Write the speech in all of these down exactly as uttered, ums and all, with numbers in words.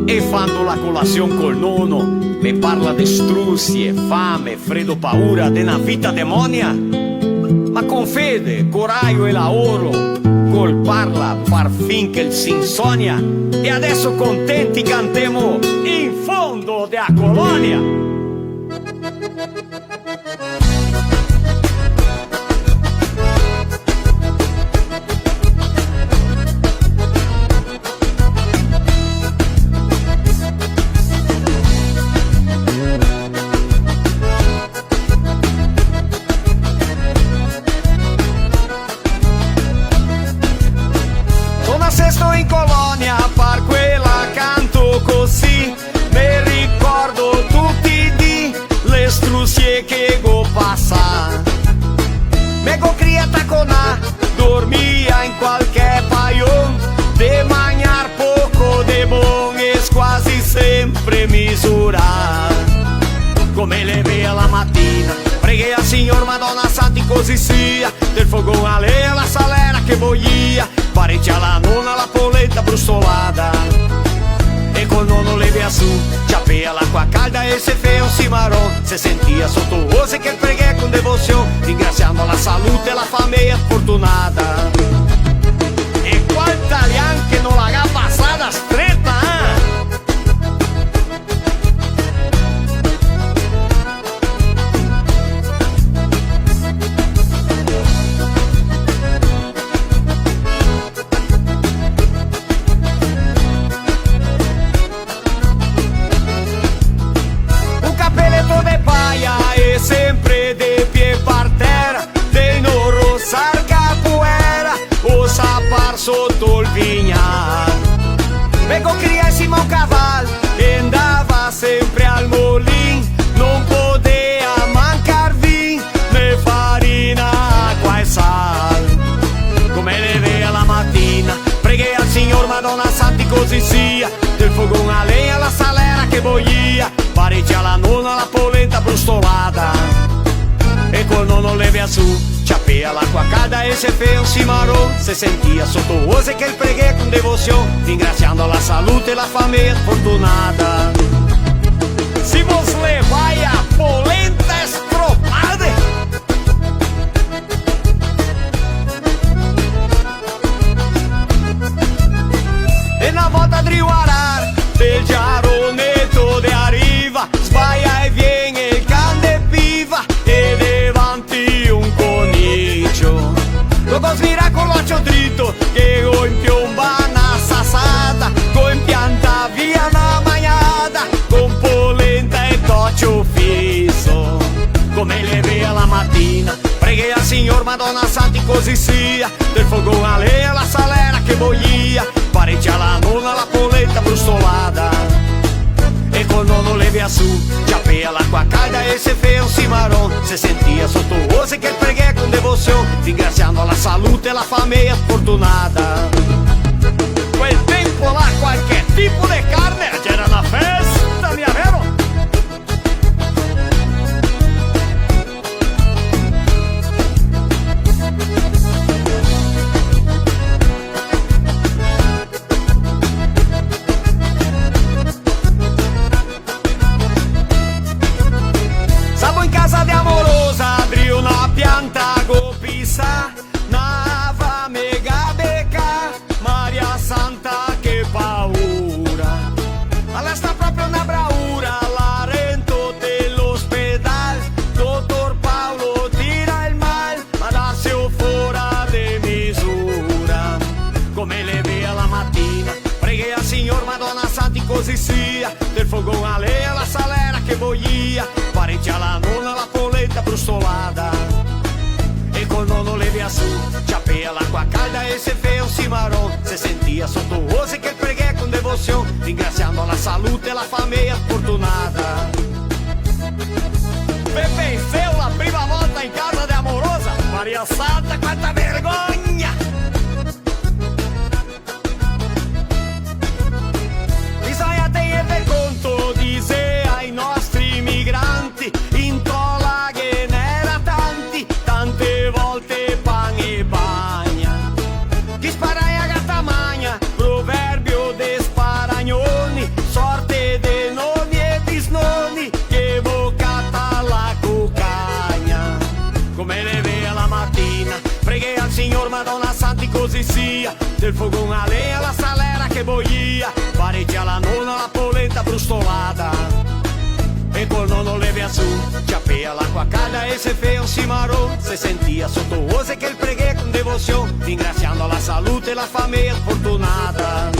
E fando la colasion col nono, me parla de strusie, fame, fredo, paura, de na vita demonia. Ma con fede, corajo e laoro, col parla par fin che el se insonia. E adeso contenti cantemo in fondo de a colonia. Son nasesto in colonia, par quela canto cusì. Me ricordo tuti i dì, le strusie che go pasà. Me go crià taconà, dormia in qualche paion, de magnar poco de bon e squasi sempre misurà. Come levea la matina, preghea al Signor, Madona Santa, cusì sia, del fogon a legna, la salera che boia, parecià la nona la polenta brustolada. E col nono levea su, ciapea l'acqua calda e se fea un cimaron, se sentia soto ose che el preghea con devosion, ringrasiando la salute e la fameia fortunada. E qual talian che no la ga pasada streta, eh? Un capeleto de paia e sempre de pie par tera, de no rosar capoera, o sapar soto el vignal. Me go crià in sima un caval e ndava sempre al molin, no podea mancar vin, né farina, acqua e sal. Come levea la matina, preghea al Signor, Madona Santa, cusì sia, del fogon a legna, la salera che boia, parecià la nona la polenta brustolada. E col nono levea su, ciapea l'acqua calda e se fea un cimaron, se sentia soto ose che el preghea con devosion, ringrasiando la salute e la fameia fortunada. Si vos levai a polenta stropade. E na volta drio arar, del giaroneto de a riva, sbaia e vien el can de piva, e devanti un conicio. Lo go svirà co l'ocio drito, che go inpionbà na sasada, go inpiantà via na magnada, con polenta e tocio fiso. Come levea la matina, preghea al Signor, Madona Santa, cusì sia, del fogon a legna, la salera che boia, parecià la nona la polenta brustolada. E col nono levea su, ciapea l'acqua calda e se fea un cimaron, se sentia soto ose che el preghea con devosion, ringrasiando la salute e la fameia fortunada. Quel tempo là qualche tipo de carne, gera na festa, mia vero? Savo in casa de a morosa, drio na pianta go pisà, na fame ga becà, Maria Santa, che paura. Ala sta proprio na braura, la rento de l'ospedal, dotor Paolo tira el mal, ma daseo fora de misura. Come levea la matina, preghea al Signor, Madona Santa, cusì sia, del fogon a legna, la salera che boia, parecià la nona la polenta brustolada. E col nono levea su, ciapea l'acqua calda e se fea un cimaron, se sentia soto ose che el preghea con devosion, ringrasiando la salute e la fameia fortunada. Pepe e Seu, la prima volta in casa de a morosa, Maria Santa, quanta vergogna! Bisogna tegner del conto, disea i nostri migranti, in tola ghe n'era tanti, tante volte pan e bagna. Chi sparagna gata magna, proverbio de sparagnoni, Sia, del fogon a lenha, la salera che boia, parecia la nona la polenta brustolada. E pol nono levea su, ciapea l'acua calda e se fea un cimaron, se sentia soto ose che el preghea con devosion, ringrasiando la salute e la fameia fortunada.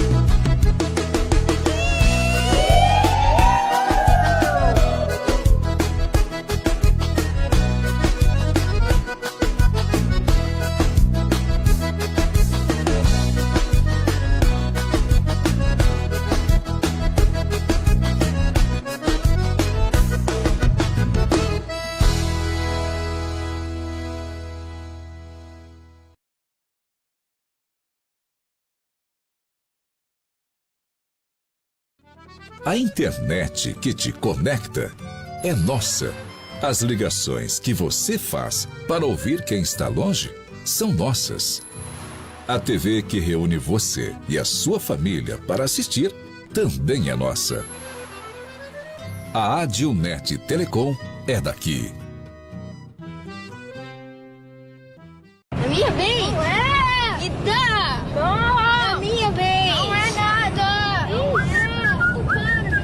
A internet que te conecta é nossa. As ligações que você faz para ouvir quem está longe são nossas. A T V que reúne você e a sua família para assistir também é nossa. A Adilnet Telecom é daqui. A minha vez? Não é! Me dá! Não! A minha vez! Não é nada! Não é! Para, para!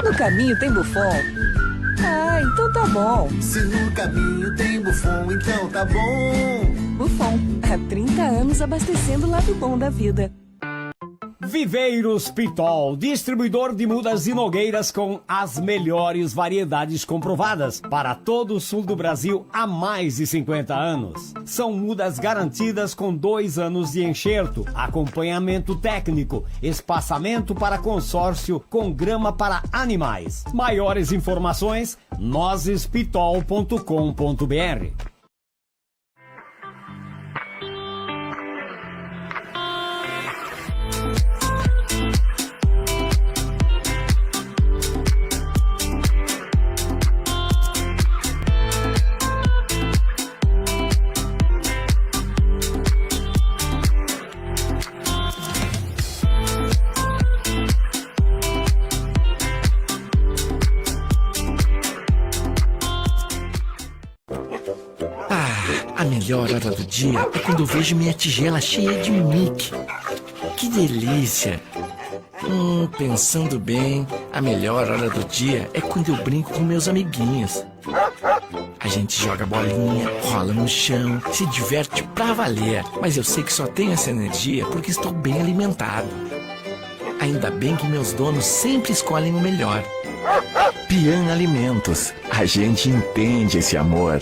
No caminho tem Buffon? Ah, então tá bom. Se no caminho tem Buffon, então tá bom. Buffon, há trinta anos abastecendo o lado bom da vida. Viveiros Pitol, distribuidor de mudas e nogueiras com as melhores variedades comprovadas para todo o sul do Brasil há mais de cinquenta anos. São mudas garantidas com dois anos de enxerto, acompanhamento técnico, espaçamento para consórcio com grama para animais. Maiores informações, nozes pitol ponto com ponto B R. Ah, a melhor hora do dia é quando eu vejo minha tigela cheia de Mickey. Que delícia! Hum, pensando bem, a melhor hora do dia é quando eu brinco com meus amiguinhos. A gente joga bolinha, rola no chão, se diverte pra valer. Mas eu sei que só tenho essa energia porque estou bem alimentado. Ainda bem que meus donos sempre escolhem o melhor. Pian Alimentos, a gente entende esse amor.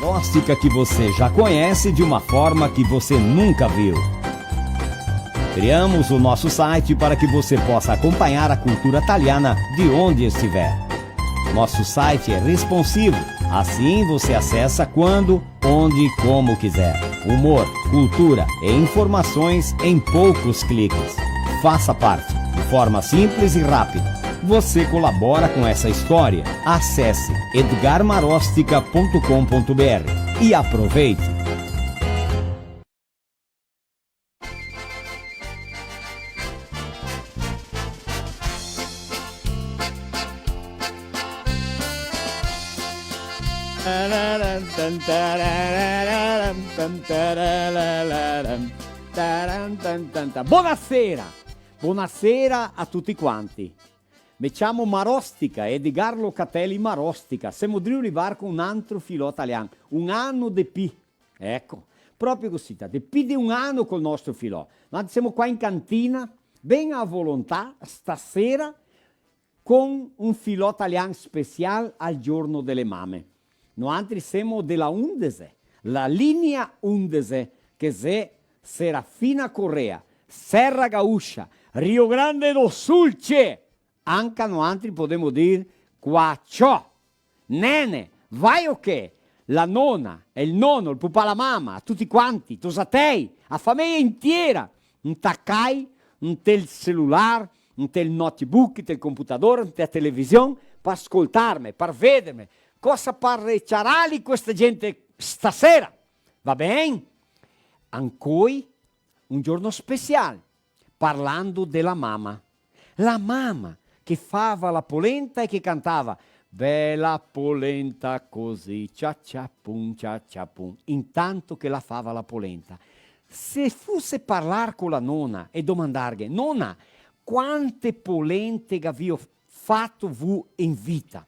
Maróstica que você já conhece de uma forma que você nunca viu. Criamos o nosso site para que você possa acompanhar a cultura taliana de onde estiver. Nosso site é responsivo, assim você acessa quando, onde e como quiser. Humor, cultura e informações em poucos cliques. Faça parte, de forma simples e rápida. Você colabora com essa história. Acesse edgar marostica ponto com ponto br e aproveite! Bonasera! Bonasera a tuti quanti. Me ciamo Marostica, Edgar Locatelli Marostica. Semo drio rivar co un antro filò talian, un ano de pi. Eco, proprio cusì, ta, de pi de un ano col nostro filò. Noantri semo qua in cantina, ben a volontà, stasera, con un filò talian special al giorno dele mame. Noantri semo de la Undese, la linea Undese, che xe Serafina Corrêa, Serra Gaúcha, Rio Grande do Sul, che anca noantri podemo dir qua ciò. Nene, vai o che? La nona, el nono, el pupà, la mama, tuti quanti, tosatei, a fameia intiera, ntacai ntel celular, ntel notebook, ntel computador, nte la television, par scoltarme, par vederme. Cosa pareciarali questa gente stasera? Va ben? Ancoi un giorno special, parlando de la mama. La mama che fava la polenta e che cantava: "Bela polenta così, cia cia pum, cia cia pum", intanto che la fava la polenta. Se fuse parlar co la nona e domandarghe: "Nona, quante polente gavìo fato vu in vita?"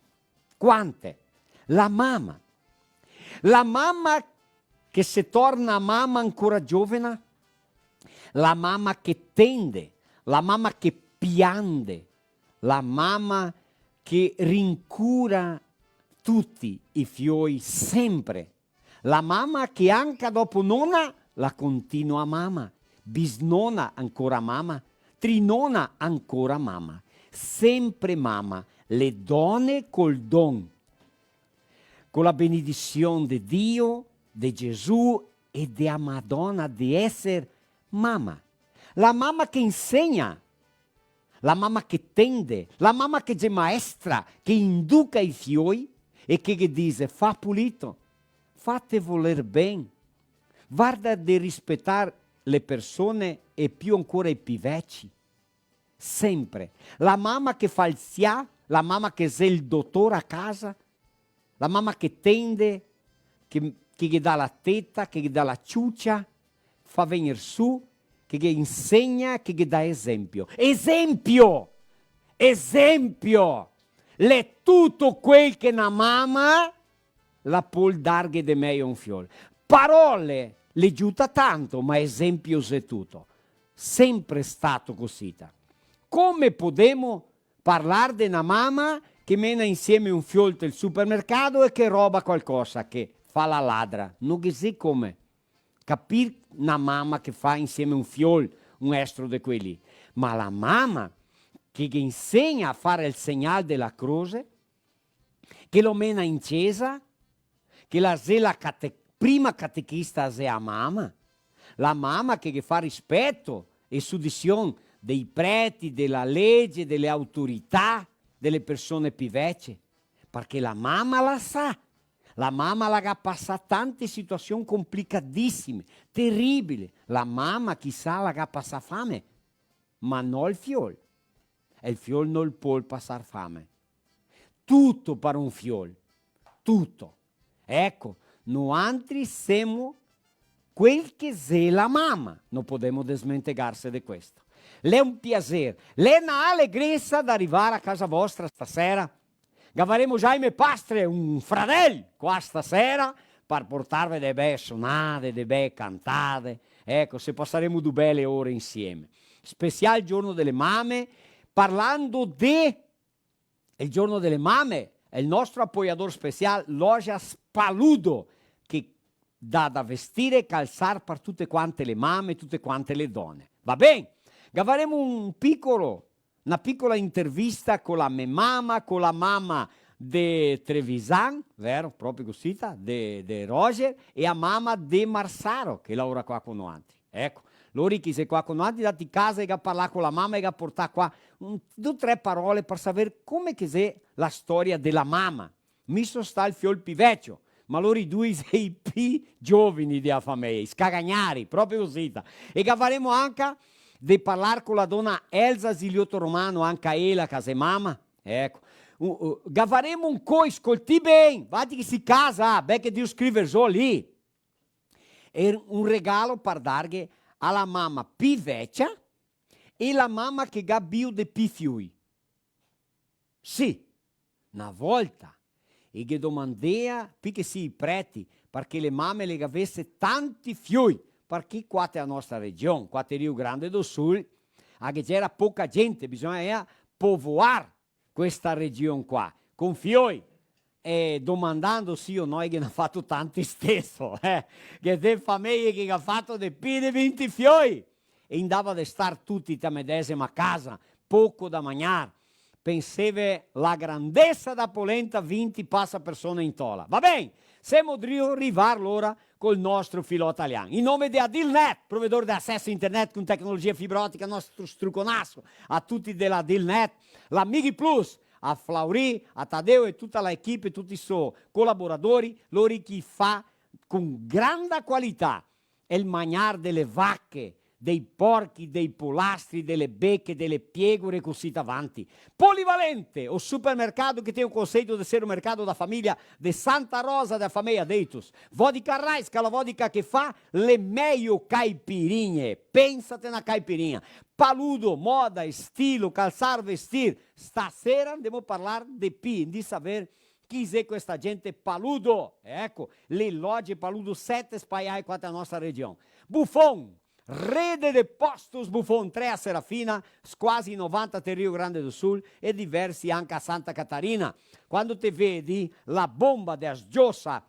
Quante? La mama. La mama che se torna mama ancora giovena, la mama che tende, la mama che piande, la mama che rincura tuti i fioi sempre. La mama che anca dopo nona la continua mama, bisnona ancora mama, trinona ancora mama, sempre mama, le done col don, co la benedision de Dio, de Gesù e de a Madona de eser mama. La mama che insegna, la mama che tende, la mama che xe maestra, che induca i fioi e che ghe dixe: "Fa pulito, fate voler ben, varda de rispetar le persone e più ancora i pi veci." Sempre. La mama che fa el sià, la mama che xe el dotor a casa, la mama che tende, che, che ghe dà la teta, che ghe dà la ciucia, fa vegner su, che ghe insegna, che ghe dà esempio. Esempio! Esempio! L'è tuto quel che na mama la pol darghe de mejo a un fiol. Parole le giuta tanto, ma esempio xe tuto. Sempre stato cusì, ta. Come podemo parlar de na mama che mena insieme un fiol tel supermercato e che roba qualcosa, che fa la ladra? No ghe xe come capir na mama che fa insieme un fiol un estro de quei lì. Ma la mama che ghe insegna a fare el segnal de la croxe, che lo mena in cesa, che la xe la cate-, prima catechista xe a mama, la mama che ghe fa rispeto e sudision dei preti, de la lege, de le autorità, de le persone pi vece, parché la mama la sa, la mama la ga pasà tante situasion complicadisime, teribile, la mama chisà la ga pasà fame, ma no el fiol. El fiol no el pol pasar fame. Tuto par un fiol. Tuto. Eco, noantri semo quel che xe la mama. No podemo desmentegarse de questo. L'è un piaser, l'è na alegresa d'arivar a casa vostra stasera. Gavaremo Jaime Pastre, un fradel, qua stasera, par portarve de bee sonade, de bee cantade. Eco, se pasaremo du bele ore insieme. Special giorno dele mame, parlando de el giorno dele mame, el nostro apoiador special, Lojas Paludo, che dà da vestir e calsar par tute quante le mame, tute quante le done. Va ben? Gavaremo un picolo na picola intervista co la me mama, co la mama de Trevisan, vero? Proprio cosita, de, de Roger, e a mama de Marsaro, che laora qua co noantri. Eco, lori che xe qua co noantri, dati casa e ga parlà co la mama e ga portà qua un, du tre parole par saver come che xe la storia de la mama. Mi so stà el fiol pi vecio, ma lori dui xe i pi giovini de la fameia, i scagagnari, proprio cosita. E gavaremo anca de parlar co la dona Elsa Ziliotto Romano, anca ela che xe mama. Eco. U-, u-, gavaremo ancoi, scoltì ben, vati che si casa, beh, che Dio scrive zo lì. E un regalo par darghe a la mama pi vecia e la mama che ga bio de pi fioi. Sì, na volta, i ghe domandea, pi che sì i preti, parché le mame le gavese tanti fioi, parché qua te a nostra region, qua te Rio Grande do Sul, a ghe gera poca gente, bisognava povoar questa region qua, con fioi, e domandando sì o no, i ghe n'à fato tanti steso, eh, che xe fameie che ga fato de pi de vinti fioi, e i ndava de star tuti te a medesima casa, poco da magnar, penseve la grandesa da polenta, vinti pasa persone in tola. Va ben, semo drio rivar lora col nostro filò talian. In nome de Adilnet, provedor de aceso internet con tecnologia fibra otica, nostro struconaso a tuti de la Adilnet, la Migplus, a Flauri, a Tadeo e tuta la equipe, tuti i so colaboradori, lori che fa con granda qualità el magnar de le vache, dei porchi, dei polastri, de le beche, de le piegore e cusì avanti. Polivalente, o supermercado que tem o conceito de ser o mercado da família de Santa Rosa, da família Deitos. Vodka Raiska, la vodka che fa le meio caipirinhe. Pensate na caipirinha. Paludo, moda, estilo, calçar, vestir. Stasera ndemo parlar de pi, de saver chi xe questa gente Paludo. Eco, le loge Paludo, sete spaiai qua te a nostra region. Buffon, rede de postos Buffon, tre a Serafina, squasi novanta te Rio Grande do Sul e diversi anca a Santa Catarina. Quando te vedi la bomba de asgiosa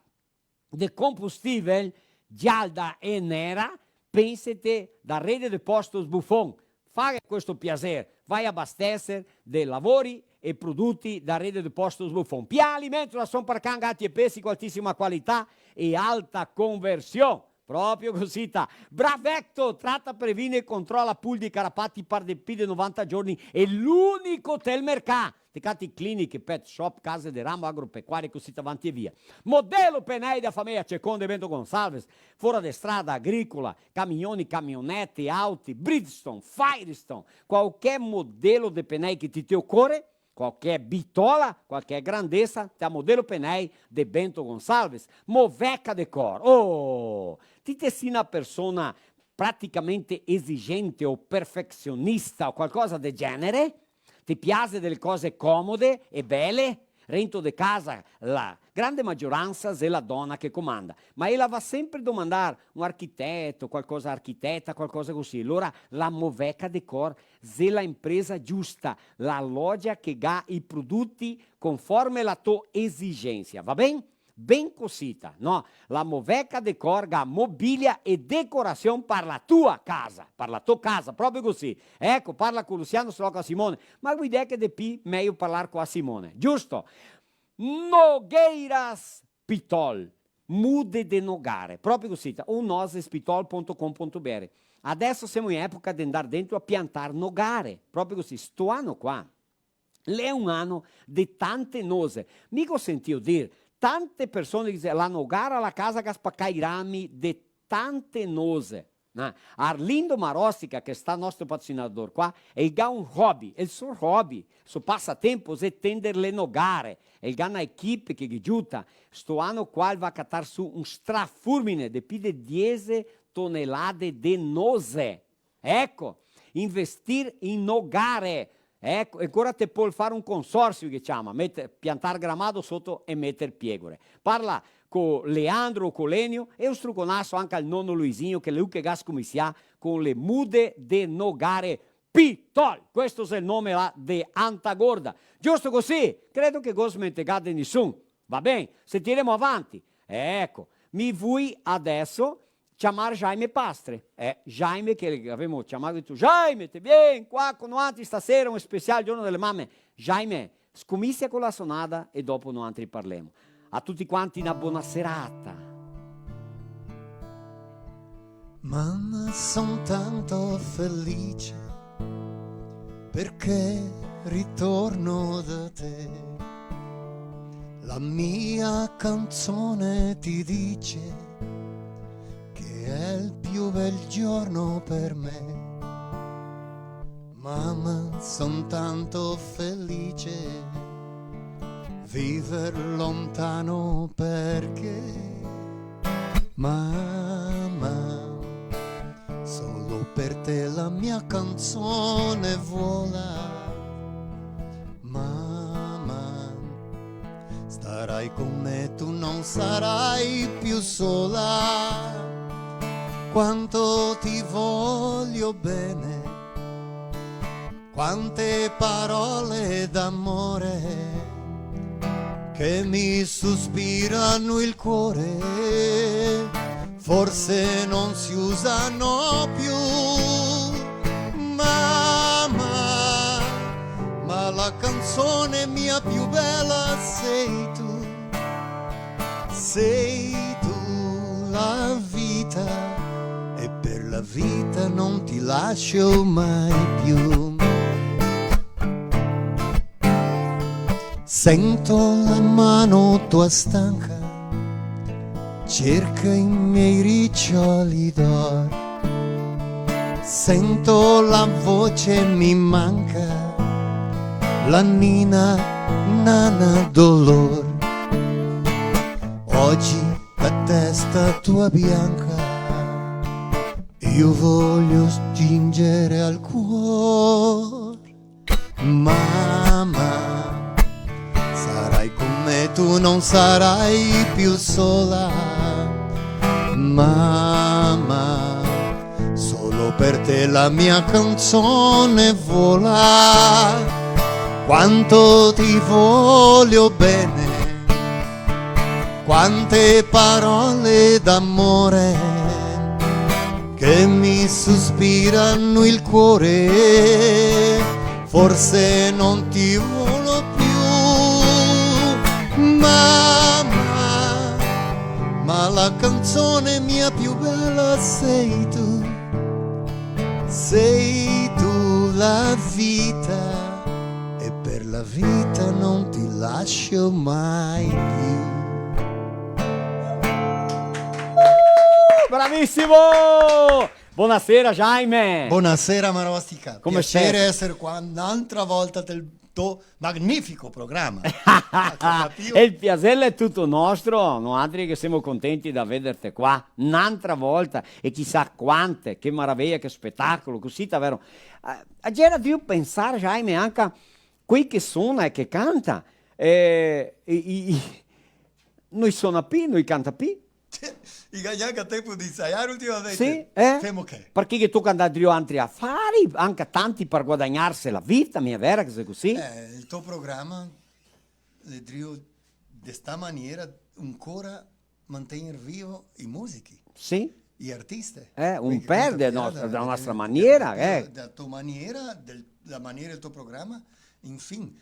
de combustível, gialda e nera, pensete da rede de postos Buffon. Faga questo piaser, vai abastecer de lavori e produti da rede de postos Buffon. Pia Alimentos, rason par can, gati e pesi, co altisima qualità e alta conversion. Proprio cosita. Bravecto, trata, previne e controla pulzi e carapati par de pi de novanta giorni, e l'unico tel mercà. Te cati cliniche, pet shop, case de ramo, agropecuarie, cusì avanti e via. Modelo Penei da fameia Cecon de Bento Gonçalves, fora de strada, agricola, camioni, camionete, auti, Bridgestone, Firestone, qualche modelo de penei che ti te ocore, qualche bitola, qualche grandesa, te a Modelo Penei de Bento Gonçalves. Moveca Decor. Oh, ti te si na persona praticamente esigente o perfezionista o qualcosa de genere? Te piase dele cose comode e bele? Rento de casa, la grande magioransa xe la dona che comanda, ma ela va sempre domandar un architeto, qualcosa architeta, qualcosa cusì. Alora la Moveca Decor xe la impresa giusta, la loja che ga i produti conforme la to esigensia, va ben? Ben cosita, no? La Moveca Decor ga mobilia e decorasion par la tua casa, par la to casa, proprio cusì. Eco, parla co Luciano, se no co Simone. Ma go idea che de pi meio parlar co a Simone, giusto? Nogueiras Pitol, mude de nogare, proprio cosita, o nozespitol ponto com ponto br. Adeso semo in epoca de ndar dentro a piantar nogare, proprio così, sto ano qua l'è un ano de tante nose. Mi go sentìo dir tante persone che dixe, la nogara, la casa che ga spacà i rami de tante nose. Eh, Arlindo Marostica, che xe stà nostro patrocinador qua, el ga un hobby, el so hobby, so pasatempo, xe tender le nogare, el ga na equipe che ghe giuta, sto ano qua el va catar su un strafulmine de pi de diese tonelade de nose. Eco, investir in nogare. Eco, e ancora te pol far un consorsio, che ciama, meter, piantar gramado soto e meter piegore. Parla co Leandro o co Lenio e un struconaso anca al nono Luisinho, che l'è lu che ga scomisià co le mude de nogare Pitol. Questo xe el nome là de Anta Gorda. Giusto così? Credo che go smentegà de nisun. Va ben? Se tiremo avanti. Eco, mi vui adeso ciamar Jaime Pastre. Eh, Jaime che gavemo ciamà, dito: "Jaime, te vien qua co noantri stasera, un special giorno dele mame?" Jaime, Scominsia co la sonada e dopo noantri parlemo. A tuti quanti na bona serata. Mama, son tanto felice perché ritorno da te. La mia canzone ti dice che è il più bel giorno per me. Mama, son tanto felice viver lontano perché, mama, solo per te la mia canzone vola. Mama, starai con me, tu non sarai più sola. Quanto ti voglio bene, quante parole d'amore che mi sospirano il cuore, forse non si usano più. Mama, ma la canzone mia più bella sei tu. Sei tu la vita e per la vita non ti lascio mai più. Sento la mano tua stanca, cerca i miei riccioli d'or. Sento la voce mi manca, la nina nana dolor. Oggi la testa tua bianca io voglio stringere al cuor. Mama, sarai con me, tu non sarai più sola. Mama, solo per te la mia canzone vola. Quanto ti voglio bene, quante parole d'amore che mi sospirano il cuore, forse non ti voglio più, mama, ma la canzone mia più bella sei tu, sei tu la vita e per la vita non ti lascio mai più. Bravisimo! Bonasera, Jaime! Bonasera, Marostica. Come stai? Piacere esser qua n'altra volta del to magnifico programa. Capìo? E el piaser l'è tuto nostro, noantri che semo contenti da vederte qua n'altra volta e chisà quante, che maraveja, che spetacolo, cusì davero. Eh, gera drio pensar, Jaime, anca quei che sona e che canta, eh, i, i, i, no i sona pi, no i canta pi. I ga gnanca tempo de ensaiar ultimamente. Sì, eh? Femo che? Parché che toca andar drio altri afari, anca tanti par guadagnarse la vita, mia vera che xe cusì? Eh, el to programa l'è drio de sta maniera ancora mantegner vivo i musichi. Sì. I artisti. Eh, un per de nostra, da nostra maniera, eh. Da to maniera, del, la maniera del to programa, infin,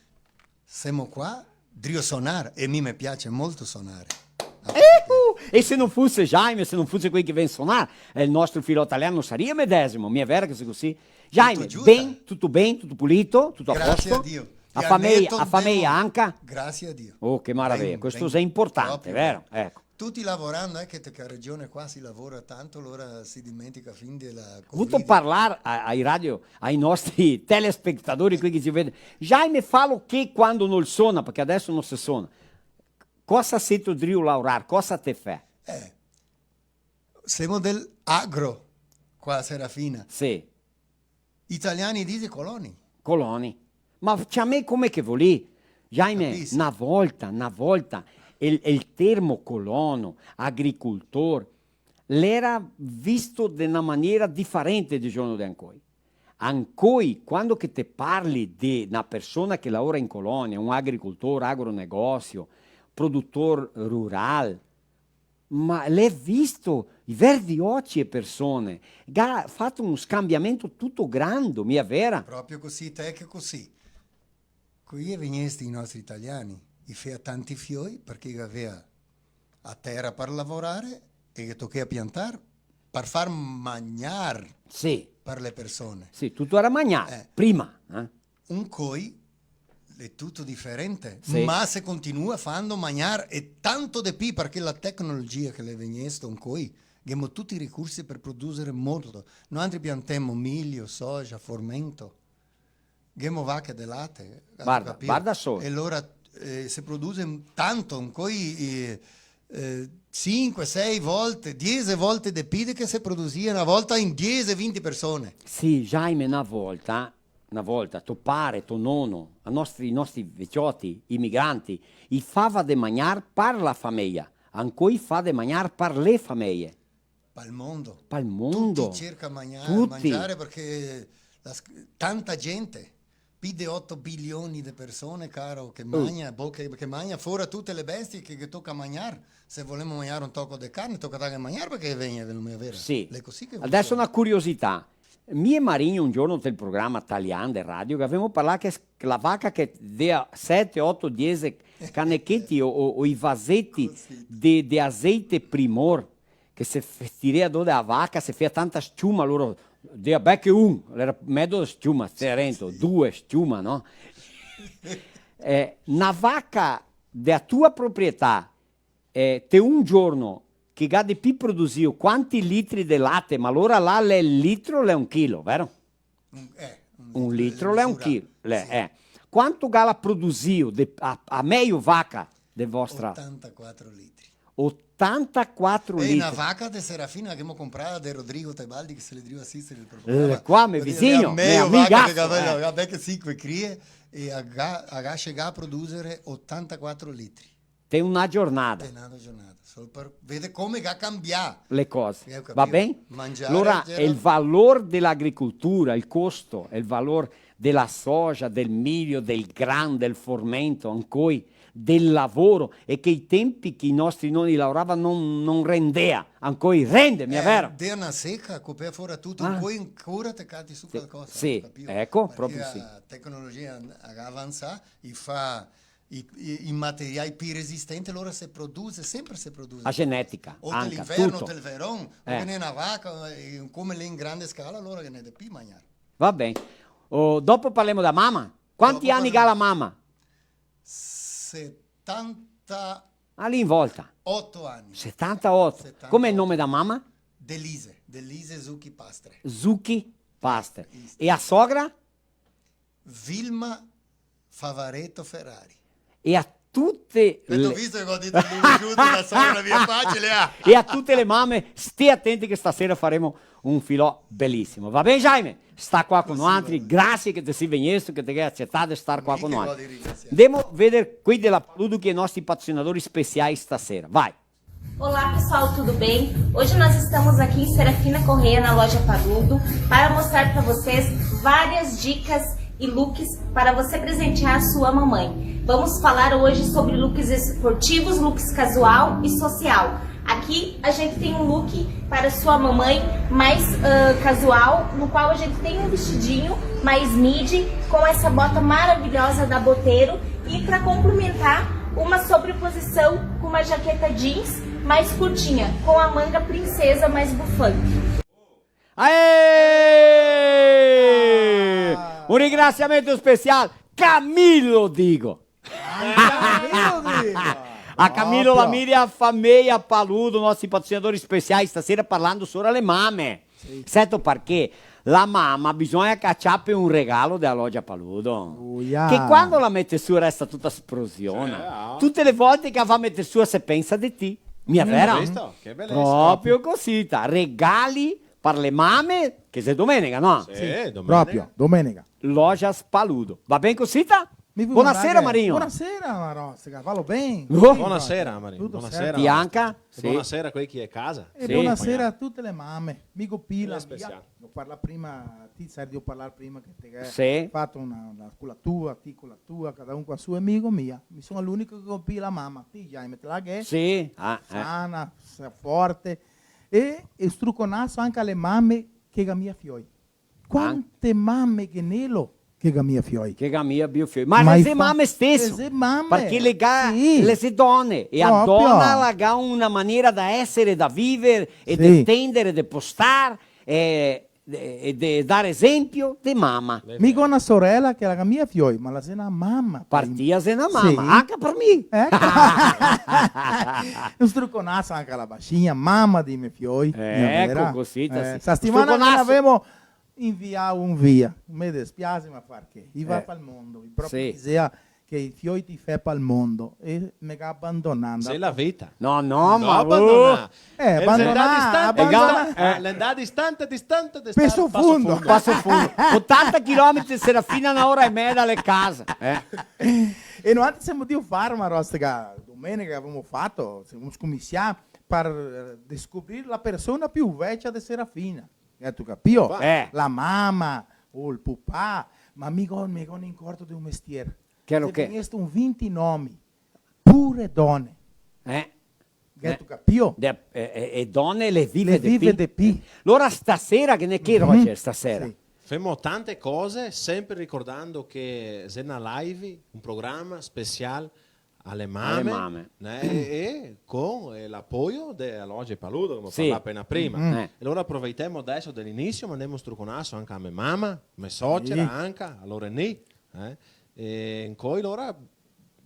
semo qua, drio sonar, e mi me piace molto sonare. Ehu! E se no fuse Jaime, se no fuse quei che vien sonar, eh, el nostro filò talian no saria medesimo, mia vera che xe cusì? Jaime, tuto giusto? Ben, tuto ben, tuto pulito, tuto a posto? Grazie a Dio. A fameia, a fameia anca? Grazie a Dio. Oh, che maraveja, ben, questo ben, xe importante, proprio vero? Ben. Eco. Tuti lavorando, eh, che te, che regione qua si lavora tanto, alora si dimentica fin dela Covid. Vuto parlar a, ai radio, ai nostri telespetadori, quei che se vede. Jaime, falo che quando no el sona, parché adeso no se sona. Cosa seto drio laorar? Cosa te fè? Eh, semo del agro, qua a Serafina. Sì. I taliani dixe coloni. Coloni. Ma ciamè come che volì. Jaime, capisi? Na volta, na volta, el, el termo colono, agricoltor, l'era visto de na maniera difarente de giorno de ancoi. Ancoi, quando che te parli de na persona che laora in colonia, un agricoltor, agronegosio, produtor rural, ma l'è visto i verdi oci e persone, ga fato un scambiamento tuto grando, mia vera? Proprio cusì, te che cusì. Coi i è vegnesti i nostri italiani, i fea tanti fioi parché i gavea a tera par lavorare e ghe tochea piantar par far magnar. Sì. Par le persone. Sì, tuto era magnar, eh, prima, eh. Ancoi l'è tuto diferente, sì, ma se continua fando magnar e tanto de pi, parché la tecnologia che l'è vegnesto ancoi, ghemo tuti i ricorsi par produzere molto. Noantri piantemo milio, soja, formento. Ghemo vache de late, gatu capìo? Varda, varda solo. E alora, eh, se produse tanto, ancoi, eh, eh, sinque, sei volte, diese volte de pi de che se produzia na volta in diese, vinti persone. Sì, Jaime, na volta, na volta, to pare, to nono, a nostri, i nostri vecioti, i migranti, i fava de magnar par la fameia, ancoi fa de magnar par le fameie. Pal mondo. Pal mondo. Tuti cerca magna-, tuti. Mangiare parché la sc-, tanta gente, pi de oto bilioni de persone, caro, che magna, bo-, che, che magna fora tute le bestie che, che toca magnar. Se volemo magnar un toco de carne, toca darghe magnar parché vegna, no è vero? Sì. L'è cusì che funsiona. Adeso na curiosità. Mi e Marinho, un giorno del programa talian de radio, che gavemo parlà che s-, la vaca che dea sete, oto, diese canecheti o, o, o i vaseti de, de azeite Primor, che se f-, tirea do de a vaca, se fea tanta sciuma, lora dea bel che un, l'era medo sciuma, se rento, due sciuma, no? Eh, na vaca de a tua proprietà, eh, te un giorno che ga de pi produsìo quanti litri de late, ma lora là l'è litro, l'è un chilo, vero? Un, eh, un litro l'è un chilo, l'è, eh. Quanto gala produsìo de, a, a meio vaca de vostra? Otantaquatro litri. Otantaquatro litri. E na vaca de Serafina che ghemo comprà de Rodrigo Tebaldi, che se l'è drio asistere el programa. Eh, qua, me vizino, me amigaso, eh. Vaca che gavea, gavea sinque crie e a ga-, a ga chegà a produzere otantaquatro litri. Te na giornada. Te na giornada. Solo par veder come che ga cambià le cose. Eh, ho capito. Va ben? Mangiare, alora, el valor de l'agricoltura, el costo, el valor de la soja, del milio, del gran, del formento, ancoi, del lavoro, e che i tempi che i nostri noni lavorava no, no rendea, ancoi rende, mia vero? Eh, de na seca, copea fora tuto, ancoi ancora te cati su qualcosa, sì, capito? Eco, proprio sì. Parché la tecnologia ga avansà, i fa i, i, i materiai pi resistenti, alora se produse, sempre se produse. A genetica, anca, tuto. O te l'inverno, o te el veron, eh, parché na vaca, eh, come l'è in grande scala, alora ghe n'è de pi magnar. Va ben. O, dopo parlemo da mama. Quanti ani ga la mama? Setanta. Ah, lì in volta. Oto ani. Setantaoto. Setantaoto. Come el nome da mama? Delise, Delise Zucchi Pastre. Zucchi Pastre. Isto. E a sogra? Vilma Favareto Ferrari. E a tute le... Gheto visto che go dito el nome giusto, la sogra mia facile, ah! E a tute le mame, stè atenti che stasera faremo un filò belisimo. Va ben, Jaime? Sta qua co noantri, grasie che te si vegnesto, che te ghe acetà de star qua co noantri. Ndemo veder quei de la Paludo che i nostri patrocinadori speciai stasera. Vai! Olá, pessoal, tudo bem? Hoje nós estamos aqui em Serafina Corrêa, na loja Paludo, para mostrar pra vocês várias dicas e looks para você presentear a sua mamãe. Vamos falar hoje sobre looks esportivos, looks casual e social. Aqui a gente tem um look para sua mamãe mais, ah, casual, no qual a gente tem um vestidinho mais midi com essa bota maravilhosa da Bottero e, pra complementar, uma sobreposição com uma jaqueta jeans mais curtinha, com a manga princesa mais bufante. Aê! Ah. Un ringrasiamento special, Camilo, digo. Ah, Camilo, digo. A Camilo, la Miriam, fameia Paludo, nostri patrocinadori speciai, stasera parlando sora le mame. Sì. Seto parché? La mama bisogna che a ciape un regalo de la logia Paludo. Uia. Che quando la mete su resta tuta sprosiona. Sì, ah. Tute le volte che la va a meter su se pensa de ti. Mia vera? Visto? Che belesa. Proprio cosita. Regali par le mame, che xe domenega, no? Sì, sì, domenega. Proprio, domenega. Lojas Paludo. Va ben cosita? Bonasera, Marinho. Bonasera, Marò, se cavalo ben? Oh. Bonasera, Marinho. Tuto serto. Bianca? Sì. Bonasera a quei che xe casa. E bonasera a tute le mame. Mi go pi la mia, go parlà prima, ti, Sergio, parlà prima che te ghe fato una, una co la tua, ti co la tua, cada un co la sua, e mi go mia. Mi son l'unico che go pi la mama. Ti, Jaime, te la ghe? Sì. Ah, eh. Sana, sa-, forte. E, e struconaso anca a le mame che ga mia fioi. Quante mame che ghe n'elo, che ga mia fioi. Che ga mia bio fioi. Ma le xe mame steso. Le xe mame. Parché le ga, sì, le xe done. E a dona la ga una manera da esere, da viver, e de tender, de postar, e, e de dar esempio de mama. Mi go na sorela che la ga mia fioi, ma la xe na mama. Par ti la xe na mama, sì, anca par mi. Eco. Un struconaso anca a la Basinha, mama dei me fioi. Eco, vera? Cosita, eh, sì. Sta setimana che gavemo invià un via. Me despiase, ma far che? I va pal mondo, i proprio disea che i fioi te i fè pal mondo e me ga abandonà. Xe la vita. No, no, ma, uh, abandonà. Eh, abandonà, abandonà. Eh, l'è ndà distante, distante, distante, Passo Fundo. Passo Fundo. Otanta chilometri, Serafina, na ora e mea da le case, eh. E noantri semo drio far, ma rostega, domenega che gavemo fato, semo scominsià par, eh, descobrir la persona più vecia de Serafina. Gheto capìo? Eh. La mama o el pupà, ma mi go, mi go incorto de un mestier. Che xe che? Xe vegnesto un vinti nomi, pure done. Eh. Gheto capìo? De, eh, eh, e done le vive de pi. Le vive de pi. Eh. Alora stasera, che ne che, Roger, stasera? Sì. Femo tante cose, sempre ricordando che xe na live, un programa special a le mame, a le mame, né? E, e con, eh, l'apoio de Loja Paludo, come parlà apena prima. Eh. E alora aproveitemo deso de l'inisio, mandemo un struconaso anca a me mama, me socera anca, a Loreni, eh? E incoi alora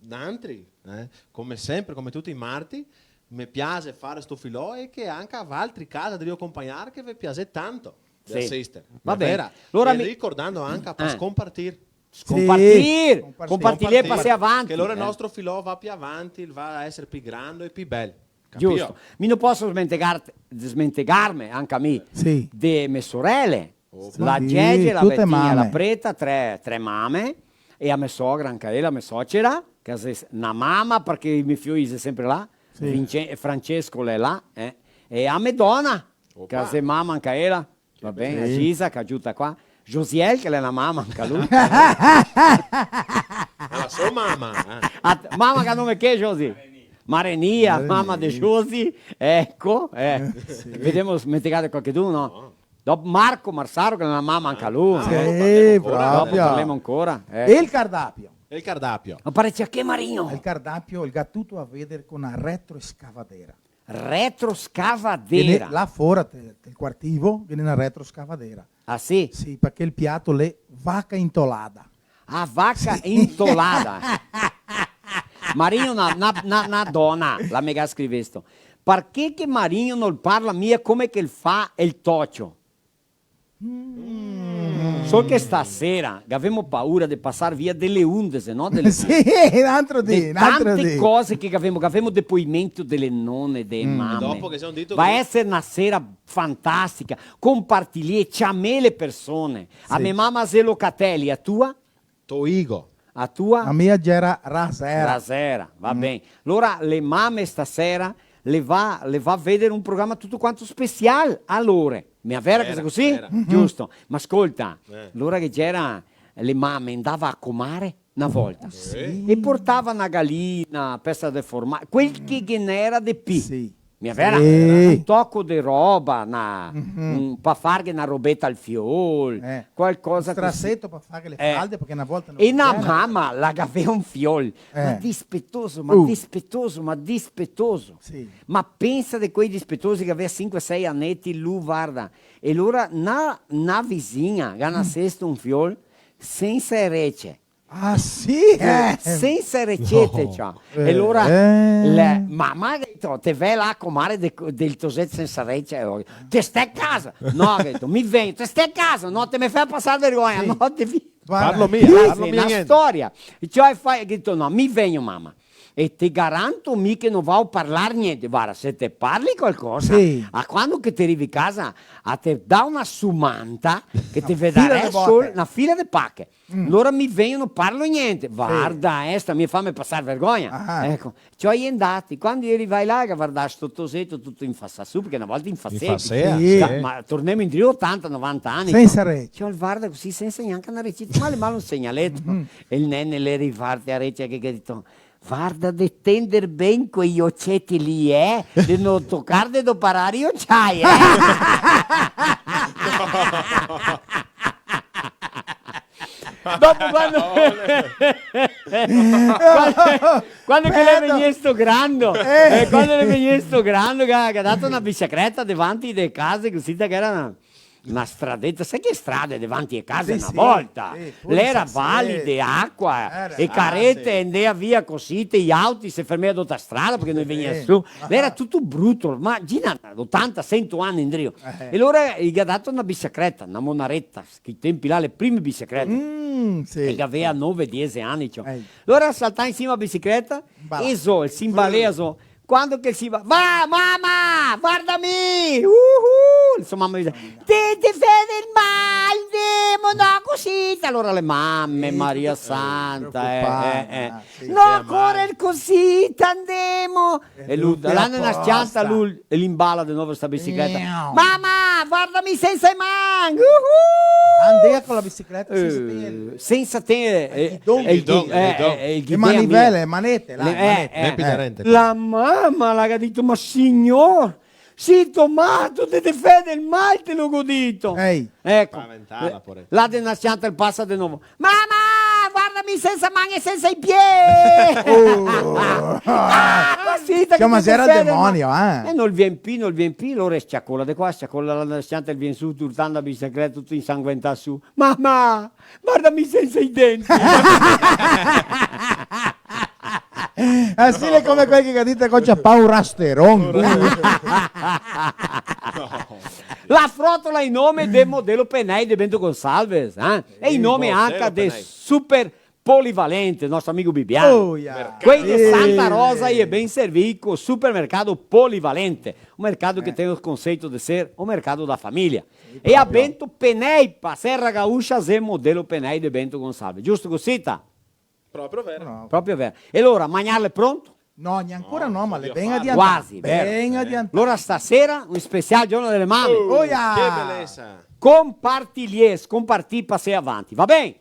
nantri, eh? Come sempre, come tuti i marti, me piase fare sto filò e che anca valtri casa drio acompagnar che ve piase tanto de asister. Va ben. Vera. Alora e mi ricordando anca par scompartir. Scompartir, scompartir, pasar avanti. Che alora el nostro filò va pi avanti, va a eser pi grando e pi bel. Capìo? Giusto. Mi no poso smentegar-, smentegarme anca mi de me sorele. Opa. La Gege, la Betinha, la Preta, tre, tre mame, e a me sogra, anca ela, me socera, che xe na mama, parché i me fioi xe sempre là, Vince-, Francesco l'è là, eh, e a me dona, che xe mama anca ela, va ben, a Gisa, che la giuta qua, Josiel, che l'è na mama anca lu. Xe la so mama, eh. A t-, mama che nome che, Josi? Marenia, mama de Josi, eco, eh. Vedemo se mentegà qualchedun, no? Dopo Marco Marsaro, che l'è na mama anca lu, eh. Sì, proprio. Dopo parlemo ancora, eh. E el cardapio? E el cardapio? Ma pare che Marino. El cardapio, el ga tuto a veder co na retroscavadera. Retroscavadera. Che ne-, là fora, te, te el quartivo, che ghe n'è na retroscavadera. Ah, sì? Sì, parché el piato l'è vaca intolada. A vaca intolada. Marino, na, na, na, na dona, la me ga scrivesto. Parché che Marino no parla mia come che el fa el tocio? Mm. Sol che stasera gavemo paura de pasar via dele undese, no dele due. Sì, un altro dì, de un altro dì. Tante cose che gavemo, gavemo depoimento dele none, de mame. E dopo che semo dito che va eser na sera fantastica, compartì, ciamè le persone. A me mama xe Locatelli, a tua? Toigo. A tua? A mia gera Rasera. Rasera, va ben. Alora, le mame stasera le va, le va a veder un programa tuto quanto special, alora. Mia vera che xe cusì? Vera. Giusto. Ma scolta, alora che gera le mame ndava a comare na volta. Sì. E portava na galina, pesa de forma-, quel che ghe n'era de pi. Sì. Mia vera? Sì. Un toco de roba, na, un, pa farghe na robeta al fiol, qualcosa cusì. Un straseto pa farghe le falde, parché na volta no ghe n'era. E na mama la gavea un fiol, ma dispetoso, ma dispetoso, ma dispetoso. Sì. Ma pensa de quei dispetosi che gavea sinque, sei aneti, lu, varda. E alora na, na visigna, ga nasesto un fiol sensa erece. Ah, sì, eh? Sensa recete, ciò. E alora, eh, la mama ga dito, "Te vè là, comare de, del toseto sensa rece?" "Te stè casa?" "No," ga dito, "mi vegno." "Te stè casa?" "No, te me fè pasar vergogna." Sì. "No, te vi-" Parlo mia, parlo mia gnente. Storia. E ciò, e fa, ga dito, "No, mi vegno, mama. E te garanto mi che no vao parlar gnente." "Varda, se te parli qualcosa, a quando che te rivi casa, a te dao na sumanta che te vedarè sol na fila de pache." "Alora mi vegno, no parlo gnente." "Varda, eh, sta mia farme pasar vergogna." Ah. Eco, ciò, i è ndati. Quando i è rivai là, che varda sto toseto tuto infasà su, parché na volta infasea. Infasea, sì. Ma tornemo indrio otanta, novanta ani. Sensa rece. Ciò, el varda cusì, sensa gnanca na receta. Male, male un segnaleto. E el nene l'è rivà a rece che, che ga dito, "Varda de tender ben quei oceti lì, eh? De no tocar de doparar i ociai, eh?" Dopo quando, quando, quando che l'è vegnesto grando, eh, quando l'è vegnesto grando, che ga, che ga dato na bicicleta davanti de case, cusì, che gera na, na stradeta, sa che strade davanti de case na volta? Sì, sì, sì, pure. L'era vali de acua, e carete, ah, sì, ndea via cusì, e i auti se fermea dopo a strada parché no i vegnea su. L'era tuto bruto, ma imagina, otanta, sento ani indrio. Eh. E alora i ga dato na bicicleta, na monareta, che i tempi là, le prime biciclete. Mm, sì. E che gavea nove, diese ani, ciò. Eh. Alora saltà in sima a bicicleta, e zo, el se imbalea zo. Quando che el se va, va, mama, vardame! Uhu! Insoma, mama dixe, te, te fè del mal, ndemo, no, cusì. Alora le mame, sì, Maria Santa, eh, preocupà, eh, eh. Sì, no, sì, corer cusì, ndemo. E lu, là nel scianto, lu, el imbala de novo sta bicicleta. Miau. Mama, vardame sensa i man! Uhu! Andea co la bicicleta sensa tegner. Eh, sensa tegner, eh, el guidon, eh, el guidon. Le manivele, le manete, là, le manete. Eh, eh, eh. La mama la ga dito, ma signor, sito mato, te, te fè del mal, te lo go dito. Ehi. Eco. Spaventala, poareta. Là de na scianta el pasa de novo. Mama, vardame sensa man e sensa i pie! Oh. Ah, cusì, ciò, ma gera el demonio, eh? E no el vien pi, no el vien pi, alora sciacola de qua, sciacola là, na scianta el vien su, turtando la bicicleta, tuto insanguentà su. Mama, vardame sensa i denti! Eh sì, l'è come quel che ga dito che go ciapà un rasteron. La frotola in nome de Modelo Penei de Bento Gonçalves, eh? E in nome anca de Super Polivalente, nostro amigo Bibiano. Oh, yeah. Quei de Santa Rosa i è ben servì co Supermercado Polivalente, un mercado que tem o conceito de ser o mercado da família. E a Bento Penei, pa Serra Gaúcha, xe Modelo Penei de Bento Gonçalves. Giusto cusì, ta? Proprio vero. Proprio vero. E alora, magnar l'è pronto? No, gnancora no, ma l'è ben adiantà. Quasi, vero? Ben adiantà. Alora stasera un special Giorno dele Mame. Oh, che belesa! Compartì, compartì, pasè avanti, va ben?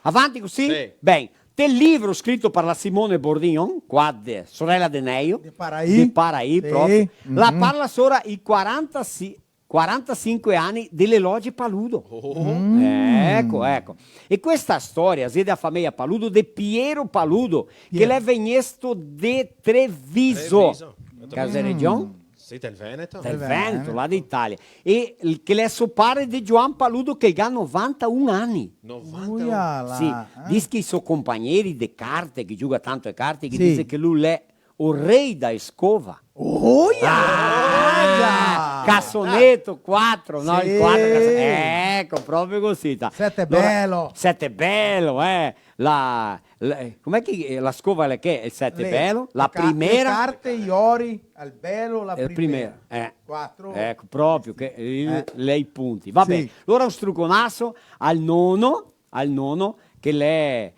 Avanti cusì? Sì. Ben. Del libro scrito par la Simone Bordignon, qua de, sorela de Neio, de Paraí. De Paraí, sì, proprio. La parla sora i quaranta, sì, quarantasinque ani dele loge Paludo. Oh. Mm. Eco, eco. E questa storia xe dea fameia Paludo, de Piero Paludo, che l'è vegnesto de Treviso. Treviso. Che xe region? Sì, del Veneto. Del Veneto, là de Italia. E el, che l'è so pare de Gioan Paludo, che el ga novantaun ani. Novantaun? Uiala, eh? Sì, dis che i so compagneri de carte, che i gioga tanto a carte, che dixe che lu l'è o rei da escova. Oia! Ah! Casoneto quatro, no? Sì. El quatro, caso-, eco, proprio cusì, ta. Sete belo. Sete belo, eh. La, la, eh, come che, eh, la scova l'è che? El sete belo? La primera. Le carte, i ori, al belo, la primera. El primero, eh. Quatro. Eco, proprio, che, eh, l'è i punti. Va ben, alora un struconaso al nono, al nono, che l'è,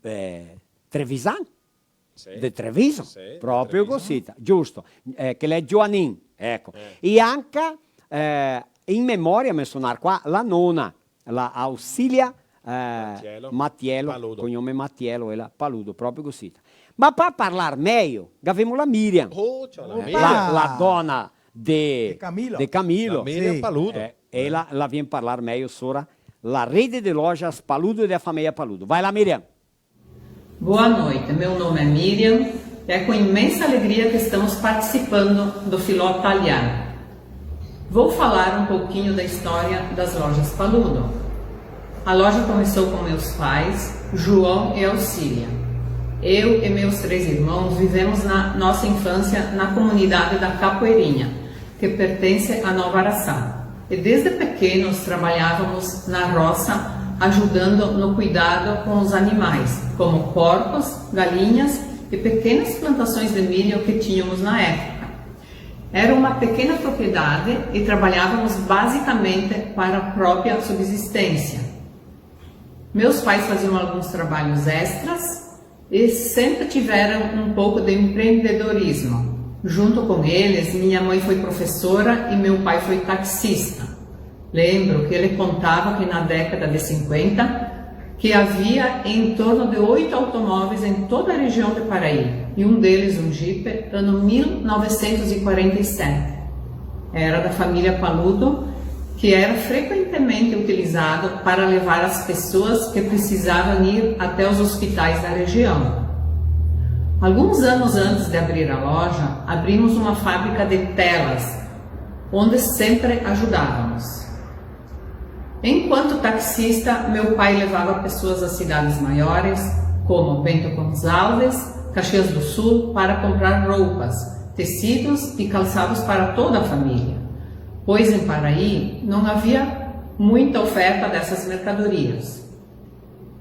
eh, trevisan. Sì. De Treviso, sì, proprio cusì, giusto. Eh, che l'è Gioanin, eco. Eh. E anca, eh, in memoria, me sonar qua, la nona, la Ausilia, eh, Mattiello. Mattiello, Paludo. Cognome Mattiello, ela Paludo, proprio cusì. Ma par parlar meio, gavemo la Miriam. Oh, ciò, la Miriam. La, la dona de, de Camilo. De Camilo. La Miriam Paludo. Eh, ela, la vien parlar meio sora la rede de lojas Paludo e dea fameia Paludo. Vai lá, Miriam. Boa noite, meu nome é Miriam e é com imensa alegria que estamos participando do Filó Talian. Vou falar um pouquinho da história das lojas Paludo. A loja começou com meus pais, João e Auxília. Eu e meus três irmãos vivemos na nossa infância na comunidade da Capoeirinha, que pertence a Nova Araçá. E desde pequenos trabalhávamos na roça, ajudando no cuidado com os animais, como porcos, galinhas e pequenas plantações de milho que tínhamos na época. Era uma pequena propriedade e trabalhávamos basicamente para a própria subsistência. Meus pais faziam alguns trabalhos extras e sempre tiveram um pouco de empreendedorismo. Junto com eles, minha mãe foi professora e meu pai foi taxista. Lembro que ele contava que na década de cinquenta, que havia em torno de oito automóveis em toda a região de Paraí, e um deles, um Jeep, ano mil novecentos e quarenta e sete. Era da família Paludo, que era frequentemente utilizado para levar as pessoas que precisavam ir até os hospitais da região. Alguns anos antes de abrir a loja, abrimos uma fábrica de telas, onde sempre ajudávamos. Enquanto taxista, meu pai levava pessoas a cidades maiores, como Bento Gonçalves, Caxias do Sul, para comprar roupas, tecidos e calçados para toda a família, pois em Paraí não havia muita oferta dessas mercadorias.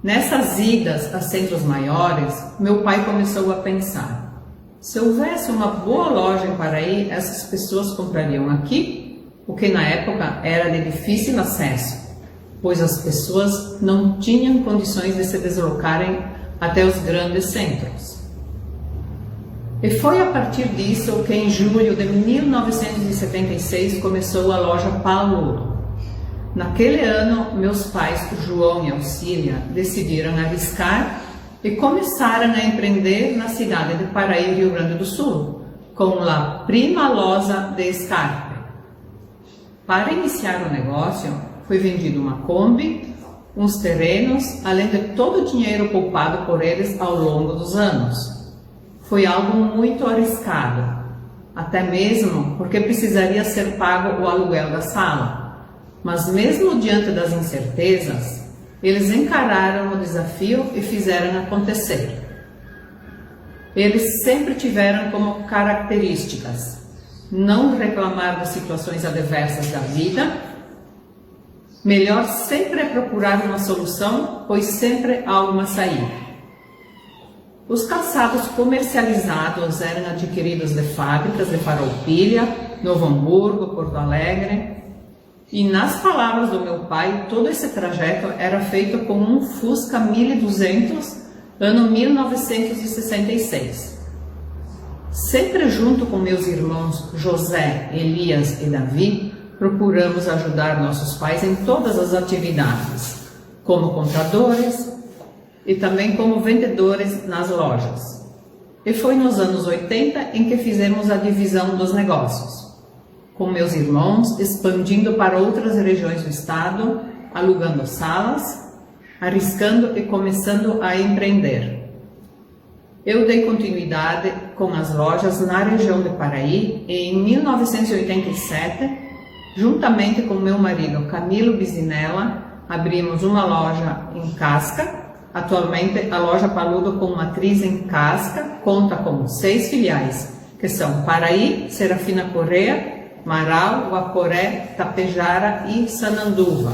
Nessas idas a centros maiores, meu pai começou a pensar: se houvesse uma boa loja em Paraí, essas pessoas comprariam aqui, o que na época era de difícil acesso, pois as pessoas não tinham condições de se deslocarem até os grandes centros. E foi a partir disso que, em julho de mil novecentos e setenta e seis, começou a loja Paludo. Naquele ano, meus pais, o João e a Auxília, decidiram arriscar e começaram a empreender na cidade de Paraí, Rio Grande do Sul, com la prima loja de scarpe. Para iniciar o negócio, foi vendido uma Kombi, uns terrenos, além de todo o dinheiro poupado por eles ao longo dos anos. Foi algo muito arriscado, até mesmo porque precisaria ser pago o aluguel da sala. Mas mesmo diante das incertezas, eles encararam o desafio e fizeram acontecer. Eles sempre tiveram como características não reclamar das situações adversas da vida, melhor sempre é procurar uma solução, pois sempre há uma saída. Os calçados comercializados eram adquiridos de fábricas de Farroupilha, Novo Hamburgo, Porto Alegre. E, nas palavras do meu pai, todo esse trajeto era feito com um Fusca mil e duzentos, ano mil novecentos e sessenta e seis. Sempre junto com meus irmãos José, Elias e Davi, procuramos ajudar nossos pais em todas as atividades, como compradores e também como vendedores nas lojas. E foi nos anos oitenta em que fizemos a divisão dos negócios, com meus irmãos expandindo para outras regiões do estado, alugando salas, arriscando e começando a empreender. Eu dei continuidade com as lojas na região de Paraí e, em mil novecentos e oitenta e sete, juntamente com meu marido Camilo Bisinella, abrimos uma loja em Casca. Atualmente, a loja Paludo, com matriz em Casca, conta com seis filiais, que são Paraí, Serafina Corrêa, Marau, Guaporé, Tapejara e Sananduva.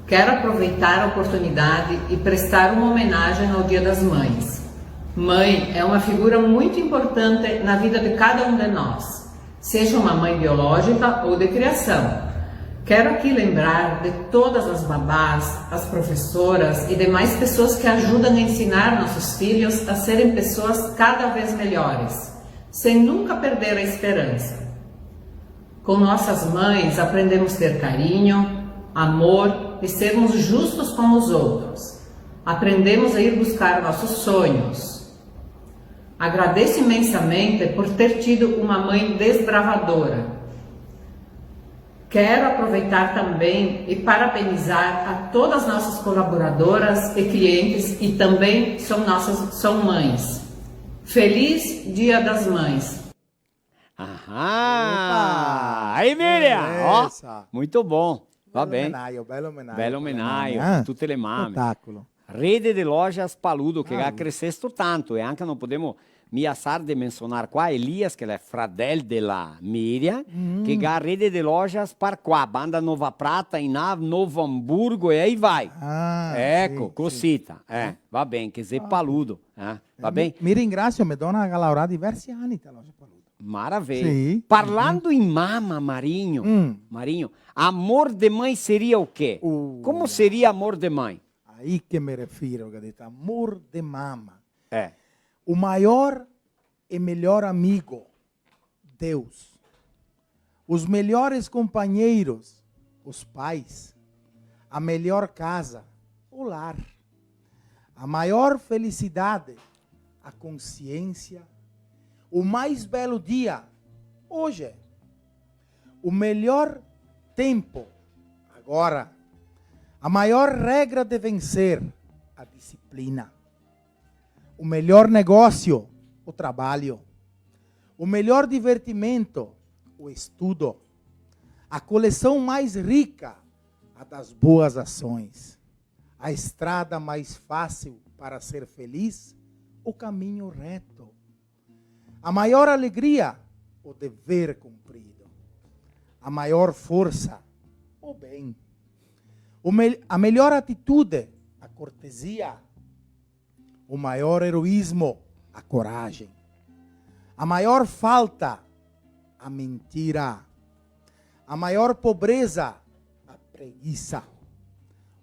Quero aproveitar a oportunidade e prestar uma homenagem ao Dia das Mães. Mãe é uma figura muito importante na vida de cada um de nós, seja uma mãe biológica ou de criação. Quero aqui lembrar de todas as babás, as professoras e demais pessoas que ajudam a ensinar nossos filhos a serem pessoas cada vez melhores, sem nunca perder a esperança. Com nossas mães, aprendemos a ter carinho, amor e sermos justos com os outros. Aprendemos a ir buscar nossos sonhos. Agradeço imensamente por ter tido uma mãe desbravadora. Quero aproveitar também e parabenizar a todas nossas colaboradoras e clientes, e também são nossas, são mães. Feliz Dia das Mães! Aham! Aí, Miriam! Ó, muito bom. Va ben. Bel omenaio, bel omenaio. Bel omenaio, tute le mame. Spetacolo. Rede de Lojas Paludo, che ga cresesto tanto, e anca no podemo mia sar de mensionar qua Elias, che l'è fradel de la Miriam, che ga rede de lojas par qua, banda Nova Prata, in là, Novo Hamburgo, e aí vai. Ah, eco, sì, cosita. Eh, va ben, che xe Paludo, eh, va ben? Mi ringrasio, me dona ga laorà diversi ani te Loja Paludo. Maravilha. Sì. Parlando em mama, Marinho, Marinho, amor de mãe seria o quê? Como seria amor de mãe? Aí que me refiro, che ga dito, amor de mama. É. O maior e melhor amigo, Deus. Os melhores companheiros, os pais. A melhor casa, o lar. A maior felicidade, a consciência. O mais belo dia, hoje. O melhor tempo, Agora, a maior regra de vencer, a disciplina. O melhor negócio, o trabalho. O melhor divertimento, o estudo. A coleção mais rica, a das boas ações. A estrada mais fácil para ser feliz, o caminho reto. A maior alegria, o dever cumprido. A maior força, o bem. O mel-, a melhor atitude, a cortesia. O maior heroísmo, a coragem. A maior falta, a mentira. A maior pobreza, a preguiça.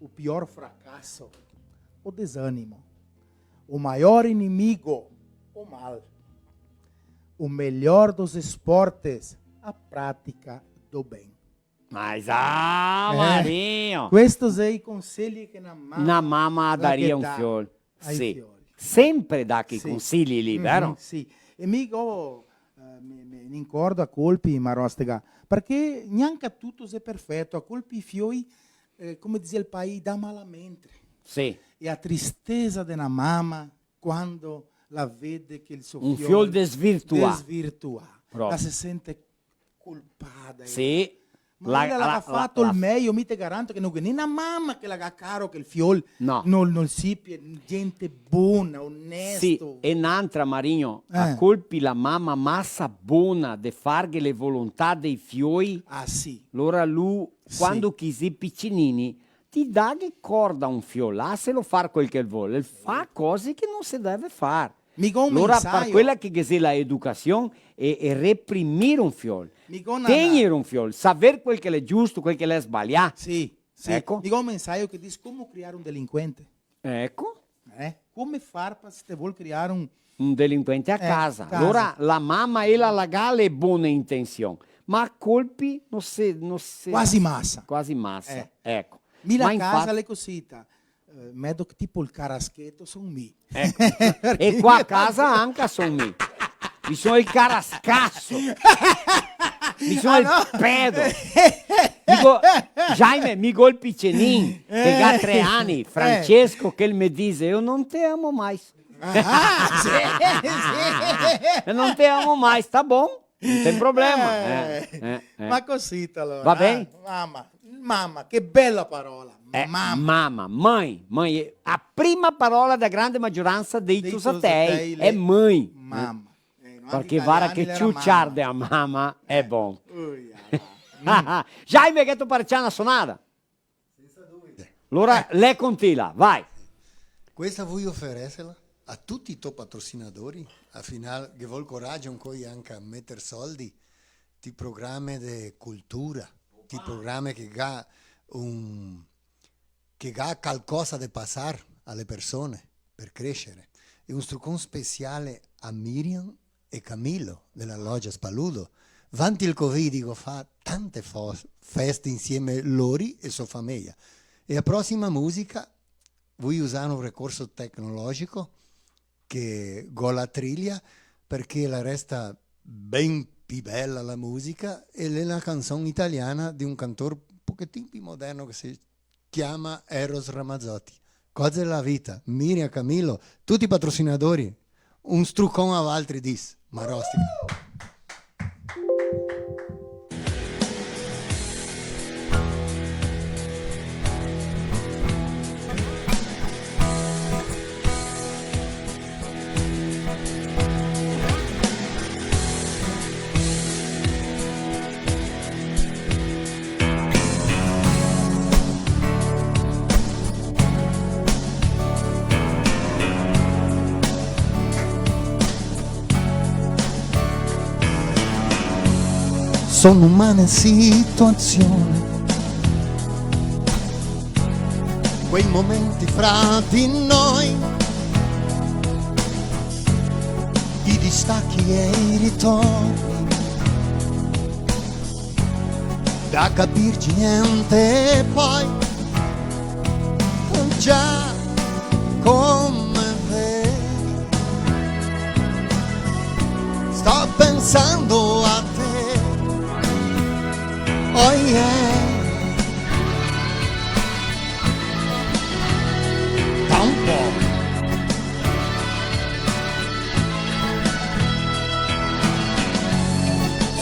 O pior fracasso, o desânimo. O maior inimigo, o mal. O melhor dos esportes, a prática do bem. Mas, ah, eh, Marinho! Questo xe i consegli che na mama, na mama la daria un dà fiol. Ai fioi. Sì. Sempre dà quei consigli lì, vero? Mhm, sì. E mi go, eh, me, me, me incordo a colpi, Marostega, parché gnanca tuto xe perfeto, a colpi i fioi, eh, come dise el paese, dà malamente. Sì. E a tristesa de na mama, quando la vede che el so fiol desvirtuà. Un fiol desvirtuà. Proprio. La se sente colpada, eh. Sì. Ma la, ela la, la ga fato el mejo, mi te garanto che no ghe n'è na mama che la ga caro che el fiol no, no, no sipie, gente bona, onesto. Sì, e n'antra, Marinho, a colpi la mama masa bona de farghe le volontà dei fioi. Ah, sì. Lora lu, quando che i xe picinini, ti daghe corda a un fiol, laselo far quel che el vol, el fa cose che no se deve far. Mi go un mensaio. Lora, par quela che ghe xe la educasion, e, e reprimir un fiol, mi go na, tegner un fiol, saver quel che l'è giusto, quel che l'è sbalià. Sì, sì. Eco. Mi go un mensaio che dise come criar un delinquente. Eco. Eh? Come far pa, se te vol criar un... Un delinquente a casa. Eh, casa. Lora la mama, ela la ga le bone intension, ma a colpi no se, no se... Quasi masa. Quasi masa. Eh. Eco. Mi la casa l'è cosita. Eh, medo che tipo el carascheto son mi. Eco. E qua a casa anca son mi. Mi son el carascaso. Mi son el pedo. Digo, Jaime, mi go el picenin, che ga tre ani, Francesco, che el me dise: "Eu não te amo mais." Ah, sì, sì. "Eu não te amo mais, tá bom?" No tem problema. Eh, eh, eh. Ma cosita, alora, va ben? Mama, mama, che bela parola. Eh, mama. Mama, mãe, mãe, a prima parola da grande maioransa dei tosatei é mãe. Mama. Eh, no, parché vara che ciuciar de a mama é bon. Ui, ah. Jaime, gheto parecià na sonada? Sensa duvide. Alora, eh, l'è con ti là, vai. Questa vui oferesela a tuti i to patrosinadori, al final, che vol corajo ancoi anca a meter soldi, ti programe de cultura, ti programe che ga un, che ga calcosa de pasar a le persone per crescere. E un strucon speciale a Miriam e Camilo, de la Logia Spaludo. Vanti el Covid, go fa tante fo-, feste insieme lori e so fameja. E a prosima musica, vui usar un ricorso tecnologico che go la trilha, parché la resta ben pi bela la musica, e l'è na canson italiana de un cantor un pochetin pi moderno che se ciama Eros Ramazzotti. Cose dela vita, Miriam, Camilo, tuti i patrosinadori, un strucon a valtri, dis, Marostica. Son umane situazioni, quei momenti fra di noi, i distacchi e i ritorni, da capirci niente e poi, già come vedi, sto pensando a te. Oh yeah.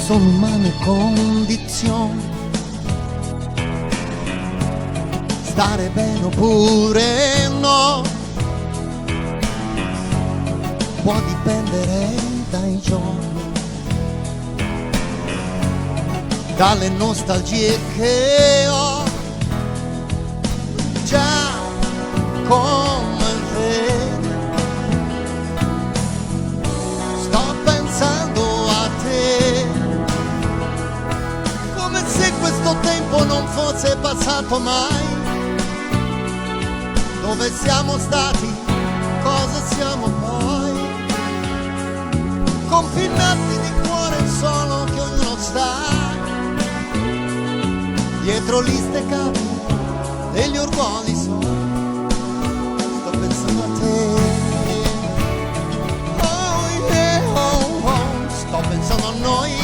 Son umane condizioni, stare ben opure no, può dipendere dai giorni, dalle nostalgie che ho. Già, come vedi, sto pensando a te, come se questo tempo non fosse passato mai. Dove siamo stati? Cosa siamo poi? Confinati di cuore solo che ognuno sta dietro gli steccati degli orgogli suoi. Sto pensando a te. Oh, yeah, oh, oh. Sto pensando a noi.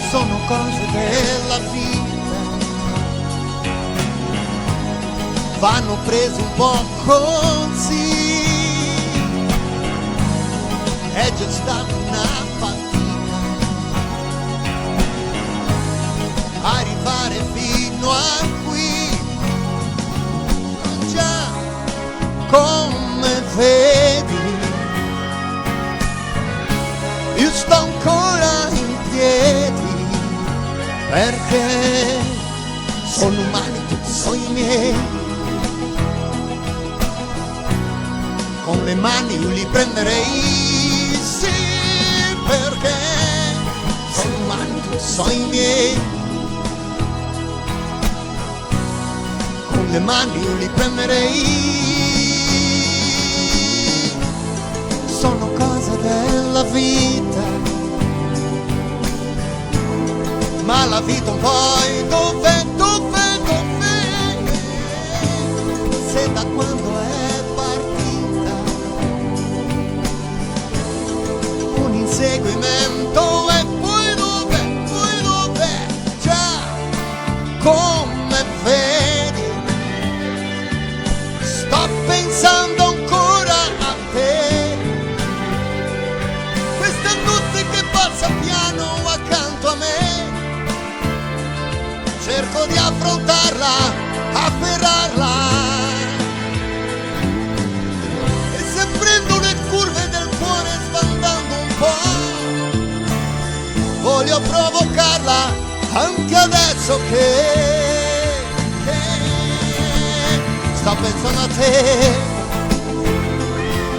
Sono cose della vita, vanno prese un po' così. È già stata una fatica arrivare fino a qui. Già, come vedi, io sto ancora in piedi, perché sono umani tutti i sogni miei. Con le mani io li prenderei, sì, perché sono umani tutti i sogni miei. Con le mani io li prenderei. Sono cose della vita, ma la vita un po' è dov'è, dov'è, dov'è? Se da quando è partita un inseguimento, e poi dov'è, poi dov'è? Già, come vedi, sto pensando ancora a te. Questa notte che passa piano accanto a me, cerco di affrontarla, afferrarla. E se prendo le curve del cuore sbandando un po', voglio provocarla anche adesso che, che sto pensando a te.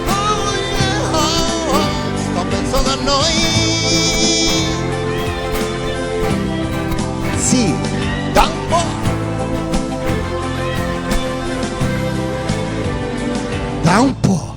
Oh, yeah, oh, oh, sto pensando a noi. Sì, da un po'. Da un po'.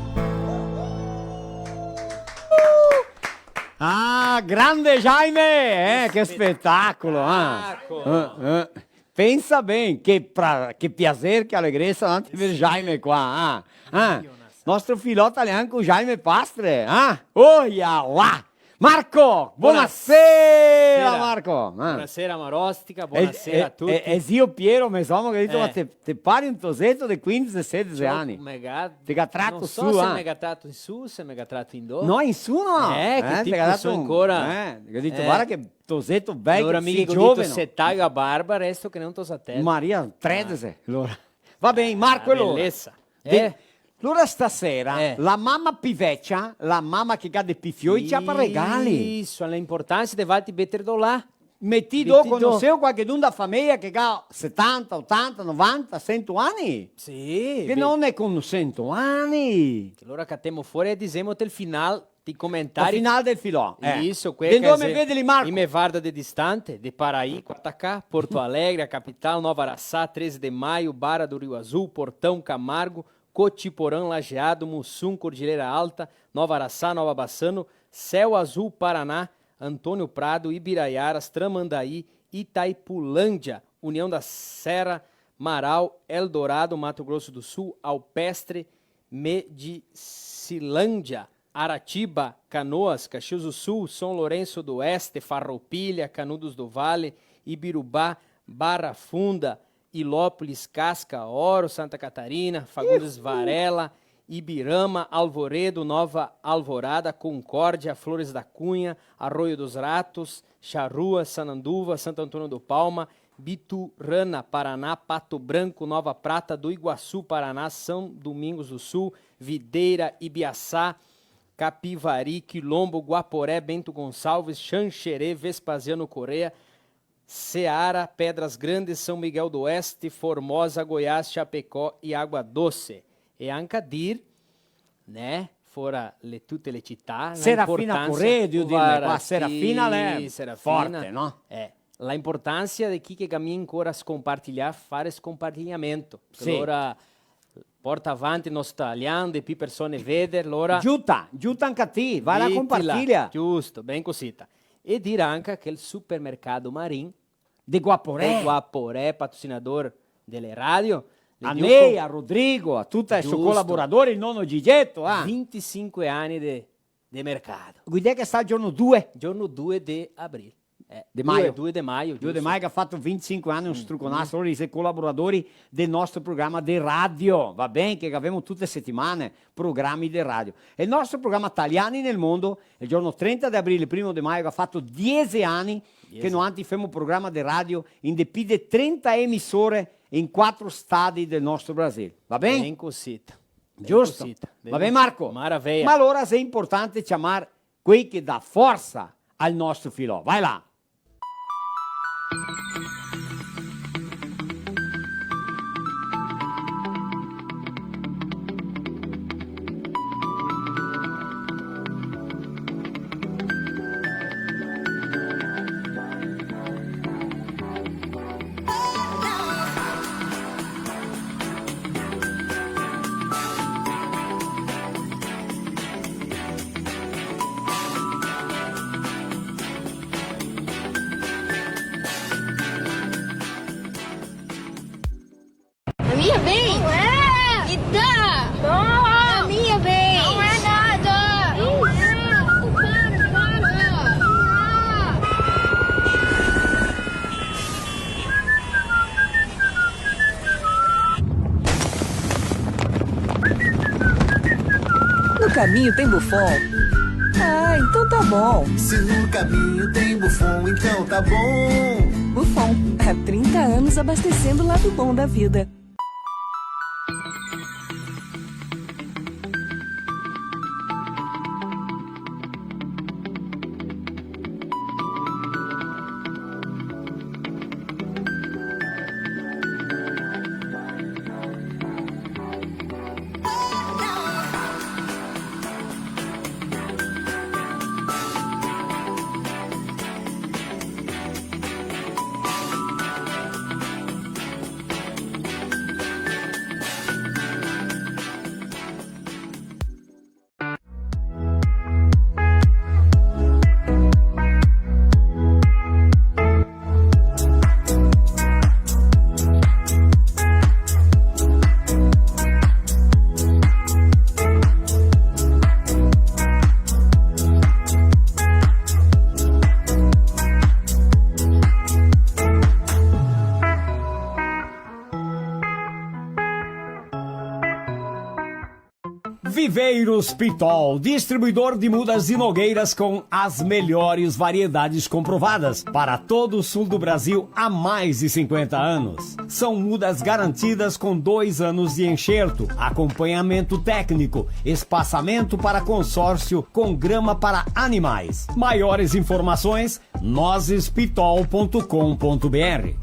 Ah, grande Jaime, eh, che spetacolo, ah. Spetacolo. Eh, eh. Pensa ben, che pra-, che piaser, che alegresa, antes de ver Jaime qua, ah, ah. Nostro filò talian co Jaime Pastre, ah? Oia, là! Marco, bonasera, Marco. Ah. Bonasera, Marostica, bonasera a tuti. Eh, eh, eh, zio Piero, me somo che ga dito, eh, ma te, te pari un toseto de quindese, sedese ani. Me ga, te ga trato su, ah. No so se me ga trato in su, se me ga trato in do. No, in su no. Eh, che te ga dato ancora. Eh, che ga dito, eh, varda che toseto bel, alora, che mi digo, gioveno. Se tago a barba, resto che n'è un tosatello. Maria, tredese, alora. Va ben, Marco, alora. Belesa. De-, eh. Alora stasera, eh, la mama pi vecia, la mama che ga de pi fioi, ciapa regali. Isso, la importansa de valtri meter do là. Metì do, conoseo qualchedun da fameia che ga setanta, otanta, novanta, sento ani? Sì. Che no ne conosemo ani? Che alora catemo fora e disemo tel final dei comentari. Tel final del filò, eh. Isso, quel che xe, me vede lì, Marco. I me varda de distante, de Paraí, Quatacá, Porto Alegre, a capital, Nova Araçá, Treze de Maio, Barra do Rio Azul, Portão, Camargo, Cotiporã, Lajeado, Muçum, Cordilheira Alta, Nova Araçá, Nova Bassano, Céu Azul, Paraná, Antônio Prado, Ibiraiaras, Tramandaí, Itaipulândia, União da Serra, Marau, Eldorado, Mato Grosso do Sul, Alpestre, Medicilândia, Aratiba, Canoas, Caxias do Sul, São Lourenço do Oeste, Farroupilha, Canudos do Vale, Ibirubá, Barra Funda, Ilópolis, Casca, Ouro, Santa Catarina, Fagundes Varela, Ibirama, Alvoredo, Nova Alvorada, Concórdia, Flores da Cunha, Arroio dos Ratos, Charrua, Sananduva, Santo Antônio do Palma, Biturana, Paraná, Pato Branco, Nova Prata do Iguaçu, Paraná, São Domingos do Sul, Videira, Ibiaçá, Capivari, Quilombo, Guaporé, Bento Gonçalves, Xanxerê, Vespasiano Corrêa, Seara, Pedras Grandes, São Miguel do Oeste, Formosa, Goiás, Chapecó e Água Doce. E anca dir, né, fora le, tute le cità, la Serafina importànsia, Corrêa, devo dire, varda, qua Serafina sì, l'è Serafina, forte, no? Eh, la importànsia de chi che ga mia ancora scompartilià, fare scompartiliamento. Sì. Alora, porta avanti el nostro talian, de pi persone veder, alora giuta, giuta anca ti, vai là, ditila, compartilia. Giusto, ben cosita. E dir anca che el supermercado Marin De Guaporé. De Guaporé, patrocinador dele radio. A Ney, a Rodrigo, a tuta i so colaboradori, el nono Gigeto, ah. Vintisinque ani de, de mercato. Che dì che xe stà? Giorno due? Giorno due de abril. Eh, de maio. Due, due de maio, giusto. Due de maio che ga fato vintisinque ani, un struconaso, lori i xe colaboradori del nostro programa de radio, va ben? Che gavemo tute e setimane programi de radio. E el nostro programa Taliani nel Mondo, el giorno trenta de abril, primo de maio, che ga fato diese ani che noantri femo programa de radio in de pi de trenta emisore in quatro stadi del nostro Brasil. Va ben? Ben cosita. Giusto? Ben cosita. Va ben, Marco? Maraveia. Ma alora xe inportante ciamar quei che dà forsa al nostro filò. Vai là! A minha vez? Não é! Me dá! Não! A minha vez! Não é nada! Não é! Para, para! No caminho tem Buffon? Ah, então tá bom. Se no caminho tem Buffon, então tá bom. Buffon, há trinta anos abastecendo o lado bom da vida. Viveiros Pitol, distribuidor de mudas e nogueiras com as melhores variedades comprovadas para todo o sul do Brasil há mais de cinquenta anos. São mudas garantidas com dois anos de enxerto, acompanhamento técnico, espaçamento para consórcio com grama para animais. Maiores informações, nozespitol ponto com ponto br.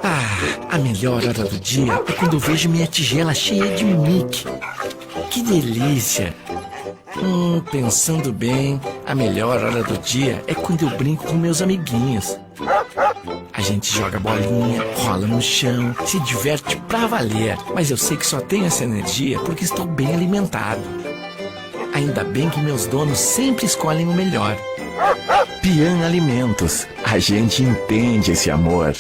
Ah, a melhor hora do dia é quando eu vejo minha tigela cheia de Mickey. Que delícia! Hum, pensando bem, A melhor hora do dia é quando eu brinco com meus amiguinhos. A gente joga bolinha, rola no chão, se diverte pra valer. Mas eu sei que só tenho essa energia porque estou bem alimentado. Ainda bem que meus donos sempre escolhem o melhor. Pian Alimentos, a gente entende esse amor.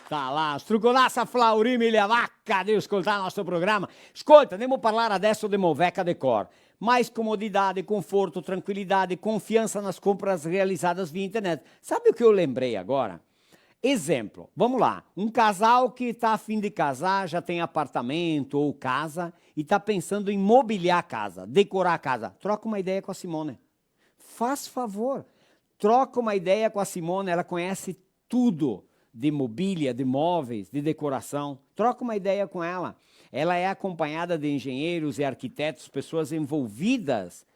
Eita là, struconasa Flauri Migliavacca de scoltar el nostro programa. Scolta, ndemo parlar adeso de Moveca Decor. Mais comodidade, conforto, tranquilidade, confiança nas compras realizadas via internet. Sabe o que eu lembrei agora? Exemplo, vamos lá, um casal que tá a fim de casar, já tem apartamento ou casa e tá pensando em mobiliar a casa, decorar a casa. Troca uma ideia com a Simone. Faz favor, troca uma ideia com a Simone, ela conhece tudo de mobília, de móveis, de decoração. Troca uma ideia com ela. Ela é acompanhada de engenheiros e arquitetos, pessoas envolvidas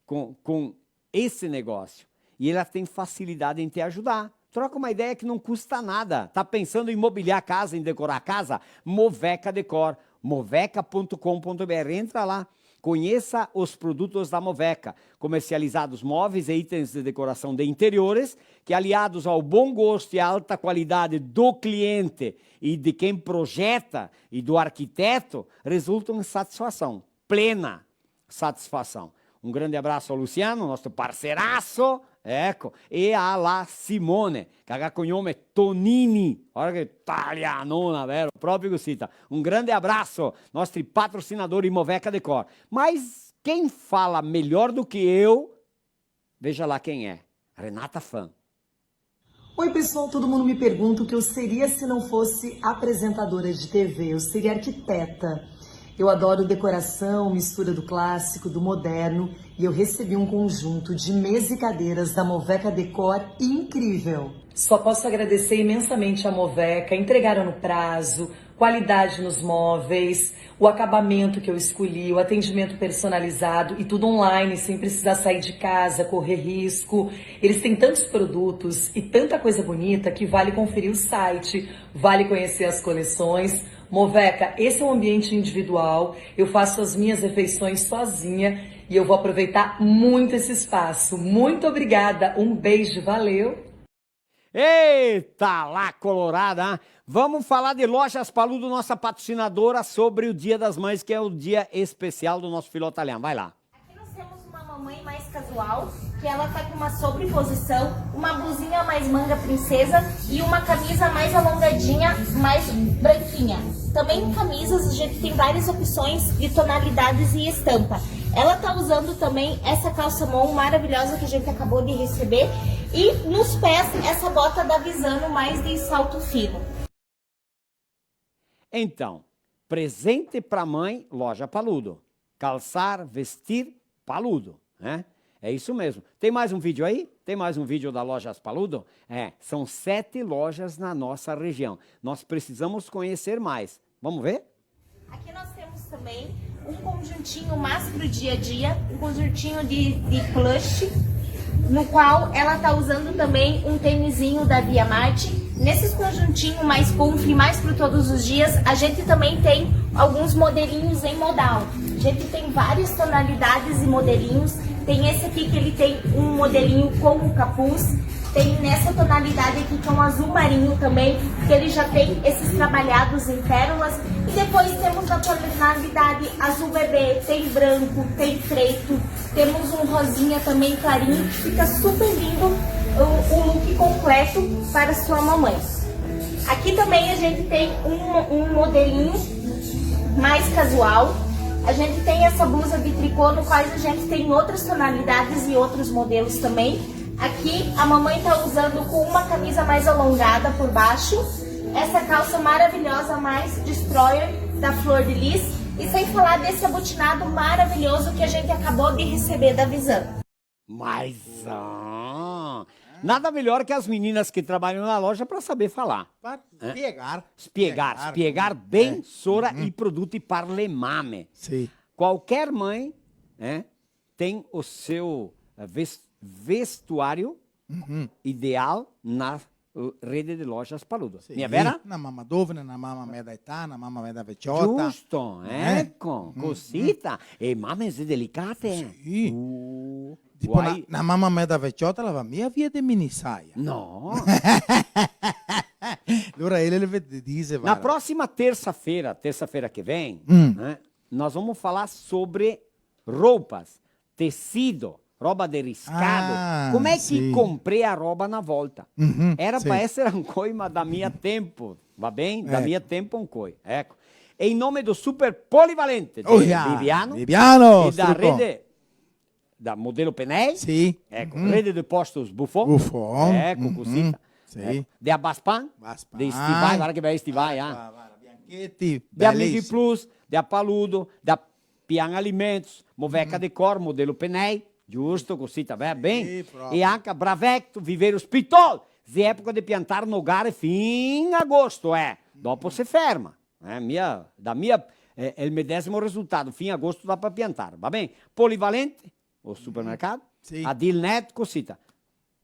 com, com esse negócio. E ela tem facilidade em te ajudar. Troca uma ideia que não custa nada. Tá pensando em mobiliar a casa, em decorar a casa? Moveca Decor, moveca ponto com ponto B R. Entra lá. Conheça os produtos da Moveca, comercializados móveis e itens de decoração de interiores, que aliados ao bom gosto e à alta qualidade do cliente e de quem projeta e do arquiteto, resultam em satisfação, plena satisfação. Um grande abraço ao Luciano, nosso parceiraço, eco, e alla Simone, che ga cognome Tonini. Olha che talianona, vero? Proprio cosita. Um grande abraço, nostri patrocinadori Moveca Decor. Mas quem fala melhor do que eu, veja lá quem é. Renata Fan. Oi, pessoal, todo mundo me pergunta o que eu seria se não fosse apresentadora de T V. Eu seria arquiteta. Eu adoro decoração, mistura do clássico, do moderno, e eu recebi um conjunto de mesa e cadeiras da Moveca Decor incrível. Só posso agradecer imensamente a Moveca, entregaram no prazo, qualidade nos móveis, o acabamento que eu escolhi, o atendimento personalizado e tudo online, sem precisar sair de casa, correr risco. Eles têm tantos produtos e tanta coisa bonita que vale conferir o site, vale conhecer as coleções. Moveca, esse é um ambiente individual, eu faço as minhas refeições sozinha e eu vou aproveitar muito esse espaço. Muito obrigada, um beijo, valeu! Eita lá, colorada, hein? Vamos falar de Lojas Paludo, nossa patrocinadora, sobre o Dia das Mães, que é o dia especial do nosso Filó Talian. Vai lá. Aqui nós temos uma mamãe mais casual, que ela tá com uma sobreposição, uma blusinha mais manga princesa e uma camisa mais alongadinha, mais branquinha. Também em camisas a gente tem várias opções de tonalidades e estampa. Ela tá usando também essa calça mom maravilhosa que a gente acabou de receber e nos pés essa bota da Visano mais de salto fino. Então, presente pra mãe, Loja Paludo. Calçar, vestir, Paludo, né? É isso mesmo. Tem mais um vídeo aí? Tem mais um vídeo da Lojas Paludo? É, são sete lojas na nossa região. Nós precisamos conhecer mais. Vamos ver? Aqui nós temos também um conjuntinho mais pro dia a dia, um conjuntinho de, de plush, no qual ela tá usando também um tênisinho da Via Marte. Nesses conjuntinhos mais comfy, mais pro todos os dias, a gente também tem alguns modelinhos em modal. A gente tem várias tonalidades e modelinhos. Tem esse aqui que ele tem um modelinho com o capuz. Tem nessa tonalidade aqui, que é um azul marinho também, que ele já tem esses trabalhados em pérolas. E depois temos na tonalidade azul bebê, tem branco, tem preto. Temos um rosinha também clarinho, que fica super lindo o, o look completo para sua mamãe. Aqui também a gente tem um, um modelinho mais casual. A gente tem essa blusa de tricô, no qual a gente tem outras tonalidades e outros modelos também. Aqui a mamãe tá usando com uma camisa mais alongada por baixo. Essa calça maravilhosa mais destroyer da Flor de Lis. E sem falar desse abotinado maravilhoso que a gente acabou de receber da Visão. Mas, ah, nada melhor que as meninas que trabalham na loja pra saber falar. Pra spiegar. Spiegar, spiegar bem, eh, sora, i produti par le mame. Sì. Qualquer mãe, né, tem o seu, eh, ves-, vestuário ideal na, eh, rede de lojas Paludo. Sì. Mia vera? Na mama dovena, na mama meda età, na mama meda veciota. Giusto, eco, cosita. E mame xe delicate. Sì. Uh, tipo, na, na mama meda veciota la va mia via de minisaia. No. Alora ele, ele ve-, dixe, na próxima terça-feira, terça-feira que vem, né, nós vamos falar sobre roupas, tecido, roba de riscado. Ah, como é que comprei a roba na volta? Era pra esser ancoi, ma da mia tempo, va ben? Da mia tempo ancoi, eco. E in nome do Super Polivalente de Bibiano, Bibiano, e da rede, da Modelo Penei, eco, rede de postos Buffon, Buffon, eco, cosita, sì, eco, de Abaspan, Baspan, de stivai, varda che bei stivai, ah. Varda, varda, biancheti, de Amici belisimi. Plus, de Paludo, da Pian Alimentos, Moveca Decor, Modelo Penei, giusto, cosita, va ben? Sì, proprio. E anca Bravecto, Viveiros Pitol, xe epoca de piantar nogare fin agosto, eh. Dopo se ferma, eh, mia, da mia, eh, xe el medesimo resultado, fin agosto dà par piantar, va ben? Polivalente, o supermercado, sì. Adilnet, cosita.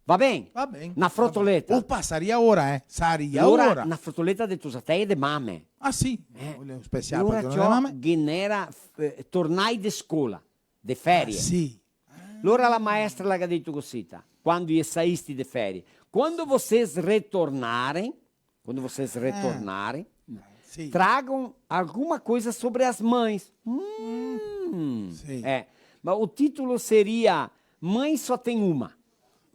Va ben? Va ben. Na frotoleta. Opa, saria ora, eh. Saria ora. Alora, na frotoleta de tosateie de mame. Ah, sì? Eh. Olha, un special par le mame. Alora, ciò, ghe n'era, eh, tornai de scola, de ferie. Ah, sì. Alora la maestra la ga dito cosita, quando i è saisti de ferie: "Quando vocês retornarem, quando vocês retornarem, tragam alguma coisa sobre as mães." Hum. Sì. Eh, ma o titolo saria Mãe Só Tem Uma.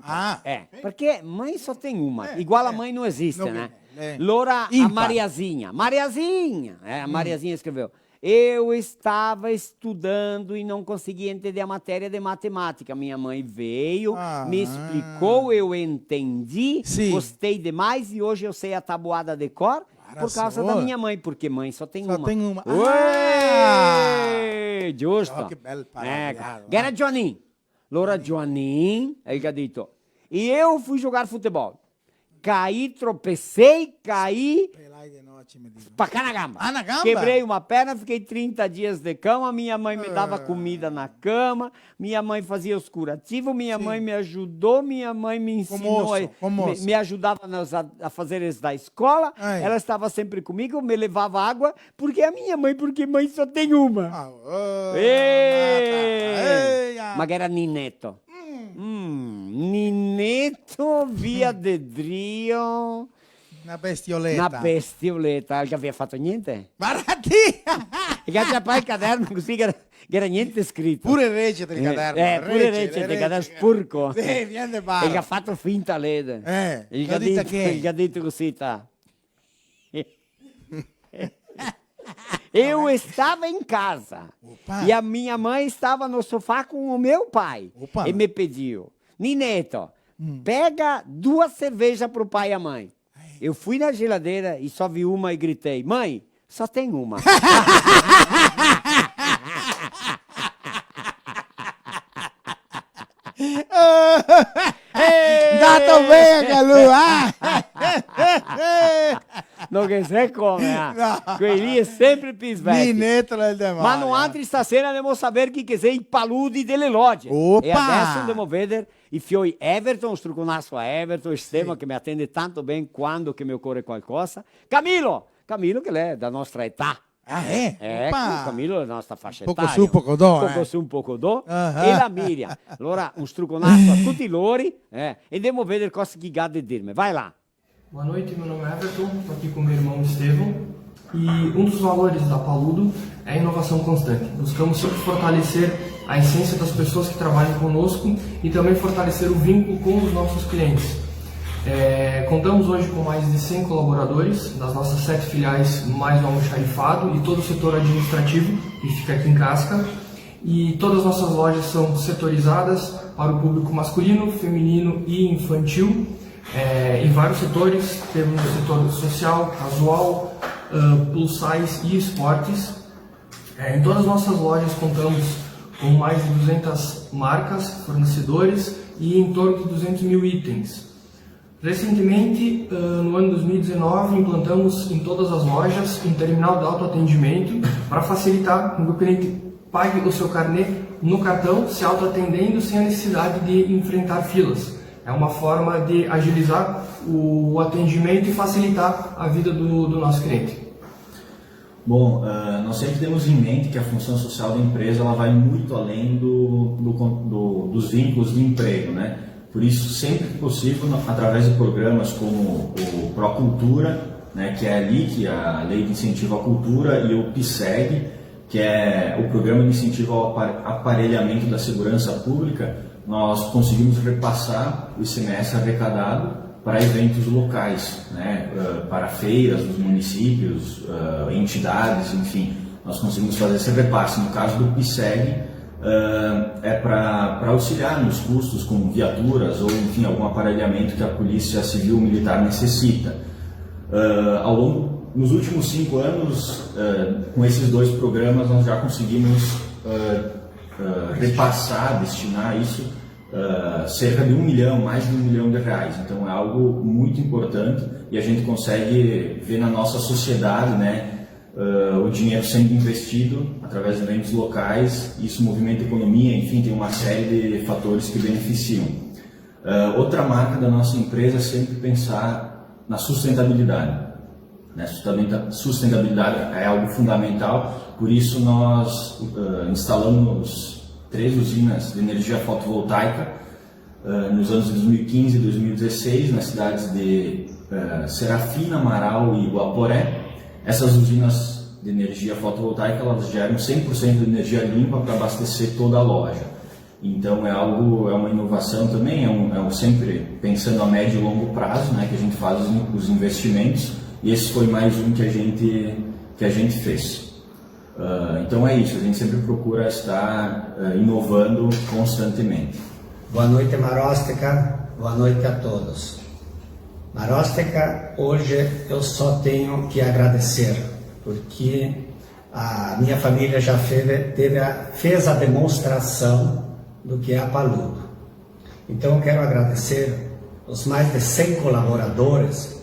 Ah. Eh, parché mãe só tem uma. Eh, igual a mãe não existe, né? Alora a Mariazinha. Mariazinha, eh, a Mariazinha escreveu: "Eu estava estudando e não conseguia entender a matéria de matemática. Minha mãe veio, me explicou, eu entendi, gostei demais e hoje eu sei a tabuada de cor por causa da minha mãe, porque mãe só tem uma." Só tem uma. Ué! Giusto. Oh, che bel paragone. Eco. Ghe n'era Joanin. Alora Joanin, el ga dito: "E eu fui jogar futebol. Caí, tropecei, caí, spacà na gamba. Ah, na gamba? Quebrei uma perna, fiquei trinta dias de cama, minha mãe me dava comida na cama, minha mãe fazia os curativos, minha mãe me ajudou, minha mãe me ensinou, me, me ajudava nas, a, afazeres da escola, ela estava sempre comigo, me levava água, porque a minha mãe, porque mãe só tem uma." Ah, oh, Ei! Mata. Ei, ah. Ma ghe era Nineto. Mm, Nineto, via de drio. Na bestioleta. Na bestioleta, el gavea fato gnente. Varda ti! E che el ga ciapà el caderno cusì che ghe era, ghe era gnente scrito. Pure rece del caderno. Eh, pure rece del caderno sporco. Sì, gnente male. E el ga fato finta, lede. Eh, el ga dito che? El ga dito cusì, ta. Eu estava em casa e a minha mãe estava no sofá com o meu pai e me pediu: "Nineto, pega duas cervejas pro pai e a mãe." Eu fui na geladeira e só vi uma e gritei: "Mãe, só tem uma." Ndato ben, Calù, ah! No ghe xe come, ah! No. Quei lì xe sempre pi sveci. Nineto del demonio. Ma noantri stasera ndemo saver chi che xe i paludi dele loge. Opa! E adeso ndemo veder i fioi Everton, un struconaso a Everton, Estema, che me atende tanto ben quando che me ocore qualcosa. Camilo! Camilo che l'è da nostra età. Ah, eh? Eco, opa! Camilo, la nostra fascia etaria. Poco su, poco do, eh? Poco su, poco do. Ah. E la Miriam. Alora, un struconaso a tuti lori, eh, e ndemo veder cosa che i ga de dirme. Vai là. Boa noite, meu nome é Everton, tô aqui com meu irmão Estevão. E um dos valores da Paludo é a inovação constante. Buscamos sempre fortalecer a essência das pessoas que trabalham conosco e também fortalecer o vínculo com os nossos clientes. É, contamos hoje com mais de cem colaboradores das nossas sete filiais, mais o almoxarifado e todo o setor administrativo, que fica aqui em Casca. E todas as nossas lojas são setorizadas para o público masculino, feminino e infantil, é, em vários setores. Temos o setor social, casual, ah, plus size e esportes. É, em todas as nossas lojas contamos com mais de duzentas marcas, fornecedores e em torno de duzentos mil itens. Recentemente, ah, no ano dois mil e dezenove, implantamos em todas as lojas um terminal de autoatendimento para facilitar com que o cliente pague o seu carnê no cartão, se autoatendendo sem a necessidade de enfrentar filas. É uma forma de agilizar o atendimento e facilitar a vida do, do nosso cliente. Bom, ah, nós sempre temos em mente que a função social da empresa, ela vai muito além do, do con-, do, dos vínculos de emprego, né? Por isso, sempre que possível, no-, através de programas como o Pró-Cultura, né, que é a lic, a Lei de Incentivo à Cultura, e o PISEG, que é o Programa de Incentivo ao Apar-, Aparelhamento da Segurança Pública, nós conseguimos repassar o I C M S arrecadado para eventos locais, né, eh, para feiras dos municípios, eh, entidades, enfim, nós conseguimos fazer esse repasse. No caso do PISEG, eh, é para auxiliar nos custos com viaturas ou, enfim, algum aparelhamento que a Polícia Civil ou Militar necessita. Eh, ao longo, nos últimos cinco anos, eh, com esses dois programas, nós já conseguimos, eh, eh, repassar, destinar isso, eh, cerca de um milhão, mais de um milhão de reais. Então, é algo muito importante e a gente consegue ver na nossa sociedade, né, eh, o dinheiro sendo investido através de eventos locais, isso movimenta a economia, enfim, tem uma série de fatores que beneficiam. Eh, outra marca da nossa empresa é sempre pensar na sustentabilidade, né? Sustenta-, sustentabilidade é algo fundamental, por isso nós, eh, instalamos três usinas de energia fotovoltaica, eh, nos anos de dois mil e quinze e dois mil e dezesseis, nas cidades de, eh, Serafina, Marau e Guaporé. Essas usinas de energia fotovoltaica, elas geram cem por cento de energia limpa para abastecer toda a loja. Então, é algo, é uma inovação também, é um, é um sempre pensando a médio e longo prazo, né, que a gente faz os in-, os investimentos, e esse foi mais um que a gente, que a gente fez. Ah, então é isso, a gente sempre procura estar, ah, inovando constantemente. Boa noite, Marostica. Boa noite a todos. Marostica, hoje eu só tenho que agradecer, porque a minha família já fez, teve a, fez a demonstração do que é a Paludo. Então, eu quero agradecer os mais de cem colaboradores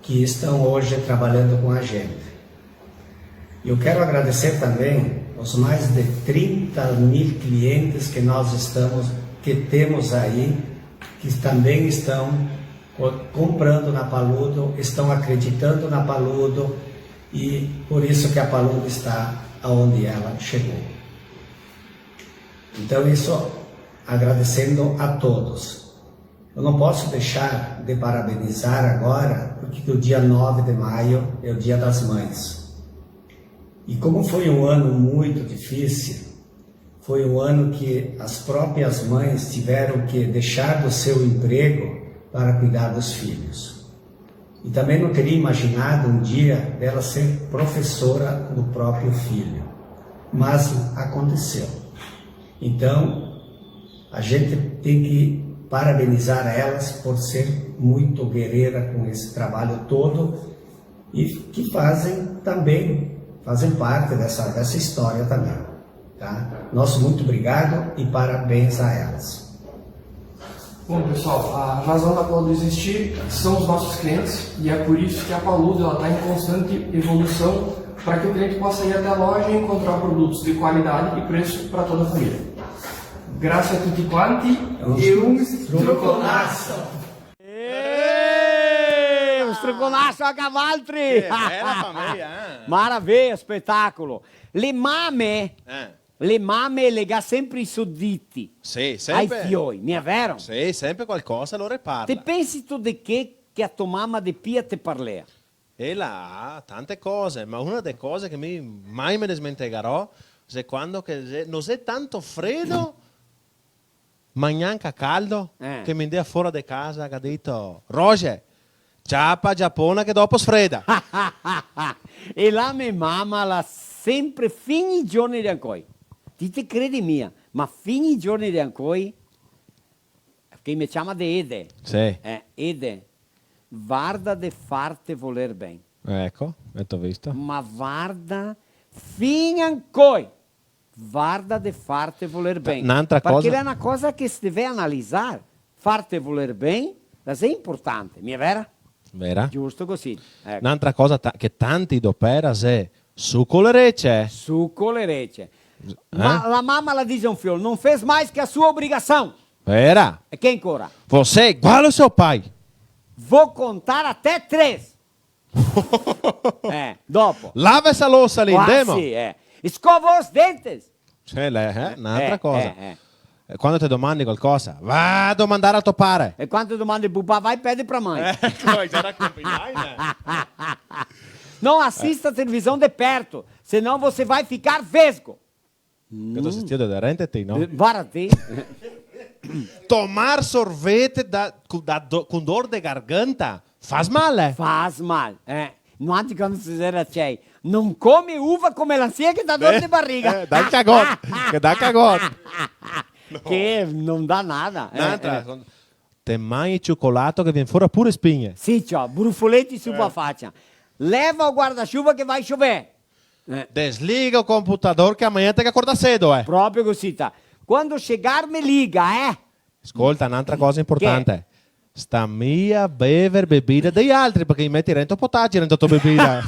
que estão hoje trabalhando com a gente. Eu quero agradecer também os mais de trinta mil clientes que nós estamos, que temos aí, que também estão co-, comprando na Paludo, estão acreditando na Paludo, e por isso que a Paludo está aonde ela chegou. Então, isso agradecendo a todos. Eu não posso deixar de parabenizar agora, porque o dia nove de maio é o Dia das Mães. E como foi um ano muito difícil, foi um ano que as próprias mães tiveram que deixar do seu emprego para cuidar dos filhos. E também não teria imaginado um dia dela ser professora do próprio filho. Mas aconteceu. Então, a gente tem que parabenizar elas por ser muito guerreira com esse trabalho todo e que fazem também, fazem parte dessa, dessa história também, tá? Nosso muito obrigado e parabéns a elas. Bom, pessoal, a razão da Paludo existir são os nossos clientes e é por isso que a Paludo ela está em constante evolução para que o cliente possa ir até a loja e encontrar produtos de qualidade e preço para toda a família. Grazie a tutti quanti e un struconasso! Eh, un struconasso anca a valtri! Che bela fameia, eh! Maraveia, spetacolo! Le mame, eh, le mame le ga sempre i soditi, sì, sempre, ai fioi, mia vero? Sì, sempre qualcosa lore parla. Te pensi tu de che, che a to mama de pia te parlea? Ela, tante cose, ma una de cose che mi mai me desmentegarò, xe quando che xe, no xe tanto fredo, ma gnanca caldo, eh, che mi ndea fora de casa, che ga dito: "Roger, ciapa giapona che dopo sfreda." E la me mama la sempre, fin i giorni de ancoi. Ti te credi mia, ma fin i giorni de ancoi, che me ciama de Ede. Sì. Eh, Ede, varda de farte voler ben. Eco, e te go visto. Ma varda Fin ancoi, varda de farte voler ben. N'antra cosa. Parché l'è na cosa che se deve analizar. Farte voler ben, la xe importante, mia vera? Vera. Giusto cusì. Eco. N'antra cosa ta-, che tanti dopera xe su co le rece. Su co le rece. Eh? Ma la mama la dixe a un fiol, "Não fez mais que a sua obrigação." Vera. E che ancora? Você é igual ao seu pai. Vou contar até três. Eh, dopo. Lava essa louça ali, ah, ndemo. Sì, eh. Escova os dentes. Cioè, le-, eh, n'antra cosa. Eh, eh. E quando te domandi qualcosa, va a domandar a to pare. E quando te domandi pupà, vai pede pra mãe. Eco, già da combinare, eh. Não assista televisão de perto, senão você vai ficar vesgo. Che te si stio de darente ti, no? Eh, varda ti. Tomar sorvete da, cu-, da do-, con dor de garganta faz mal, eh? Faz mal, eh. Noantri quando se era cei, "Não come uva com melancia que dá dor de barriga." Eh, dà el cagot, che dà el cagot. Che no dà nada, eh, n'antra, eh. Te magni ciocolato che vien fora pure spine. Sì, ciò, brufoleti su pa facia. Leva o guarda-chuva che vai chover. Eh. Desliga o computador che amanhã tem que acordar cedo, eh. Proprio cusì, ta. Quando chegar me liga, eh. Scolta, n'antra cosa importante. Che? Sta mia bever bebida dei altri, parché i meti rento potagi rento to bebida.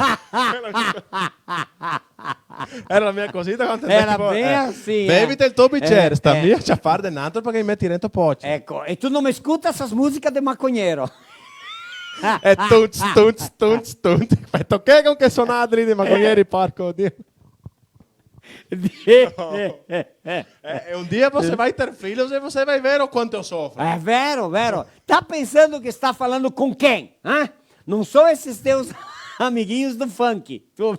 Era la mia cosita quando... Era tipo, ben eh, sì, eh. Bevite el to bicer, eh, sta eh. Mia ciapar de n'antro parché i meti rento poci. Eco, e tu no me scuta sas musica de macognero. E tunz, tunz, tunz, tunz. Ma toché con che sonadri de macogneri, porco Dio. No. Eh, e un dia você vai ter filhos e você vai ver o quanto eu sofro. É vero, vero. Tá pensando que está falando com quem, hã? Não são esses teus amiguinhos do funk. Tu...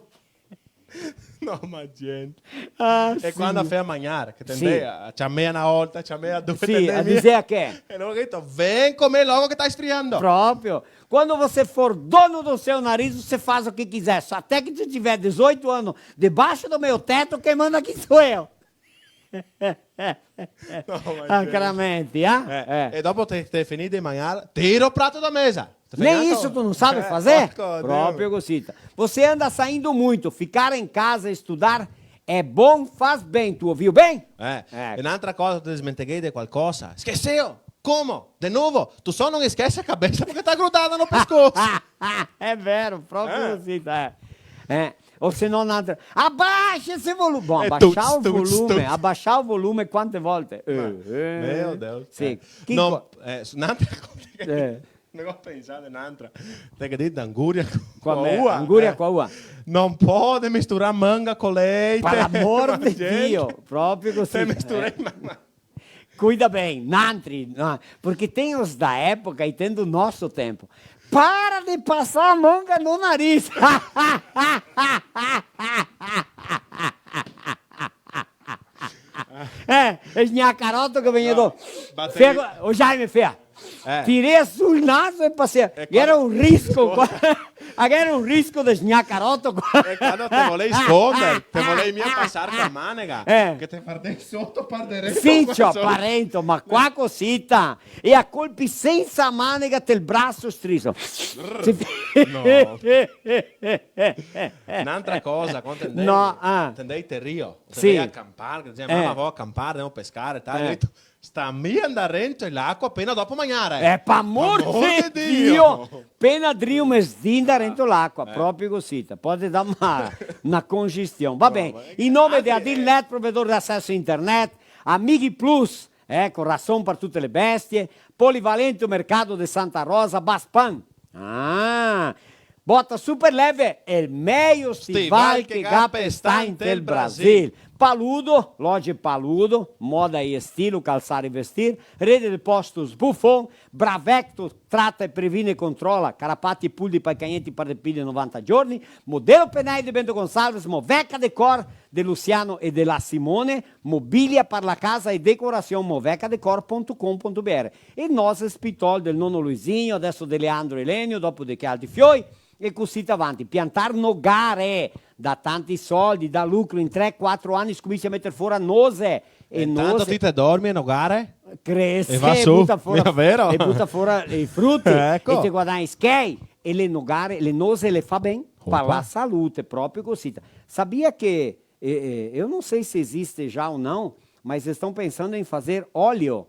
No, ma gente. Ah, e sì. Quando fea magnar, che te... Sì. Ndea, ciamea na volta, ciamea due, sì, te ndea a mia. Dizea che? E lora che dito, "Vem comer logo que tá esfriando." Proprio. Quando você for dono do seu nariz, você faz o que quiser. Só até que tu tiver dezoito anos debaixo do meu teto, quem manda aqui sou eu. No, ma... Ah, veramente, ah? Eh, eh. E dopo te, te finì de magnar, tira o prato da mesa. Te finì... Nem isso tu não sabe fazer? Eh, porco Dio. Proprio cosita. Você anda saindo muito. Ficar em casa e estudar é bom, faz bem. Tu ouviu bem? Eh, eco. E n'antra cosa, te desmenteghei de qualcosa. Esqueceu! Como? De novo? Tu só não esquece a cabeça porque tá grudada no pescoço. É vero, proprio cosita, eh. Eh, o se no n'antra, "Abaixa esse volume." Bom, é, abaixar o volume, tuts, tuts. Abaixar o volume quante volte? Eh, eh. Meu Deus. Sì. Eh. Chi... No, co-, eh, su-, n'antra cosa che... Eh. No go pensà n'antra. Te che dito anguria co, co a ua, anguria co a ua. No pol misturar manga co leite. Par amor de Dio, proprio cosita. Te misturei, eh. Ma, ma Cuida bem, nantri, no, porque tem os da época e tem do nosso tempo. Para de passar a manga no nariz. Eh, el sgnacaroto che vegniva do. No, ma te... Fea, o Jaime, fea. Eh. Tirei sul naso e passei. E quando... Era un risco qua. Era un risco de sgnacaroto qua. E quando te volei sconder, te volei mia passar co la manega, eh, che te fardei soto par derento. Sì, qua ciò, soto. Par rento, ma qua cosita. E a colpi sensa manega tel braso striso. Brr, no. N'antra cosa, quando te ndei, no, ah, te ndei te rio, te ndei a campar, che dixea, eh, "Mama, vo a campar, ndemo pescar", tal, eh, e tu, Sta mia ndar rento l'aqua pena dopo magnare. Eh, par amor de Dio! Pena drio mesdì ndar rento l'aqua, proprio cusì, te pol dar na, na congestion. Va ben, in nome de Adilnet, provedor de acesso a internet, Amighi Plus, eco, rason par tute le bestie, Polivalente, o mercato de Santa Rosa, Baspan. Ah, Bota Super Leve, el mejo stival che ga par star inte el Brasil. Paludo, loje Paludo, moda e estilo, calsar e vestir, rede de postos Buffon, Bravecto, trata e previne e controla carapati e puldi par cagneti par de pi de novanta giorni, Modelo Penai de Bento Gonçalves, Moveca Decor de Luciano e de la Simone, mobilia par la casa e decorasion, moveca decor ponto com ponto B R. E Nozes Pitol del nono Luizinho, adeso de Leandro Elenio, dopo de che altri fioi, e cusì avanti. Piantar nogare dà tanti soldi, dà lucro, in tre, quatro ani scominsi a meter fora nose. E intanto nose ti te dormi e nogare crese, e va su, buta fora, è vero? E buta fora i fruti, eco, e te guadagni schei, e le nogare, le nose le fa ben. Opa. Par la salute, proprio cosita. Sabia que, eh, eh, eu não sei se existe já ou não, mas eles estão pensando em fazer óleo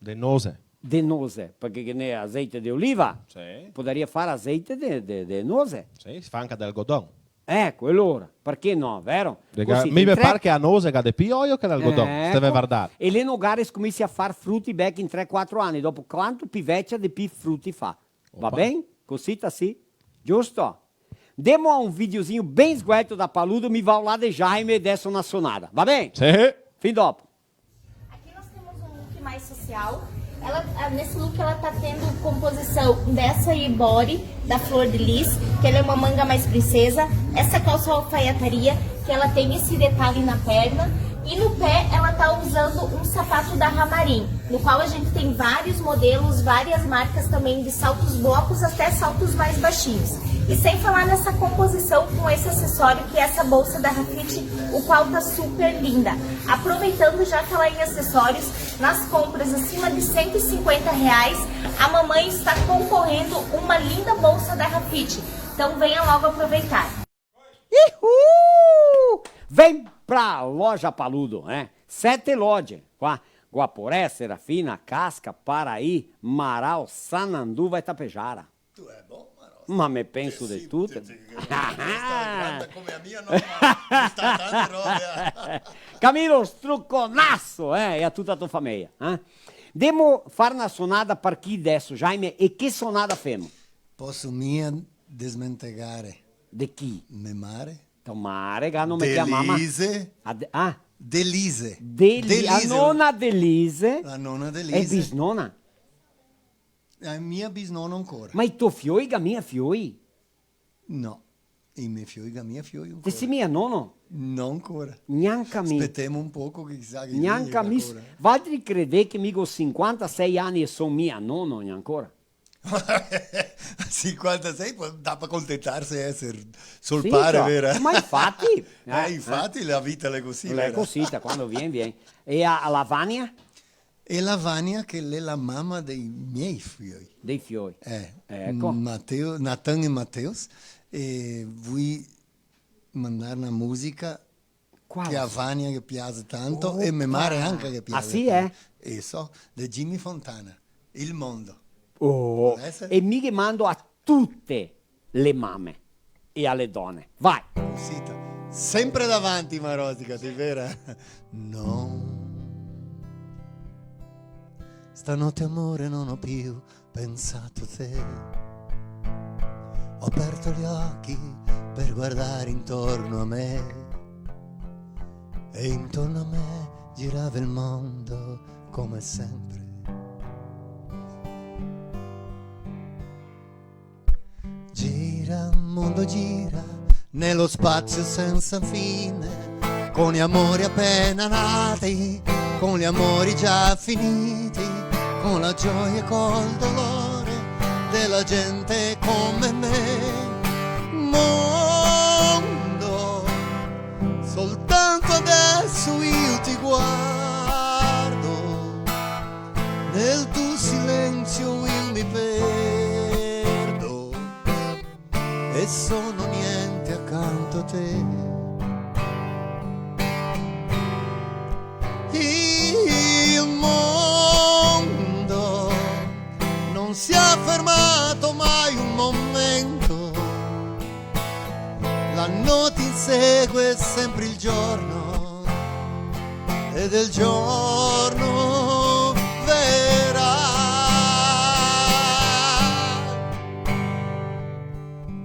De noze. De noze, parché ghe n'è azeite de oliva, sì, podaria far azeite de, de, de noze. Sì, se fa anca de algodon. Eco, e alora, parché no, vero? De ga-, cusì, mi me par che a noze ga de pi oio che l'algodon, eco, se te ve vardar. E le nogare scominsia a far fruti, beh, in tre, quatro ani, dopo quanto pi vecia, de pi fruti fa. Va ben? Opa. Cosita sì? Giusto? Demo a un videozinho ben sguelto da Paludo, mi vao là de Jaime e deso na sonada. Va ben? Sì. Fin dopo. Aqui nós temos um look mais social. Ela, ah, nesse look ela tá tendo composição dessa Ibori, da Flor de Lis, que ela é uma manga mais princesa. Essa calça alfaiataria, que ela tem esse detalhe na perna. E no pé ela tá usando um sapato da Ramarim, no qual a gente tem vários modelos, várias marcas também, de saltos blocos até saltos mais baixinhos. E sem falar nessa composição com esse acessório que é essa bolsa da Rafiti, o qual tá super linda. Aproveitando já falar em acessórios, nas compras acima de cento e cinquenta reais, a mamãe está concorrendo uma linda bolsa da Rafiti. Então venha logo aproveitar. Ihu! Vem pra Loja Paludo, eh? Sete loje, qua, Guaporé, Serafina, Casca, Paraí, Marau, Sananduva e Tapejara. Tu é bom, Marostica. Ma me penso de tute. Te, te, te, te, sta granda come a mia, no, ma sta tante robe, eh. Camilo, struconaso, eh, e a tuta la to fameia, eh? Demo far na sonada par chi deso, Jaime, e che sonada femo? Poso mia desmentegare. De chi? Me mare. To mare, che nome che la ga, mama? Delise. A de-, ah. Delise. Deli-, Delise. La nona Delise. La nona Delise. E bisnona? La mia bisnona ancora. Ma i to fioi, ga mia fioi? No. I me fioi, ga mia fioi ancora. Te si mia nono? No ancora. Gnanca mi. Spetemo un poco che chisà che vien ancora. Gnanca mi. Valtri credè che mi go sinquantasei ani e so mia nono, gnancora? Sinquantasei, po-, dà par contentarse e eser sol pare, ciò, vera? Ma infati, eh, eh, infati, la vita l'è cusì, vera? L'è cusì, da quando vien, vien. E a, a Lavania? E Lavania, che l'è la mama dei miei fioi. Dei fioi. Eh, eco. Mateo, Nathan e Mateus, e vui mandar na musica che a Vania ghe piase tanto, e me mare anca ghe piase tanto. Ah, sì, eh? E so, de Jimmy Fontana, Il mondo. Oh, pol eser? E mi ghe mando a tute le mame e a le done. Vai! Sito. Sempre davanti, Marostica, sì, vera? No. Stanotte, amore, non ho più pensato a te. Ho aperto gli occhi per guardare intorno a me. E intorno a me girava il mondo come sempre. Gira, mondo, gira nello spazio senza fine, con gli amori appena nati, con gli amori già finiti, con la gioia e col dolore della gente come me. Mondo, soltanto adesso io ti guardo, nel tuo silenzio io mi perdo e sono niente accanto a te. Il mondo non si è fermato mai un momento, la notte insegue sempre il giorno, ed il giorno verrà.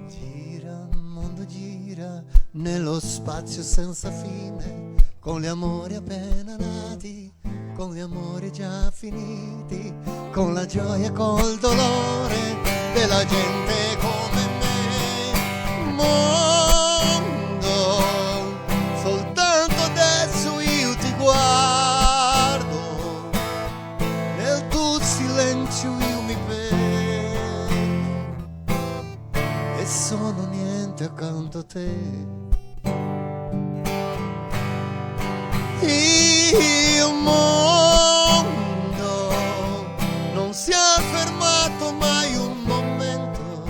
Gira, mondo, gira nello spazio senza fine, con gli amori appena nati, con gli amori già finiti, con la gioia e col dolore della gente come me. Mondo, soltanto adesso io ti guardo, nel tuo silenzio io mi perdo e sono niente accanto a te. Il mondo non si è fermato mai un momento,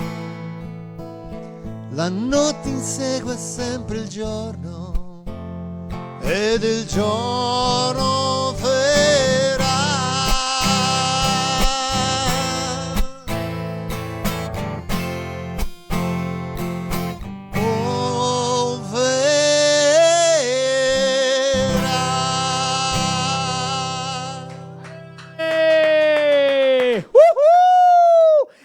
la La notte insegue sempre il giorno ed il giorno verrà. Oh, verrà. Eh! Uhu!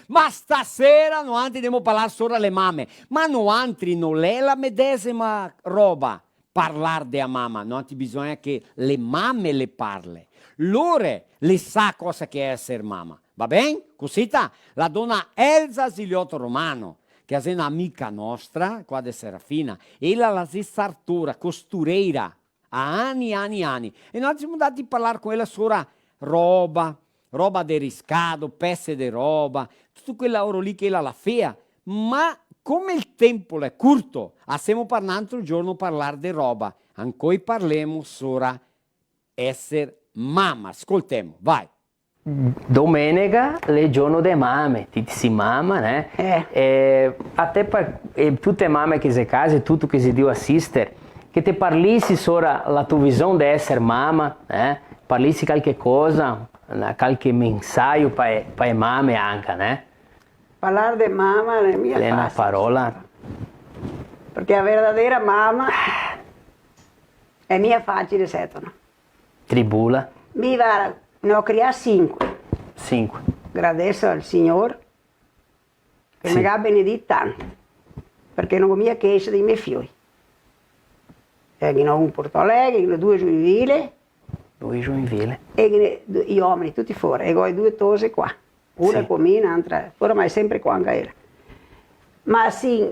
Ma stasera noantri ndemo parlar sora le mame. Ma noantri no l'è la medesima roba parlar de a mama. Noantri bisogna che le mame le parle. Lore le sa cosa che è eser mama. Va ben? Cusita? La dona Elsa Ziliotto Romano, che la xe na amica nostra, qua de Serafina, ela la xe sartora, costureira, a ani, ani, ani. E noantri semo ndati a parlar co ela sora roba, roba de riscado, pese de roba, tuto quel laoro lì che ela la fea. Ma come el tenpo l'è curto, lasemo par n'antro giorno parlar de roba. Ancoi parlemo sora eser mama. Scoltemo, vai. Domenega l'è giorno de mame, ti, ti si mama, né? Eh. E a te par-, e tute mame che xe casa, e tuto che xe drio asister, che te parlisi sora la to vision de eser mama, eh? Parlisi calche cosa, na, calche mensajo pa e, pa e mame anca, né? Parlar de mama l'è mia fàcile. L'è na parola. Parché la verdadera mama l'è mia fàcile, seto, no? Tribula. Mi, varda, ne go crià sinque. Sinque. Gradeso al Signor che me ga benedì tanto, parché no go mia queixa dei me fioi. Eh, ghe n'è un a Porto Alegre, ghe n'è due a Joinville. Due a Joinville. E ghe n'è du-, i omeni tuti fora, e go e due tose qua. Una co mi, n'antra fora, ma l'è sempre qua anca ela. Ma sì,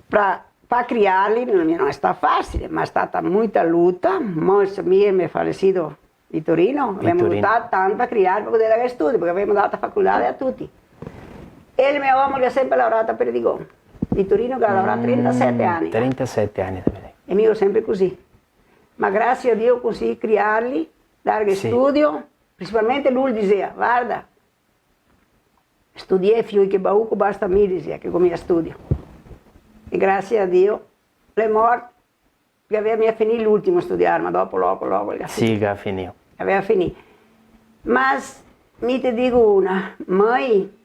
pra, pra criarli no, no è stà fàcile, ma l'è stata muita luta. Mo, mi e me falecido Vitorino, gavemo lutà tanto a criar, par poder dar studio, parché gavemo dato facoltà a tuti. E el me omo che ga sempre laorà a Perdigon. Vitorino che ga laorà trentasete ani. Trentasete ani, te vedi. E mi go sempre cusì. Ma grasie a Dio consegui criarli, darghe studio, principalmente lu el disea, "Varda, studiè, fioi, che bauco basta mi", disea, "che go mia studio." E grasie a Dio, l'è morto, che gavea mia finì l'ultimo studiar, ma dopo, logo, logo, el ga finì. Sì, che ga finì. Gavea finì. Ma s-, mi te digo una, mai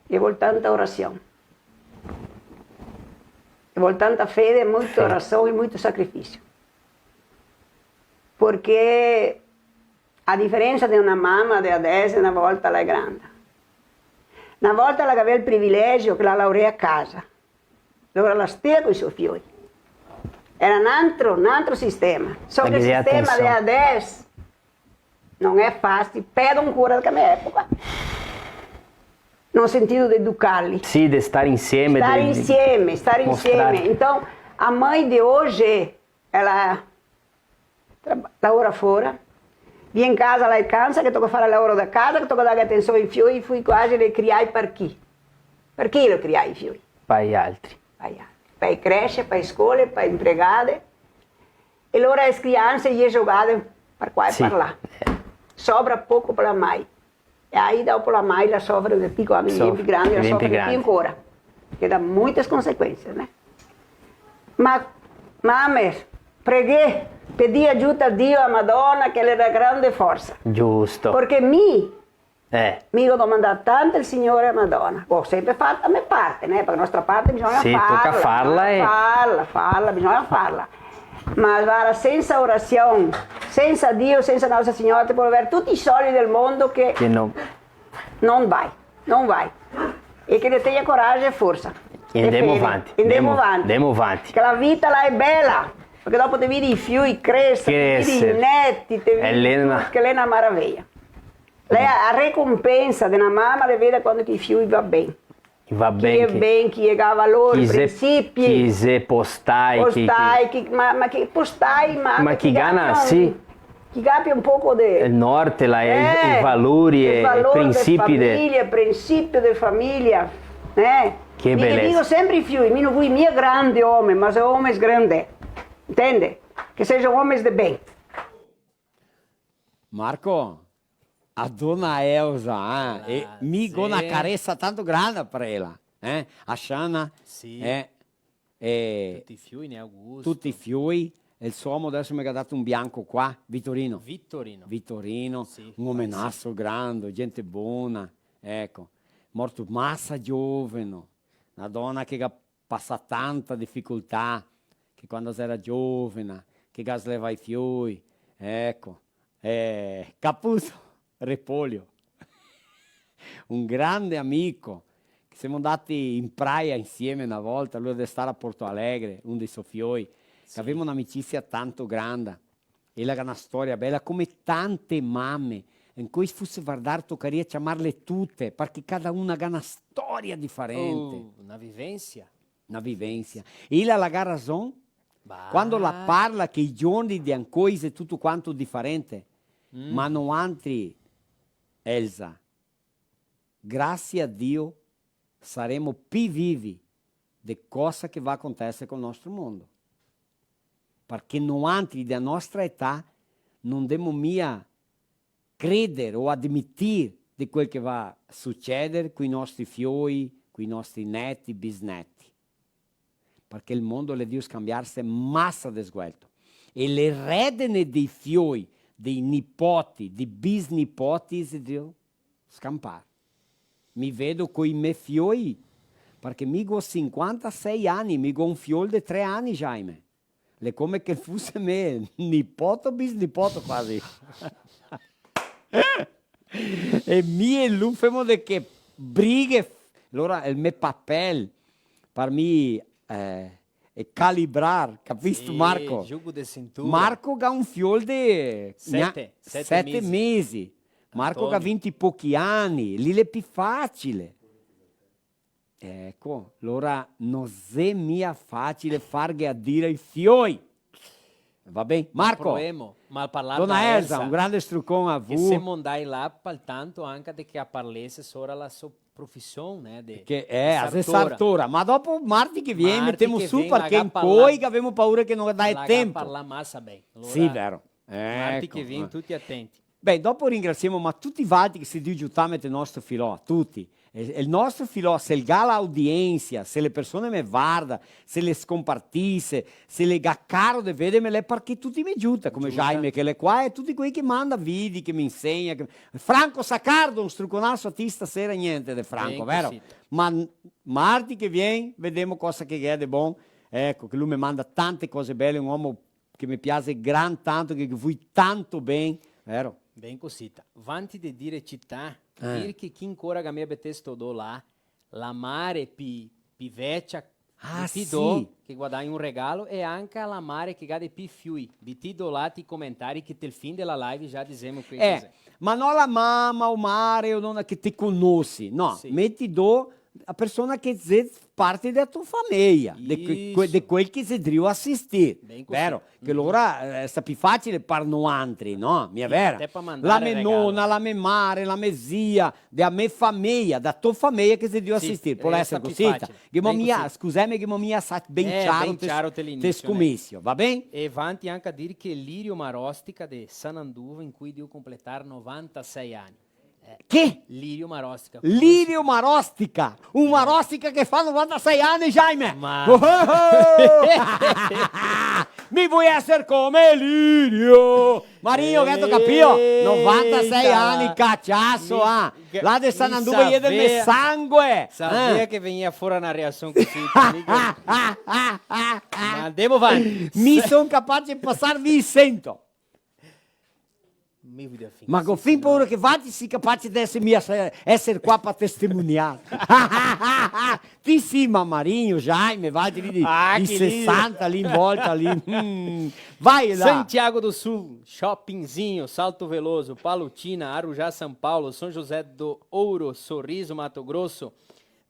Ghe vol tanta orasion. Ghe vol tanta fede, muita orasion e muito sacrifício. Porque a diferença de una mama de adès, na volta la è granda. Na volta la gavea el privilegio che la laorea a casa. Alora la stea coi so fioi. Era n'antro, n'antro sistema. So che el sistema de adès no è fàcil, pedo ancora che a me epoca. No sentido de educarli. Sì, de star insieme, star insieme, star insieme. Então, a mãe de hoje, ela traba-, laora fora, vien casa, la è cansa, che toca far el laoro da casa, che toca dar atension ai fioi, i fioi quasi li criai par chi? Par chi li criai i fioi? Par i altri. Par i altri. Par i creche, par i scole, par i impregade. E lora e crianse i è giogade par qua e par là. Sì. Sobra poco par la mai. E aí dopo la mai la sofre de più, quando i è più grandi, la sofre de più ancora. Che dà muite conseguense, né? Ma, mame, preghè, pedì aiuto a Dio, a Madona, che l'è na grande forsa. Giusto. Parché mi Eh. Mi go domandà tanto el Signor e a Madona. Go sempre fato la me parte, né? Parché la nostra parte bisogna farla. Sì, toca farla, eh. Farla, farla, bisogna farla. Ma varda, sensa orasion, sensa Dio, sensa Nostra Signora, te pol aver tuti i soldi del mondo che no vai, no vai. E che te tegna corajo e forsa. E ndemo avanti, ndemo avanti. Che la vita la è bela, parché dopo te vedi i fioi crese, te vedi i neti, te vedi tuto, che l'è na maraveja. L'è a recompensa de na mama de veder quando che i fioi va ben. Va ben, che i è ben, che i ga valori, principi. Che i xe postai, che, postai, che, ma, ma che postai, ma che i gana, sì. Che i gapia un poco de... El norte, la, eh, i valori, i principi de... Valor de famiglia, principio de famiglia, eh. Che belesa. Mi digo sempre i fioi, mi no vui mia grandi omi, ma xe omi grandi, intende? Che sexan omi de ben. Marco, a dona Elsa, eh, e mi go na caresa tanto granda par ela. eh? A Xana, sì, eh, e tuti i fioi, né, Augusto? Tuti i fioi, e el so omo deso me ga dato un bianco qua, Vitorino. Vitorino. Vitorino, sì, un omenaso grande, gente bona, eco. Morto masa gioveno, na dona che ga pasà tanta dificoltà, che quando xera giovena, che ga slevà i fioi, eco, eh, Capuso Repolho, un grande amico, che semo ndati in Praia insieme na volta, lu el deve star a Porto Alegre, un dei so fioi, che gavemo un'amicisia tanto granda. Ela ga na storia bela, come tante mame. E incoi, se fuse vardar, tocaria ciamarle tute, parché cada una ga na storia difarente. Oh, na vivensia. Na vivensia. Ela la ga rason. Bah. Quando la parla che i giorni de ancoi xe tuto quanto difarente. Mm. Ma noantri, Elsa, grasie a Dio, saremo pi vivi de cosa che va aconteser col nostro mondo. Parché noantri de nostra età no ndemo mia creder o admitir de quel che va suceder coi nostri fioi, coi nostri neti, bisneti. Parché el mondo l'è drio scambiarse masa de sguelto. E le redene dei fioi, dei nipoti, dei bisnipoti, xe drio scampar. Mi vedo coi me fioi, parché mi go sinquantasei ani, mi go un fiol de tre ani, Jaime. L'è come che fuse me nipoto, bisnipoto quasi. E mi e lu femo de che brighe. Alora, el me papel, par mi, eh, e calibrar, capisto, sì, Marco? Jogo de cintura. Marco ga un fiol de sete, gna-, sete sete mesi. Mesi. Marco ga vinti e pochi ani, lì l'è pi facile. Eco, alora no xe mia facile farghe a dire i fioi. Va ben? Marco. Proemo, ma parlar da Elsa, Dona Elsa, un grande strucon a vu. Che semo ndai là, par tanto anca de che a parlese sora la so profision, né, de, che, de eh, a xe sartora. Sartora. Ma dopo, marti che vien, marti metemo che su, vien, parché la ga parlà, incoi che gavemo paura che no dai tempo. La ga parlà masa ben. Sì, alora, vero. Marti che vien, eco, eh, tuti atenti. Ben, dopo ringrasiemo, ma tuti valtri che se drio giutar nel nostro filò, tuti. E, e el nostro filò, se el ga l'audiensia, se le persone me varda, se le scompartise, se le ga caro de vederme, l'è parché tuti me giuta, come Jaime che l'è qua, e tuti quei che manda vidi, che me insegna, che... Franco Saccardo, un struconaso a ti stasera, gnente de Franco, vero? Eco, sì. Ma n-, marti che vien, vedemo cosa che gh'è de bon. Eco, che lu me manda tante cose bele, un omo che me piase gran tanto, che, che vui tanto ben, vero? Ben cosita. Vanti de dire cità, eh, dir che chi ancora ga mia betesto do là, la mare pi, pi vecia, ah, sì, che guadagna un regalo, e anca la mare che ga de pi fiui. Bitì do là ti comentari che tel fin de la live già disemo quel che xe. Eh, ma no la mama, o mare, o nona che te conosi, no, sì, meti do a persona che xe parte dea to fameia, de que-, que-, de quel che xe drio asistir, ben così, vero? Che alora, eh, sta pi facile par noantri, no? Mia vera? Te pa mandare regalo. La me nona, la me mare, la me zia, dea me fameia, da to fameia che xe drio asistir. Sì, pol eser cosita. Resta pi facile. Che mo mia, scuseme, che mo mia sa ben ciaro te, ben ciaro te l'inisio, te scomisio, va ben? E vanti anca a dir che Lirio Marostica de Sananduva, incoi drio completar novantasei ani. Eh, che? Lirio Marostica. Lirio Marostica! Un Marostica che fa novantasei ani, Jaime! Ma... Oh! Mi voi eser come Lirio! Mario, che te capìo? Eita! Novantasei ani, caciaso, ah! Là de Sananduva, i è del me sangue! Savea che vegnea fora na reasion cusì, mica. Ma ndemo vanti. Mi son capace de pasar via sento. Mi voio fin. Ma go fin paura che valtri si capace de eser mia, eser qua par testimoniar. Ti sì, ma Marinho, Jaime, valtri lì de, ah, de sesanta lì in volta lì. Mm. Vai là. Santiago do Sul, Chopinzinho, Salto Veloso, Palotina, Arujá, São Paulo, São José do Ouro, Sorriso, Mato Grosso,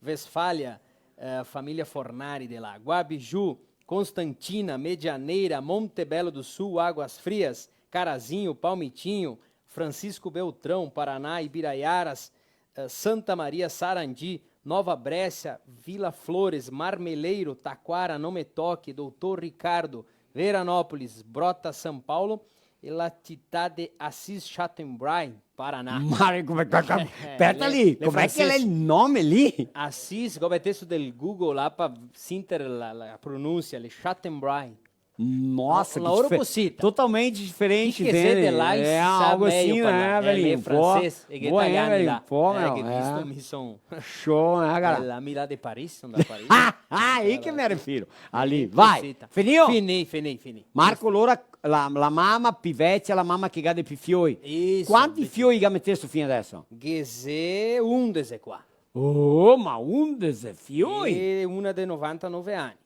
Westfália, eh, família Fornari de lá, Guabiju, Constantina, Medianeira, Monte Belo do Sul, Águas Frias, Carazinho, Palmitinho, Francisco Beltrão, Paraná, Ibiraiaras, eh, Santa Maria, Sarandi, Nova Bréscia, Vila Flores, Marmeleiro, Taquara, Não Me Toque, Doutor Ricardo, Veranópolis, Brotas, São Paulo, E la cità de Assis Chateaubriand, Paraná. Ma come, come, come, eh, speta lì, le com'è che l'è el nome lì? Assis, go metesto del Google là pa sinter la, la pronunsia, le Chateaubriand. Nossa, que dife-, totalmente diferente, né? Chi che xe de là, eh, sa mejo, mejo, né, parlar, eh, velinho, francês, e italiani là. Pô, eh, meu, che visto, mi son, show, né, cara? Eh, là, mi là de Paris, son da Paris. Ah, aí que me refiro. Ali, vai. Finì? Finì, finì, finì. Marco, alora, la, la mama pi vecia, la mama che ga de pi fioi. Isso. Quanti fioi che ga metesto fin adeso? Ghe xe undese qua. Oh, ma undese fioi? E una de novantanove ani.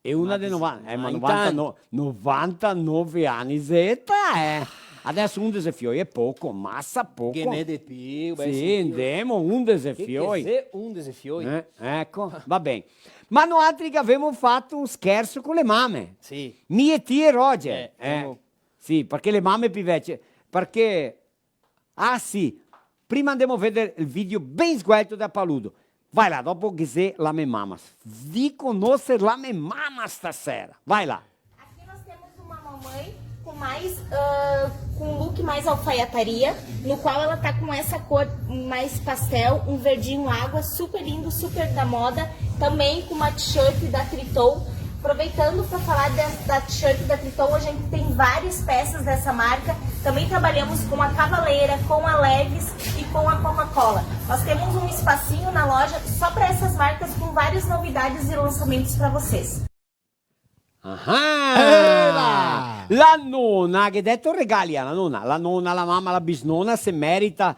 E una de novanta, eh, ma novanta, novantanove ani, zeta, eh. Adeso undese fioi xe poco, masa poco. Ghe n'è de pi, beh, sì, ndemo, undese fioi. Che xe undese fioi? Eh, eco, va ben. Ma noaltri che gavemo fato un scherso co le mame. Sì. Mi e ti e Roger. Eh, sì, parché le mame pi vecie, parché Ah, sì. Prima ndemo a veder el video ben sguelto da Paludo. Vai là, dopo che xe la me mama. Di conoser la me mama stasera. Vai lá. Aqui nós temos uma mamãe com mais, ah, com um look mais alfaiataria, no qual ela tá com essa cor mais pastel, um verdinho água, super lindo, super da moda, também com uma t-shirt da Triton. Aproveitando pra falar de, da t-shirt da Triton, a gente tem várias peças dessa marca. Também trabalhamos com a Cavaleira, com a Levi's e com a Coca-Cola. Nós temos um espacinho na loja só pra essas marcas, com várias novidades e lançamentos pra vocês. Ah! Eh, là! La nona, che deto regali a la nona? La nona, la mama, la bisnona se merita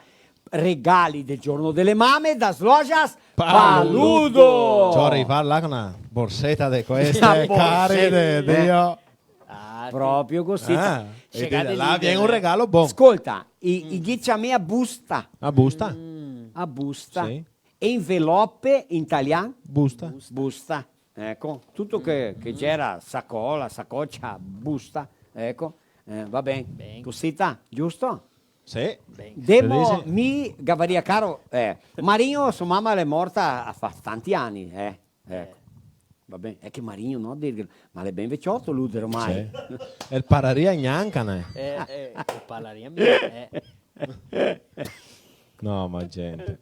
regali del giorno dele mame das lojas Paludo. Paludo. Ciò, rivà là co na borseta de queste, na borseta, care de Dio. Ah, proprio cosita. Ah, e de là vien un regalo bon. Scolta, i, i ghe ciamea busta. A busta? Mm. A busta. Sì. Envelope in italian? Busta. Busta. Eco, tuto che, che gera sacola, sacocia, busta, eco, eh, va ben. Ben. Cosita, giusto? Sì. Ben. Demo, mi gavaria caro, eh, Marinho, so mama l'è morta a fa tanti ani, eh, eco. Eh. Va ben, xe che Marinho, no dirghe, ma l'è ben vecioto lu ormai. Sì. El pararia gnanca, né? Eh, eh, el pararia mia, eh. No, ma gente.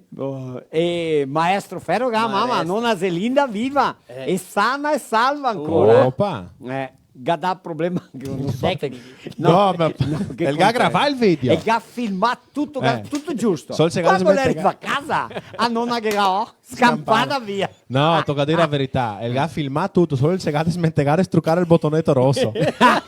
Boh, e maestro Ferro, che mama, nona Zelinda viva, eh, e sana e salva ancora. Opa! Eh, ga dà problema, che no so. Tecnici. No, ma no, che el ga gravà el video. El ga filmà tuto, eh, tuto giusto. Sol se ga smentegà. Quando l'è rivà a casa, a nona che ga, oh, scampà via. No, toca dir la verità, el ga filmà tuto, solo el se ga desmentegà de strucar el botoneto roso.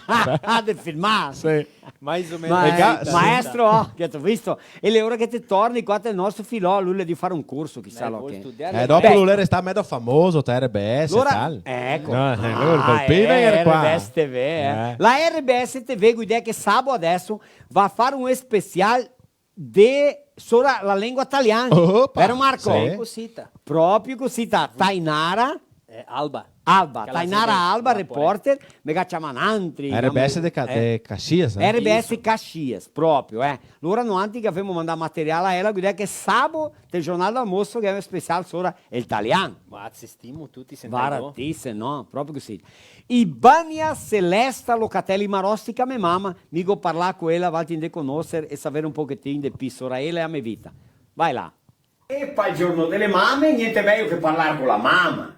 Ah, del filmà? Sì. Mais o meno. Ma, eh, maestro, oh, che te go visto? E l'è ora che te torni qua tel nostro filò, lu l'è de far un corso, chisà lo che. Eh, dopo lu l'è restà medo famoso, te R B S e tal. Eco. No, eh, lu el colpiva, eh, era qua. R B S T V, eh. Eh. La R B S T V, go idea che sabo adeso va far un special de, sora la lengua taliana. Opa! Vero, Marco? Sì. Cosita. Proprio cosita. Tainara. Eh, Alba. Alba, Tainara Alba, reporter, me ga ciamà nantri, R B S de Ca-, eh, de Caxias, eh? R B S Caxias, proprio, eh. Lora noantri che gavemo mandà material a ela, go idea che sabo, del Jornal do Almoço, che xe un special sora el talian. Ma asistimo tuti, sentemo. Vara ti, se no, proprio cosita. Ibania Celesta Locatelli Marostica, me mama, mi go parlà co ela, valtri ndè conoser e saver un pochetin de pi sora ela e a me vita. Vai là. E pal giorno dele mame, gnente mejo che parlar co la mama.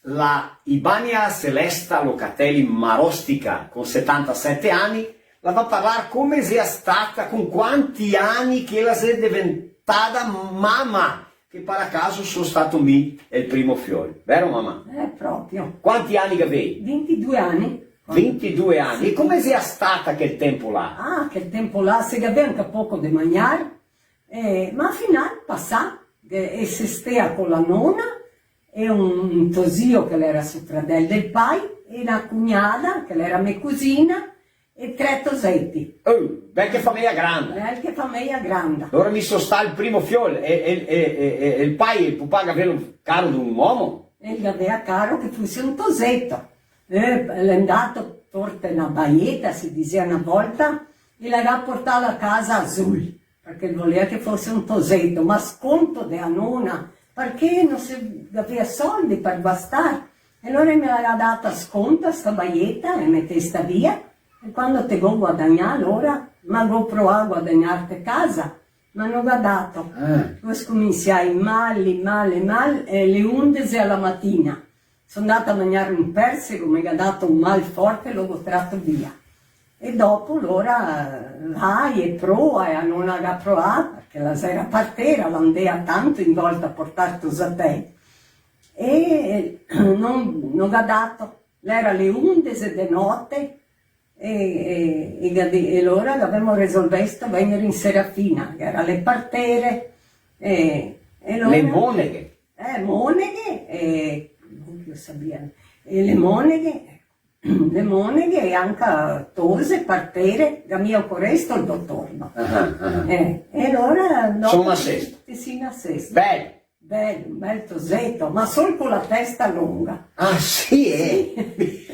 La Ibania Celesta Locatelli Marostica, con setantasete ani, la va parlar come xea stata, con quanti ani che la xe deventada mama, che par caso so stato mi el primo fiol. Vero, mama? Eh, proprio. Quanti ani che gavei? Vintidue ani. Vintidue ani. Sì. E come xea stata quel tempo là? Ah, quel tempo là, se gavea anca poco de magnar, eh, ma al final pasà, eh, e se stea co la nona, e un, un tosio che l'era so fradel del pai, e na cugnada che l'era me cusina, e tre toseti. Oh, bel che fameja granda. Bel che fameja granda. Alora mi so stà el primo fiol, e, e, e, e, e el pai, el pupà, gavea caro d'un omo? El gavea caro che fuse un toseto. Eh, l'è ndato, porta na baieta, se disea na volta, e la ga portà a casa azul. Parché el volea che fose un toseto, ma a sconto de a nona, parché no se gavea soldi par bastar. E alora me la ga data a sconto sta baieta e me testa via. E quando te go guadagnà, alora, ma go provà a guadagnarte casa, ma no ga dato. Eh. Go scominsià mal, mal, mal, eh, le undese a la matina. So ndata a magnar un persego, me ga dato un mal forte, lo go trato via. E dopo, alora, eh, vai e prova, e a nona ga provà, parché la xera partera, la ndea tanto in volta a portar tosatei. E no, no ga dato. L'era le undese de note, e, e, e ga di-, e lora gavemo resolvesto vegner in Serafina, che gera le partere, e, e lora... Le moneghe. Eh, moneghe, e, no che io sabia, e le moneghe, le moneghe e anca tose, partere, ga mia ocoresto el dotor, no? Ah, ah. Eh, e lora dopo... Son nasesto. Te si nasesto. Bel. Bel, un bel toseto, ma sol co la testa longa. Ah, sì, eh? Sì.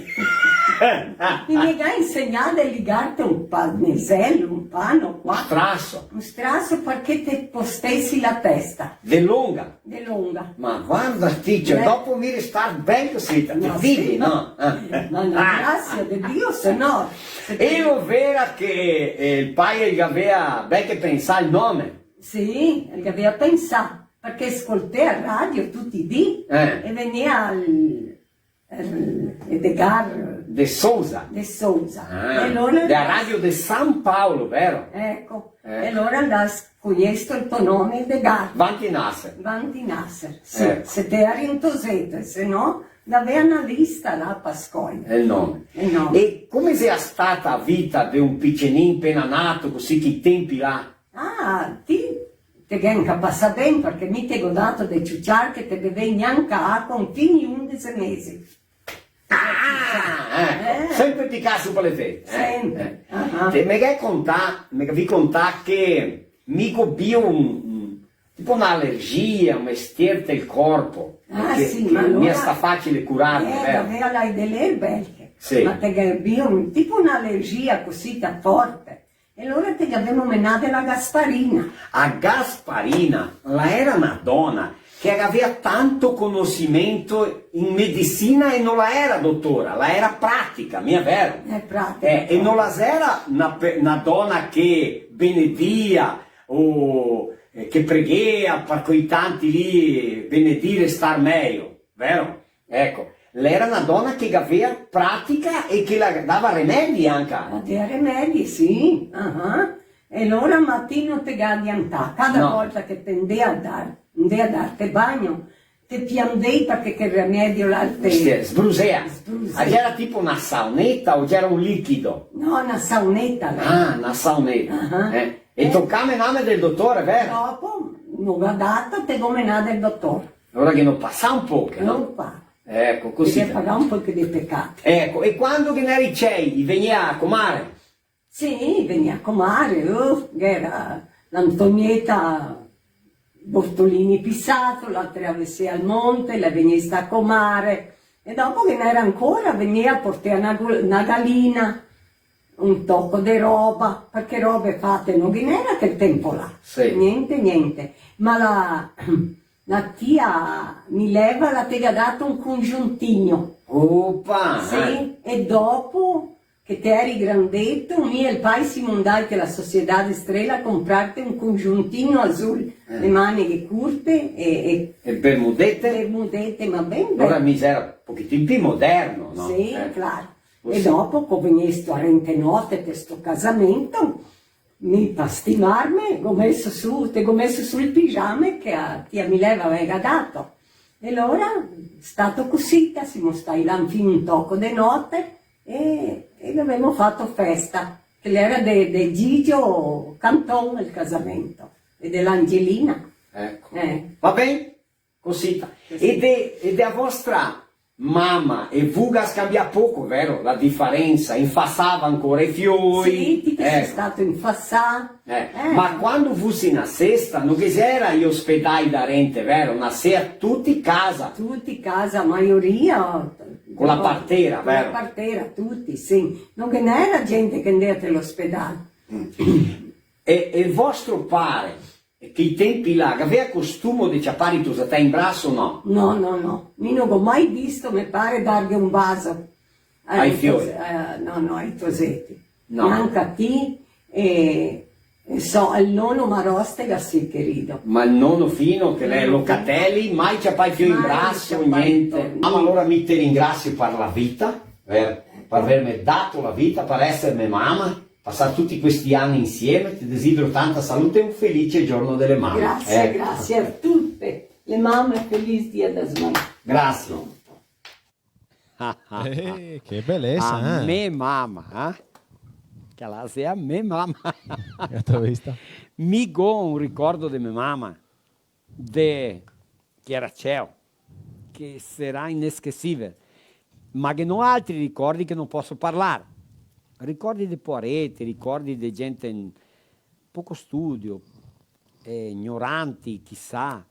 Mi me ga insegnà de ligarte un panesel, un pano qua. Un straso. Un straso parché te postesi la testa. De longa? De longa. Ma varda, ti, cioè, eh, dopo mi resta ben cusì, te... Ma sì, vedi, no? Eh. Ma no, ah, grasie de Dio, se no, se... E lo vera che, eh, el pai el gavea ben che pensà el nome? Sì, el gavea pensà, parché scoltea radio tuti i dì, eh, e vegnea el, el Edgar de Souza. De Souza. Ah, e alora de la radio de San Paolo, vero? Eco, eh, e alora el ga scolto el to nome, Edgar. Vanti Nasser. Vanti Nasser, sì. Eco. Se te eri un toseto, e se no, gavea na lista là pa scolto. El nome. El nome. E come xe stata la vita de un picenin pena nato, cusì, che i tempi là? Ah, ti te ghe anca pasà ben, parché mi te go dato de ciuciar che te bevei gnanca acua fin i undese mesi. Ah, eco, eh, senpre picà su pa le tete, eh? Senpre, eh, ah, ah. Te me ghe contà, me gavevi contà che mi go bio un, un, tipo na alergia, un mestier del corpo, ah, che, sì, che ma alora mia sta facile curarme, eh, vero? Gavea là de le erbe, sì. Ma te ghe bio un, tipo na alergia cusì, ta forte. E alora te gavemo menà de la Gasparina. A Gasparina la era na dona che la gavea tanto conosimento in medisina e no la era dotora, la era pratica, mia vero? Xe pratica. Eh, e no la era na pe-, na dona che benedia o, eh, che preghea par quei tanti lì, benedire, star mejo, vero? Eco, l'era na dona che gavea pratica e che la dava remedi anca. La dea remedi, sì, ah. E alora, ma ti no te ga adiantà, cada volta che te ndea a dar, ndea a darte bagno, te piandei parché quel remedio là te... Sì, sbrusea. Sbrusea. Ah, gera tipo na saoneta o gera un liquido? No, na saoneta, là. Ah, na saoneta. Ah. Eh. E tocà menarme del dotor, vero? Dopo, no ga dato, te go menà del dotor. Alora ghe n'ò pasà un poche, no? No pa. Eco, cusì. Te ghe pagà un poche de pecati. Eco, e quando ghe n'era i cei, i vegnea a comare? Sì, vegnea a comare, uh, ghe era l'Antonieta Bortolini Pissato, la traversea el monte, la vegnea sta comare, e dopo ghe n'era ancora, vegnea a portar na go-, na galina, un toco de roba, parché robe fate no ghe n'era quel tempo là. Sì. Gnente, gnente. Ma la, la tia Mileva la te ga dato un congiuntinho. Opa! Sì, eh. E dopo che te eri grandeto, mi e el pai simo ndai te la Sociedade Estrela a comprarte un congiuntinho azul, eh, de maneghe curte e, e... E bermudete? Bermudete, ma ben bel. Alora mi gera un pochetin pì moderno, no? Sì, eh, claro. E dopo, co vegnesto a rente note par sto casamento, mi, par stimarme, go meso su, te go meso su el pijama che a tia Mileva gavea dato. E alora, stato cusì, che simo stai là fin un toco de note e, e gavemo fato festa, che l'era de, de Gigio Canton el casamento, e de l'Angelina. Eco. Eh. Va ben? Cosita. Cosita. E de, e de a vostra mama e vu ga scambià poco, vero? La difarensa, infasava ancora i fioi. Sì, ti che si stato infasà. Eh, eh. Ma quando vu si nasesta, no ghe gera i ospedai darente, vero? Nasea tuti casa. Tuti casa, maioria. Co la partera, vero? Co la partera, tuti, sì. No ghe n'era gente che ndea te l'ospedal. Mm. E, e vostro pare? E che i tempi là, gavea costumo de ciapar i tosatei in braso o no? No, no, no. Mi no go mai visto me pare darghe un baso. Ai fioi. Ai tose-, eh, no, no, ai toseti. No. Gnanca a ti, e, e so, al nono Marostega sì, querido. Ma el nono Fino, che l'è Locatelli, mai ciapà i fioi in braso, gnente. Mai ciapà i fioi. Ah, ma alora mi te ringrasio par la vita, par, par averme dato la vita, par eserme mama, pasar tuti questi ani insieme, te desidero tanta salute e un felice giorno delle mamme. Grasie, eco. Grasie a tute le mame, feliz Dia das Mães. Grasie. Eh, che belesa, eh? A me mama, eh? Che la xe a me mama. Gheto vista? Mi go un ricordo de me mama, de, che era ceo, che sarà inesquecível. Ma ghe n'ò altri ricordi che no poso parlar. Ricordi de poareti, ricordi de gente n-, poco studio, eh, ignoranti, chisà.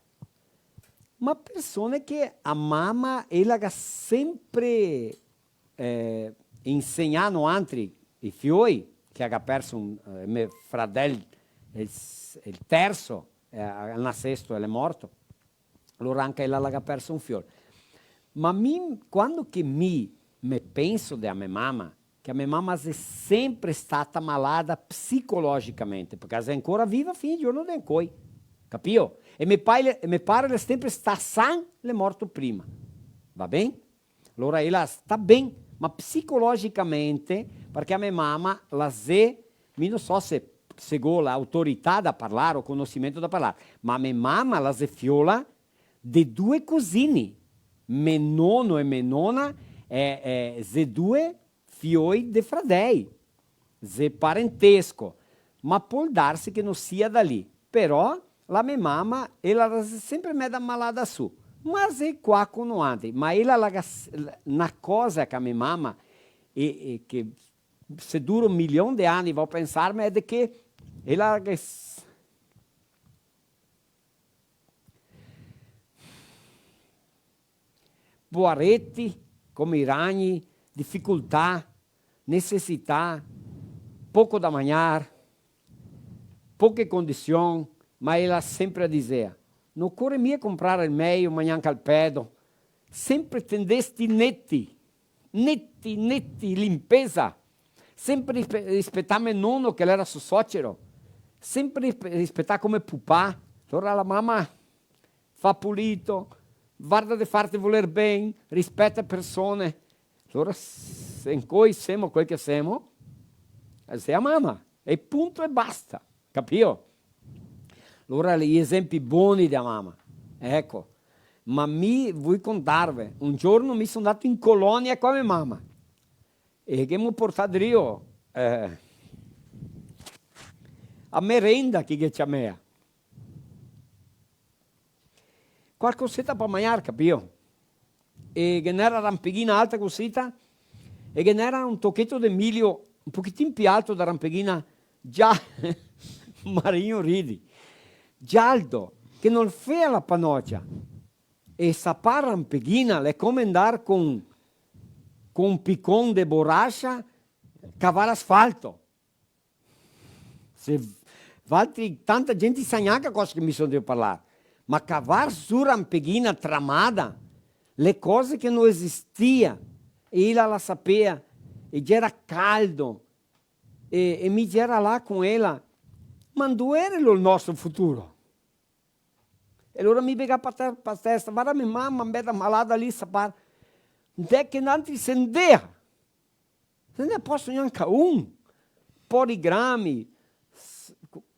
Ma persone che a mama, ela ga sempre, eh, insegnà noantri, i fioi, che ga perso un, eh, me fradel, el s-, el terso, eh, al nasesto, el è morto. Alora anca ela la ga perso un fiol. Ma mi, quando che mi me penso de a me mama, che a me mama xe sempre stata malada psicologicamente, parché la xe ancora viva fin al giorno de ancoi, capìo? E me pai-, e me pare l'è sempre stà san, l'è morto prima. Va ben? Alora ela sta ben, ma psicologicamente, parché a me mama la xe, mi no so se, se go la autorità da parlar o conosimento da parlar, ma a me mama la xe fiola de due cusini, me nono e me nona, eh, eh, xe due fioi de fradei, xe parentesco, ma pol darse che no sia da lì. Però la me mama, ela la xe sempre meda malada su, ma xe qua co noantri, ma ela la ga s-, na cosa che a me mama, e, e che se duro un milion de ani, vao pensarme, xe de che ela la ga s-, poareti, come i ragni, dificoltà, necessità, poco da magnar, poche condision, ma ela sempre la dixea: "No ocore mia comprar el meio, ma gnanca el pedo." Sempre tendesti neti, neti, neti, limpesa. Sempre rispe-, rispetà me nono, che l'era so socero. Sempre rispe-, rispetà come pupà. Alora la mama fa pulito, varda de farte voler ben, rispeta e persone. Alora, se incoi semo quel che semo, eh, xe a mama, e punto e basta, capìo? Alora, i esempi boni de a mama, eco. Ma mi voi contarve, un giorno mi so ndato in colonia co a me mama, e ghemo portà drio, eh, a merenda, che i ghe ciamea. Qualcoseta pa magnar, capìo? E ghe n'era rampeghina alta cusita, e ghe n'era un tocheto de milio un pochetin pi alto da rampeghina, già, Marigno ridi, gialdo, che no fea la panocia. E sapar rampeghina l'è come ndar con, con un picon de borracia, cavar asfalto. Se valtri, tanta gente sa gnanca cosa che mi son drio parlar, ma cavar su rampeghina tramada, le cose che no esistia, e ela la sapea, e gera caldo, e, e mi gera là con ela, ma ndove era el nostro futuro? E alora mi bega pa te-, pa testa, varda me mama, meda malada lì, sapar, ndè che nantri se ndea? Se ne poso gnanca un. Pori grami, s-,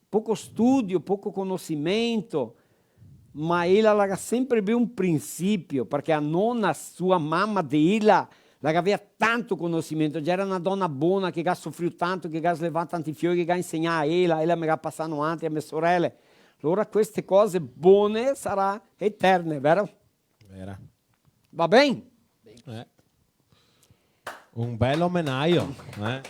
poco studio, poco conosimento, ma ela la ga sempre bio un prinsipio, parché a nona, sua mama de ela, la gavea tanto conosimento, gera na dona bona che ga sofrio tanto, che ga slevà tanti fioi, che ga insegnà a ela, ela me ga pasà noantri, a me sorele. Alora queste cose bone sarà eterne, vero? Vera. Va ben? Eh. Un bel omenaio, eh?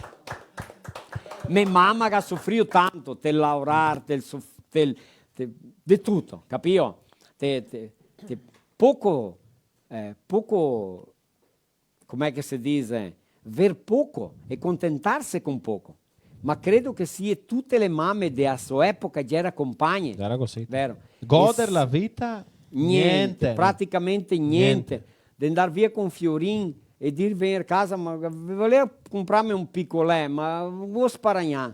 Me mama ga sofrio tanto, te laorar, te sof-, te, te, de tuto, capìo? Te, te, te, poco, eh, poco, come che se dixe? Ver poco e contentarse con poco. Ma credo che sie tute le mame de a so epoca gera compagne. Gera cusì. Vero? Goder la vita, gnente, gnente, praticamente gnente. Gnente. De ndar via con fiorin, e dir: "Vegner casa, ma volea comprarme un picolè, ma go sparagnar."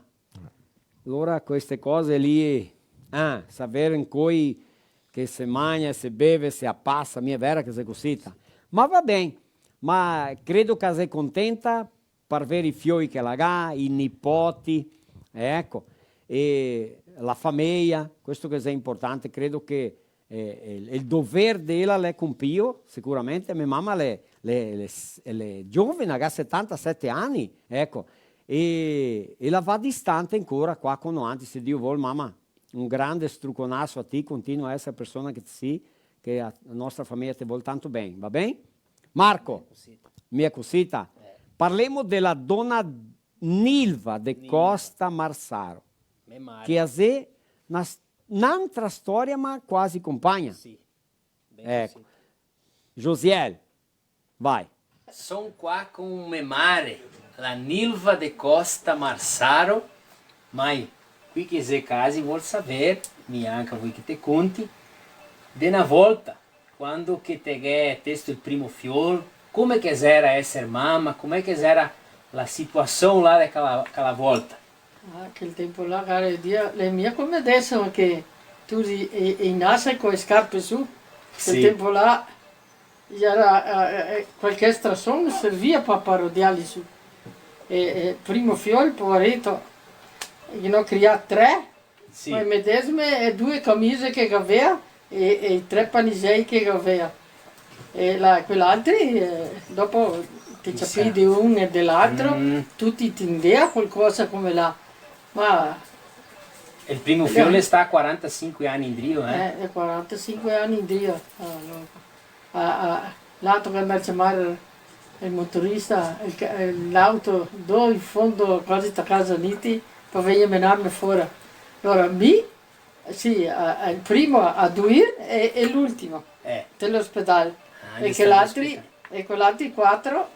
Alora queste cose lì, ah, saver incoi che se magna, se beve, se apasa, mia vera che xe cosita. Ma va ben, ma credo che la xe contenta par ver i fioi che la ga, i nipoti, eco, e la fameja, questo che xe importante, credo che, eh, el, el dover de ela l'è compio, sicuramente. Me mama l'è, l'è, l'è s-, l'è giovena, ga setantasete ani, eco, e, e la va distante ancora qua co noantri, se Dio vol, mama, un grande struconaso a ti, continua a eser la persona che te si, che a, a nostra fameja te vol tanto ben, va ben? Marco, mia cosita, parlemo de la dona Nilva de Costa Marsaro, che la xe na s-, n'antra storia, ma quasi compagna. Sì. Eco. Josiel, vai. Son qua con me mare, la Nilva de Costa Marsaro, ma qui che xe casi vol saver, mi anca voi che te conti, de na volta, quando che te ghè testo el primo fiol, come che xera eser mama, come che xera la situasion là de cala, cala volta? Ah, quel tempo là, cara Dio, l'è mia come deso che tu i, i, i nase co le scarpe su. Quel tempo là, gera, eh, eh, qualche strason servia pa, pa rodiarli su. E, e primo fiol, povareto, ghe n'ò crià tre, sì, co le medesime, e due camise che gavea, e, e i tre panisei che gavea. E là, quel'altri, eh, dopo te ciapei de un e de l'altro, tuti tindea qualcosa come là. Ma... E el primo fiol l'è stà quarantasinque ani indrio, eh? Eh, l'è quarantasinque ani indrio. Ah, no. A, a, l'altro che andava a ciamar el motorista, el ca-, eh, l'auto, do in fondo, quasi ta casa Niti, par vegner a menarme fora. Alora, mi, sì, a, a, el primo a doir e, e l'ultimo, eh, te l'ospedal. Ah, e che l'altri, e quel'altri quatro,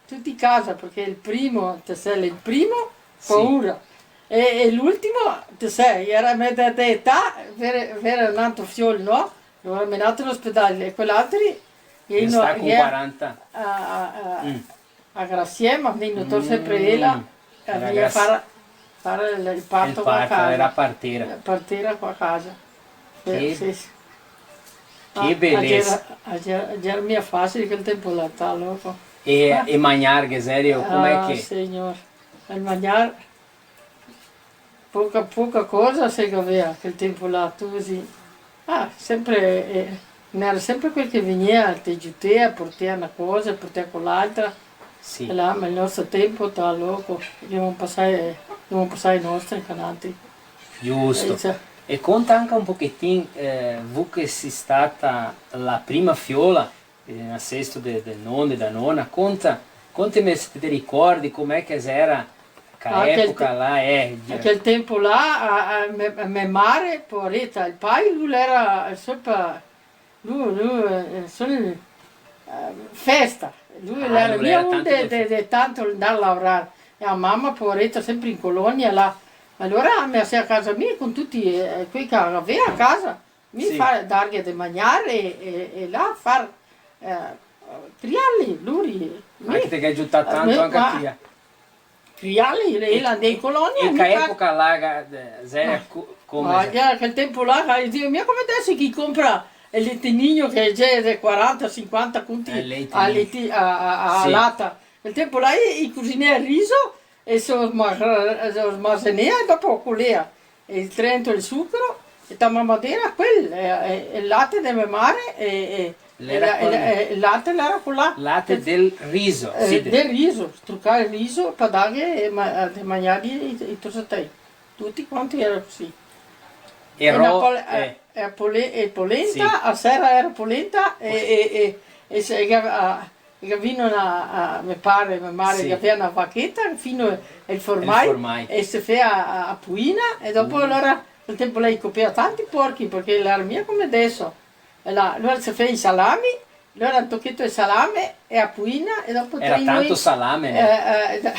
tuti casa, parché el primo, te sè, el primo, sì, paura. E, e l'ultimo, te sè, gera meda de età, vere, vere un altro fiol, no? Alora menà te l'ospedal, e quel'altri, e no, stà co quaranta. A, a, a, a Graciema, vegno tor sempre ela, e vegno a far, far el, el parto qua a casa. El parto, gera partera. Partera qua a casa. Che, sì, sì. Che belesa. Ah, gera, gera, gera mia fàcile quel tempo là, ta loco. E, e magnar, che serio, come che? Ah, signor. El magnar, poca, poca cosa se gavea quel tempo là, tu sì. Ah, sempre, eh, n'era sempre quel che vegnea, te giutea, portea na cosa, portea quel'altra. Sì. E là, ma el nostro tempo, ta loco, dovemo pasar, dovemo pasar i nostri cananti. Giusto. E conta anca un pochetin, eh, vu che si stata la prima fiola, eh, nasesto de, de none, da nona, conta, conteme se te ricordi come che xera ca epoca là, eh. A quel tempo là, a, a me, a me mare, povareta, el pai, lu l'era, eh, sopra, lu, lu, eh, sol, eh, festa. Lu l'era mia un de, de, de tanto ndar a lavorar. E a mama, povareta, sempre in colonia là. Alora me lasea a casa mia con tuti, eh, quei che gavea a casa. Mi far, darghe de magnar e, e, e là far, eh, criarli, luri. Ah, che te ghe giutà tanto anca a cria. Criarli, e là, in colonia, e mica. Che epoca là, eh, xe co-, come... Ma già, quel tempo là, eh, digo, mia come deso che i compra el letinigno che xe de quaranta, sinquanta conti a leti-, a, a, a lata. Quel tempo là i, i cusinea el riso, e se sma-, se smasenea e dopo colea. E drento el sucro, e ta mamadera, quel, e, e, e el late de me mare, e, e, e la, e la, e el late l'era colà. Late del riso, eh, sì, de-, del riso, strucà el riso, pa darghe, e ma-, de magnar i, i tosatei. Tuti quanti era cusì. E na pol-, eh, e pole-, e polenta, sì, a sera era polenta, e, e, e, e se, e, a, E vino na, a, me pare, me mare, sì, che fea na vacheta, fino el formai, el formai, e se fea a, a puina, e dopo alora, quel tempo là i copea tanti porchi, parché l'era mia come deso. E là, alora se fea i salami, alora un tocheto de salame e a puina, e dopo... Era tanto salame, no? Eh, eh,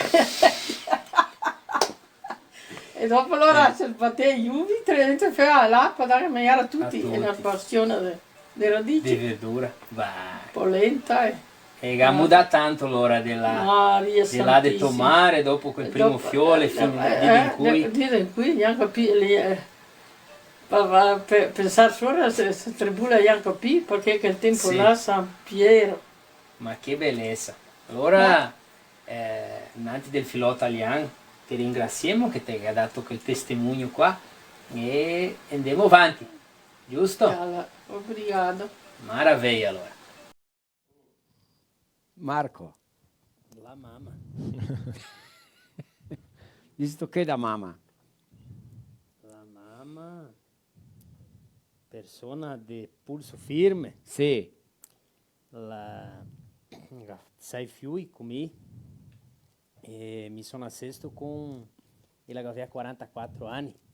e dopo alora se batea i uvi, tre, se fea là, pa dar da magnar a tuti, e na porsion de, de radici. De verdura, va. Polenta, eh. E ga mudà tanto l'ora de là, de là de to mare, dopo quel primo fiol, fin de incoi. De incoi, gnanca pi, lì, eh, pa, pa, pe, pensar sora se, se tribula gnanca pi, parché quel tempo là, San Piero. Ma che belesa. Alora, eh, nanti del filò talian, te ringrasiemo che te ga dato quel testemunio qua e ndemo vanti, giusto? Obrigado. Maraveia, alora. Marco. La mama. Dixi tu che da mama? La mama, persona de pulso firme. Sì. La, la, sei fioi co mi. E mi so nasesto con, ela gavea quarantaquatro ani.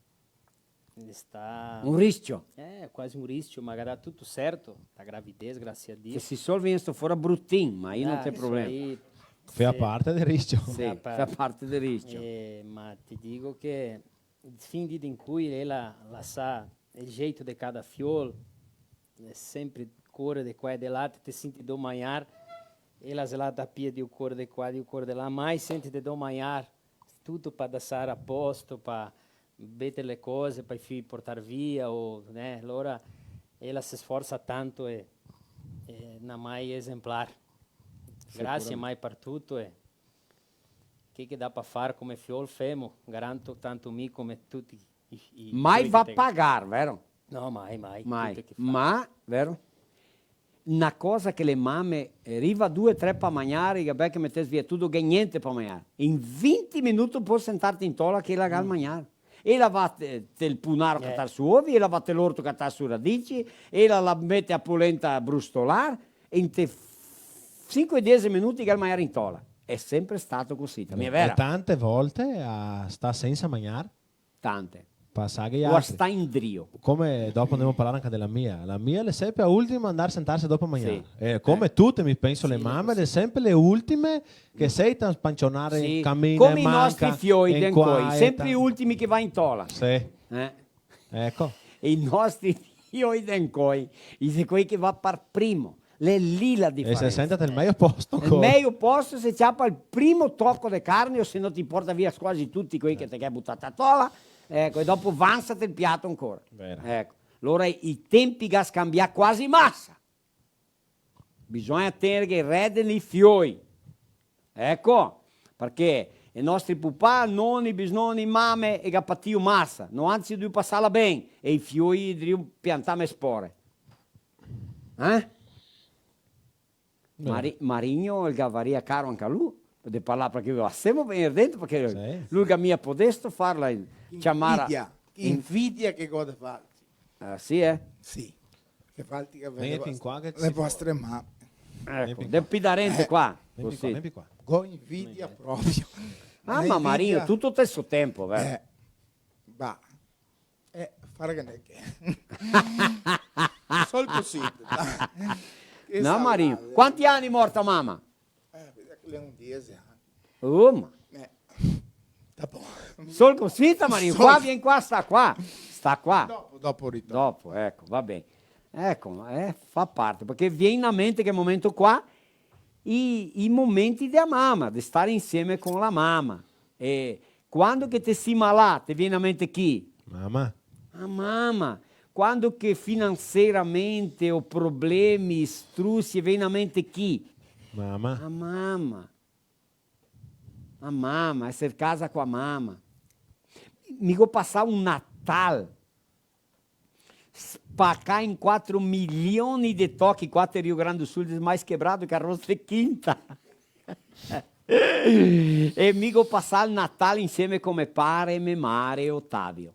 Sta... Un riscio. Eh, quasi un riscio, ma ga dà tuto serto, la gravidez, grasie a Dio. Se si sol vegnesto fora brutin, ma lì no te problema. Fea parte del riscio. Sì, fea parte del riscio. Eh, ma te digo che fin de incoi ela, la sa el jeito de cada fiol, eh, sempre core de qua e de là, te, te senti do magnar, ela xe là da pie de core de qua, de core de là, mai senti de do magnar, tuto pa dasar a posto, pa meter le cose, pa i fioi portar via, o, né, alora ela se sforsa tanto e, e na mai esemplar. Grasie mai par tuto e che, che dà pa far come fiol femo, garanto tanto mi come tuti i, i... Mai va pagar, vero? No, mai, mai. Mai. Tuto che fa. Ma, vero? Na cosa che le mame, eh, riva due, tre pa magnar, e beh che metes via tuto, che gnente pa magnar. In vinti minuti pol sentarte in tola che la ga magnar. Ela va te, te el punaro catar su ovi, ela va te l'orto catar su radici, ela la mete a polenta a brustolar, e inte sinque, diese minuti che el magnar in tola. Xe sempre stato cusì, ta mi xe vera. E tante volte a sta sensa magnar? Tante. Pasà che... O a altri sta indrio. Come dopo ndemo parlar anca de la mia. La mia l'è sempre a ultima a ndar sentarse dopo magnar. Sì. E come tute, mi penso, le mame, l'è sempre le ultime che sei ta spancionar, sì, camina, come i nostri fioi de incoi, sempre i ultimi che va in tola. Sì. Eh? Eco. E i nostri fioi de incoi, i xe quei che va par primo. L'è lì la diferensa. E se senta tel mejo posto ancora. El mejo posto se ciapa el primo toco de carne, o se no te i porta via quasi tuti quei che te ghe butà a tola, eco, e dopo vansa tel piato ancora. Vera. Eco. Alora i tempi ga scanbià quasi masa. Bisogna tenerghe rede nei fioi. Eco, parché i nostri pupà, noni, bisnoni, mame, i ga patìo masa. No, anzi, i drio pasarla ben. E i fioi i drio piantar me spore. Eh? Mari-, Marigno, el gavaria caro anca lu, de parlar, parché lo lasemo vegner dentro, parché lu ga mia podesto farla, ciamar a... Invidia, invidia che go de far. Ah, sì, eh? Sì. Che falti che vegni qua, che le vostre mame. Eco, de pi darente qua. Vegni qua, cusì. Vegni qua. Go invidia proprio. Ah, ma Marigno, tuto te so tempo, vero? Eh, bah. Eh, far che ne che. Sol cusì. No, Marigno. Quanti ani morta mama? Eh, vedi che l'è un diese ani. Oh, ma. Eh. Dopo. Sol cusì, Marigno, qua, vien qua, sta qua. Sta qua. Dopo, dopo ritorno. Dopo, eco, va ben. Eco, eh, fa parte, parché vien in mente che momento qua, i, i momenti dea mama, de star insieme con la mama. E quando che te si malà, te vien a mente chi? Mama. A mama. Quando che finanseiramente o problemi, strusie, vien a mente chi? Mama. A mama. A mama, eser casa co a mama. Mi go pasà un Natal spacà in quatro milioni de tochi, qua te Rio Grande do Sul, mais quebrado que arroz de quinta. E mi go pasà el Natal insieme co me pare e me mare e Otavio.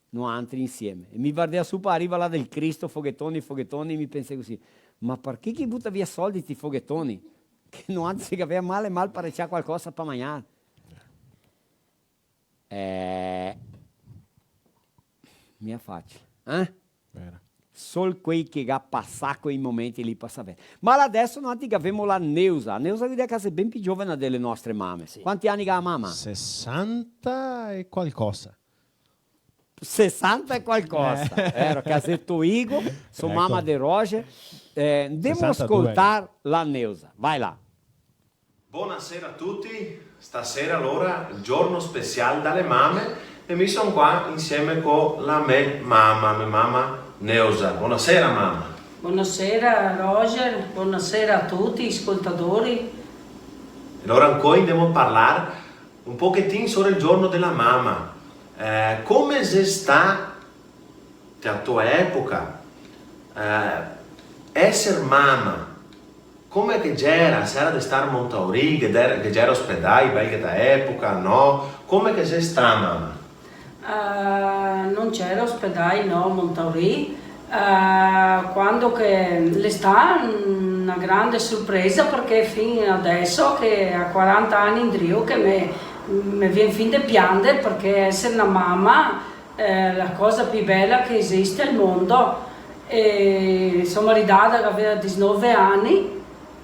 Noantri insieme. E mi vardea su pa riva là del Cristo, foghetoni, foghetoni, e mi pensea cusì: "Ma parché che i buta via soldi sti foghetoni? Che noantri se gavea mal e mal parecià qualcosa pa magnar." Eh, mia facile, eh? Vera. Sol quei che ga pasà quei momenti lì pa saver. Ma là deso noantri gavemo la Neusa. A Neusa, l'idea che xe ben pi giovena dele nostre mame. Sì. Quanti ani ga a mama? Sesanta e qualcosa. sesanta e qualcosa. Eh. Ero caseto Igo, so mama de Roger. Eh, ndemo sesantadue. Scoltar la Neusa. Vai là. Bonasera a tuti. Stasera, alora, el giorno special dale mame, e mi son qua insieme co la me mama, me mama Neusa. Bonasera, mama. Bonasera, Roger. Bonasera a tuti i scoltadori. E alora ancoi ndemo parlar un pochetin sora el giorno dela mama. Eh, come xe stà te a to epoca, eh, eser mama, come che gera, se gera de star Montauri, che gera, che gera ospedai, bel che ta epoca, no? Come che xe stà, mama? Eh, no gera ospedai, no, Montauri. Eh, quando che l'è stà na grande sorpresa, parché fin adeso che a quaranta ani indrio che me, me vien fin de piander, parché eser na mama eh, la cosa pi bela che esiste al mondo. E so maridada che gaveva disnove ani,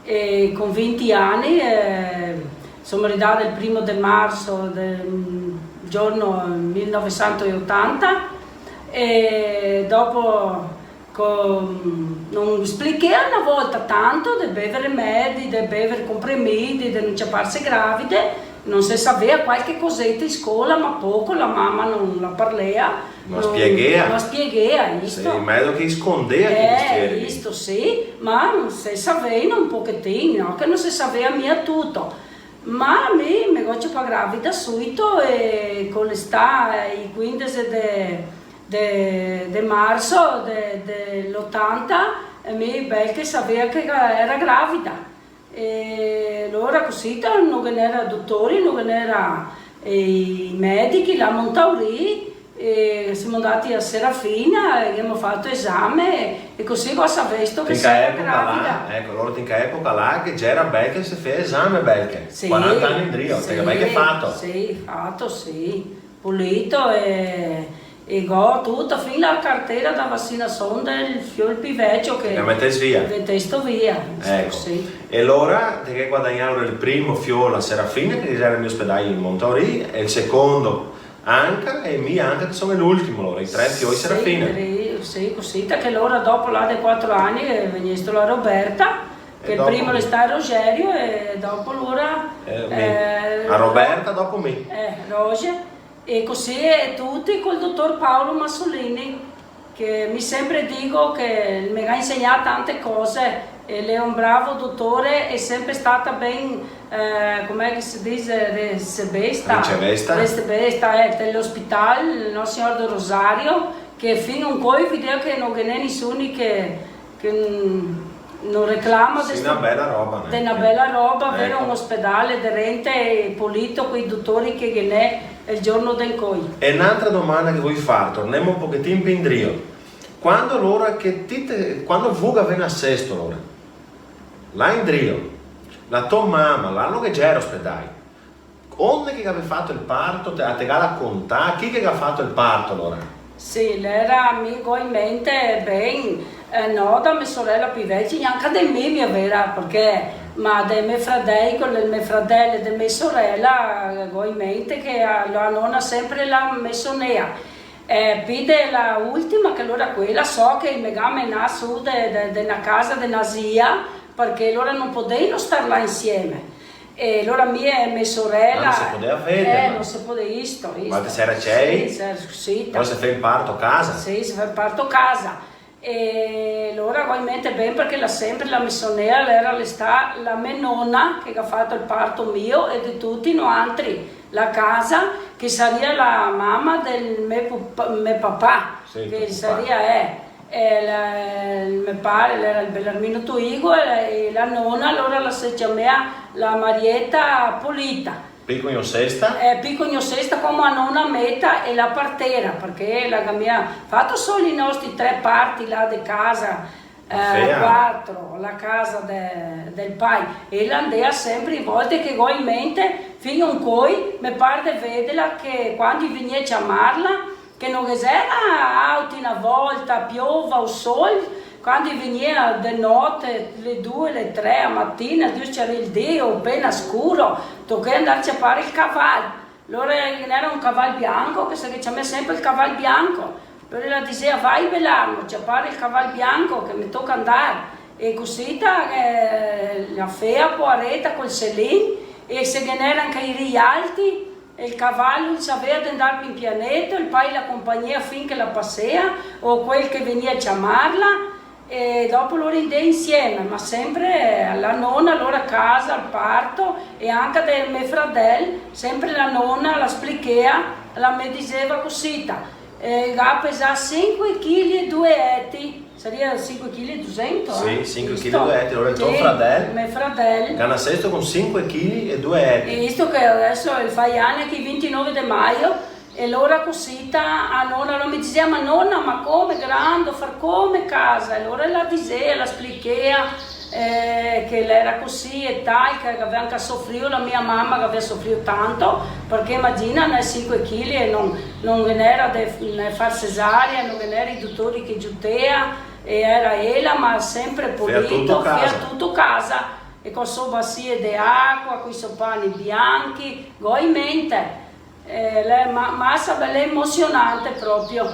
e con vinti ani, eh, so maridada el primo de marso del giorno mil novesento e otanta, e dopo co-, no splichea na volta tanto de bever remedi, de bever compremidi, de no ciaparse gravide, no se savea qualche coseta in scola, ma poco, la mama no la parlea, no la spieghea. No la spieghea, isto. Sì, ma xe che scondea che... Eh, isto, sì, ma se savea un pochetin, no che no se savea mia tuto. Ma mi me go ciapà gravida suito e co l'è stà i quindese de, de, de marso de, de l'otanta, e mi bel che savea che ga-, era gravida. E alora cusì, ta-, no ghe n'era dotori, no ghe n'era, eh, i medichi, là a Montauri, e semo ndati a Serafina, e ghemo fato esame, e cusì go savesto che... Te in che epoca là, gravida. Eco, alora te in che epoca là che gera bel che se fea esame, bel che. Sì, quaranta ani indrio, sì, te ga bel che fato. Sì, fato, sì. Pulito e, e go tuto, fin la cartera da vacinasion del fiol pi vecio che... Che metesto via. Che metesto via, eco. Sì. E alora te ghe guadagnà el primo fiol a Serafina, che gera in ospedale in Montauri, e el secondo anca, e mi anca, che son l'ultimo, alora, i tre fioi Serafina. Sì, sì, cusì, ta che alora dopo là de quatro ani, eh, vegnesto la Roberta, che el primo l'è stà Rogerio, e dopo alora, eh, mi. Eh, a Roberta, dopo mi. Eh, Roger. E cusì, e tuti col dotor Paolo Massolini, che mi sempre digo che me ga insegnà tante cose, e l'è un bravo dotore, e sempre stata ben, eh, come che se dise, recebesta? Ricevesta. Recebesta, eh, te l'ospital, no, Signor do Rosario, che fin ancoi video che no ghe n'è nisuni che che, mm, no reclama de... Sì, na bela roba, né? De na bela roba, vero? Eco. Un ospedale derente e polito, coi dotori che ghe n'è el giorno de ancoi. E n'altra domanda che voi far, tornemo un pochetin pi indrio. Quando alora che ti te, quando vu gavè nasesto alora, là indrio, la to mama, là no ghe gera ospedai, onde che gavè fato el parto? Te, te ga racontà? Chi che ga fato el parto, alora? Sì, l'era, mi go in mente ben, eh, no da me sorela pi vecia, gnanca de mi, mia vera, parché, ma de me fradei, co le me fradele, de me sorela, go in mente che a, la nona sempre la me sonea. Eh, pi de la ultima, che alora quela so che me ga menà su de, de, de na casa de na zia, parché alora no podei no star là insieme. E alora mi e me sorela... Ah, no se podea veder, eh, no se podea, isto, isto. Ma se era cei? Sì, se era cusì. Alora se fea el parto casa? Sì, se fea el parto casa. E alora go in mente ben, parché la sempre la me sonea, l'era, l'è sta la me nona che ga fato el parto mio e de tuti noantri. La casa, che saria la mama del me pup-, me papà, sì, che saria, eh, eh, la, el me pare, l'era el Belarmino Toigo, e, e la nona, alora la se ciamea la Marieta Polita. Pi cognosesta? Eh, pi cognosesta come a nona Meta e la partera, parché la ga mia fato solo i nostri tre parti là de casa, eh, quatro, la casa de, del pai. E la ndea sempre, in volte che go in mente, fin ancoi, me par de vedela che quando i vegnea ciamarla, che no ghe gera auti na volta, piova o sol, quando i vegnea de note, le due, le tre a matina, Dio, gera el dì, o pena scuro, tochea ndar ciapar el caval. Alora ghe n'era un caval bianco, che se ghe ciamea sempre el caval bianco. Alora ela disea: "Vai, Belarmo, ciapar el caval bianco, che me toca andar." E cusita, eh, la fea, poareta, col selin, e se ghe n'era anca i rialti, e el cavalo el savea de ndar pin pianeto, el pai la conpagnea fin che la pasea, o quel che vegnea a ciamarla, e dopo lori ndea insieme, ma sempre la nona, alora a casa, al parto, e anca de me fradel, sempre la nona la splichea, la me diseva cusita: "Eh, ga pesà sinque chili e due eti", saria sinque chili e dusento, eh? Sì, sinque chili e due eti, alora el to fradel, me fradel, che ga nasesto con sinque chili e due eti. E visto che deso el fa i ani, che el vintinove de maio, e alora cusita, a nona, alora me disea: "Ma nona, ma come, grando, far come casa?" E alora la disea, la splichea, eh, che l'era cusì e tal, che gavea anca sofrio la mia mama, che gavea sofrio tanto, parché imagina, né, sinque chili e no, no ghe n'era de, né far cesaria, no ghe n'era i dotori che giutea, e era ela, ma sempre polito, fea tuto casa. Fea tuto casa, e co so basie de acua, coi so pani bianchi, go in mente. Eh, l'è ma-, masa bel, emosionante proprio.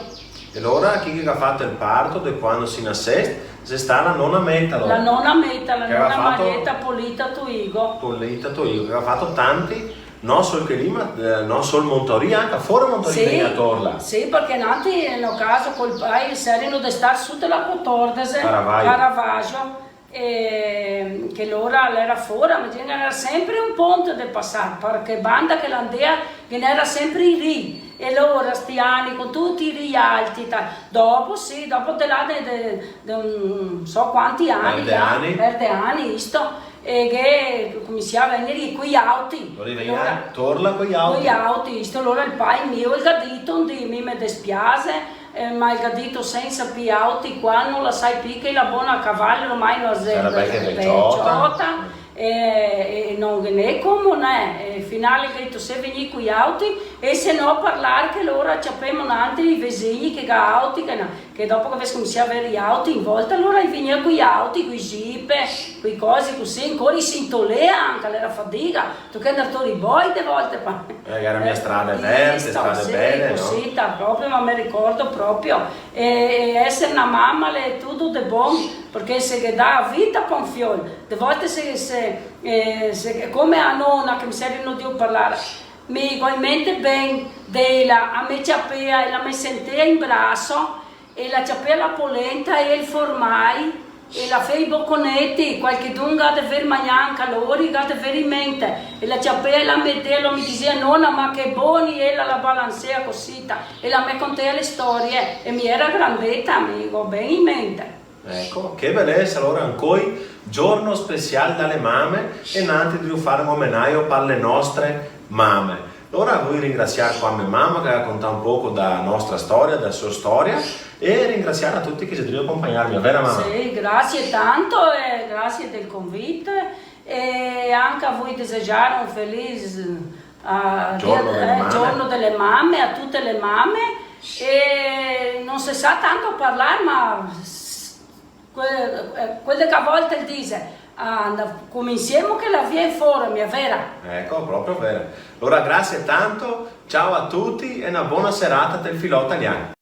E alora chi che ga fato el parto de quando si nasè, xe stà la nona Meta, alora? La nona Meta, la nona Marieta Polita Toigo. Polita Toigo, che ga fato tanti, no sol che lì, ma, eh, no sol Montauri, anca fora Montauri, sì, vegnea a torla. Sì, parché nantri, no caso, col pai, se erano de star su de la quatordese, Caravaggio. Caravaggio. E che lora l'era fora, ma ghe n'era sempre un ponte de pasar, parché banda che l'andea, ghe n'era sempre i ri, e lora sti ani con tuti i rialti, ta-, dopo sì, dopo de là de, de, de un so quanti ani, verde ani, verde ani, isto, e che cominsiava a vegnere coi auti. Lora i vegnea a torla coi auti. Coi auti, isto, lora el pai mio el ga dito un dì: "Mi me despiase, eh, ma el ga dito, sensa pi auti qua no la sai pi, che la bona a caval ormai no xe, sarà bel che veciota, veciota, e, e no ghe n'è come, né?" E finale el ga dito: "Se vegnì coi auti, e se no parlar che lora ciapemo nantri i vesigni che ga auti, che no." Che dopo che gavea scominsià a aver i auti in volta, alora i vegnea coi auti, coi jeep, coi cosi cusì, ancora i se intolea anca, l'era fadiga. Tocava ndar tor i boi de volte, pa. Eh, che era mia strade verte, strade bele, no? Sì, cusì, ta, proprio, ma me ricordo proprio. E, e eser na mama l'è tuto de bon, parché se ghe dà vita pa un fiol. De volte se, se, eh, se, come a nona, che mi se rinodio parlar, mi go in mente ben, de ela, a me ciapea, ela me sentea in braso, e la ciapea la polenta e el formai, e la fea i boconeti, qualchedun ga de ver magnà anca lori, ga de ver in mente. E la ciapea e la metea, la me disea: "Nona, ma che boni!" E ela la balansea cusita, e la me contea le storie, e mi era grandeta, mi go ben in mente. Eco, che belesa, alora ancoi, giorno special da le mame, e nantri drio far un omenajo par le nostre mame. Alora vui ringrasiar qua me mama, che ga contà un poco da nostra storia, da so storia, e ringrasiar a tuti che xe drio acompagnarme, vera mama? Sì, grasie tanto e grasie del convite, e anca vui desegiar un felis, ah, giorno dele mame, giorno dele mame, a tute le mame, e no se sa tanto parlar, ma s-, Que-, eh, quel de che a volte el dixe: "Ah, na-, cominsiemo che la vien fora", mia vera? Eco, proprio vera. Alora, grasie tanto, ciao a tuti e na bona serata del Filò Talian.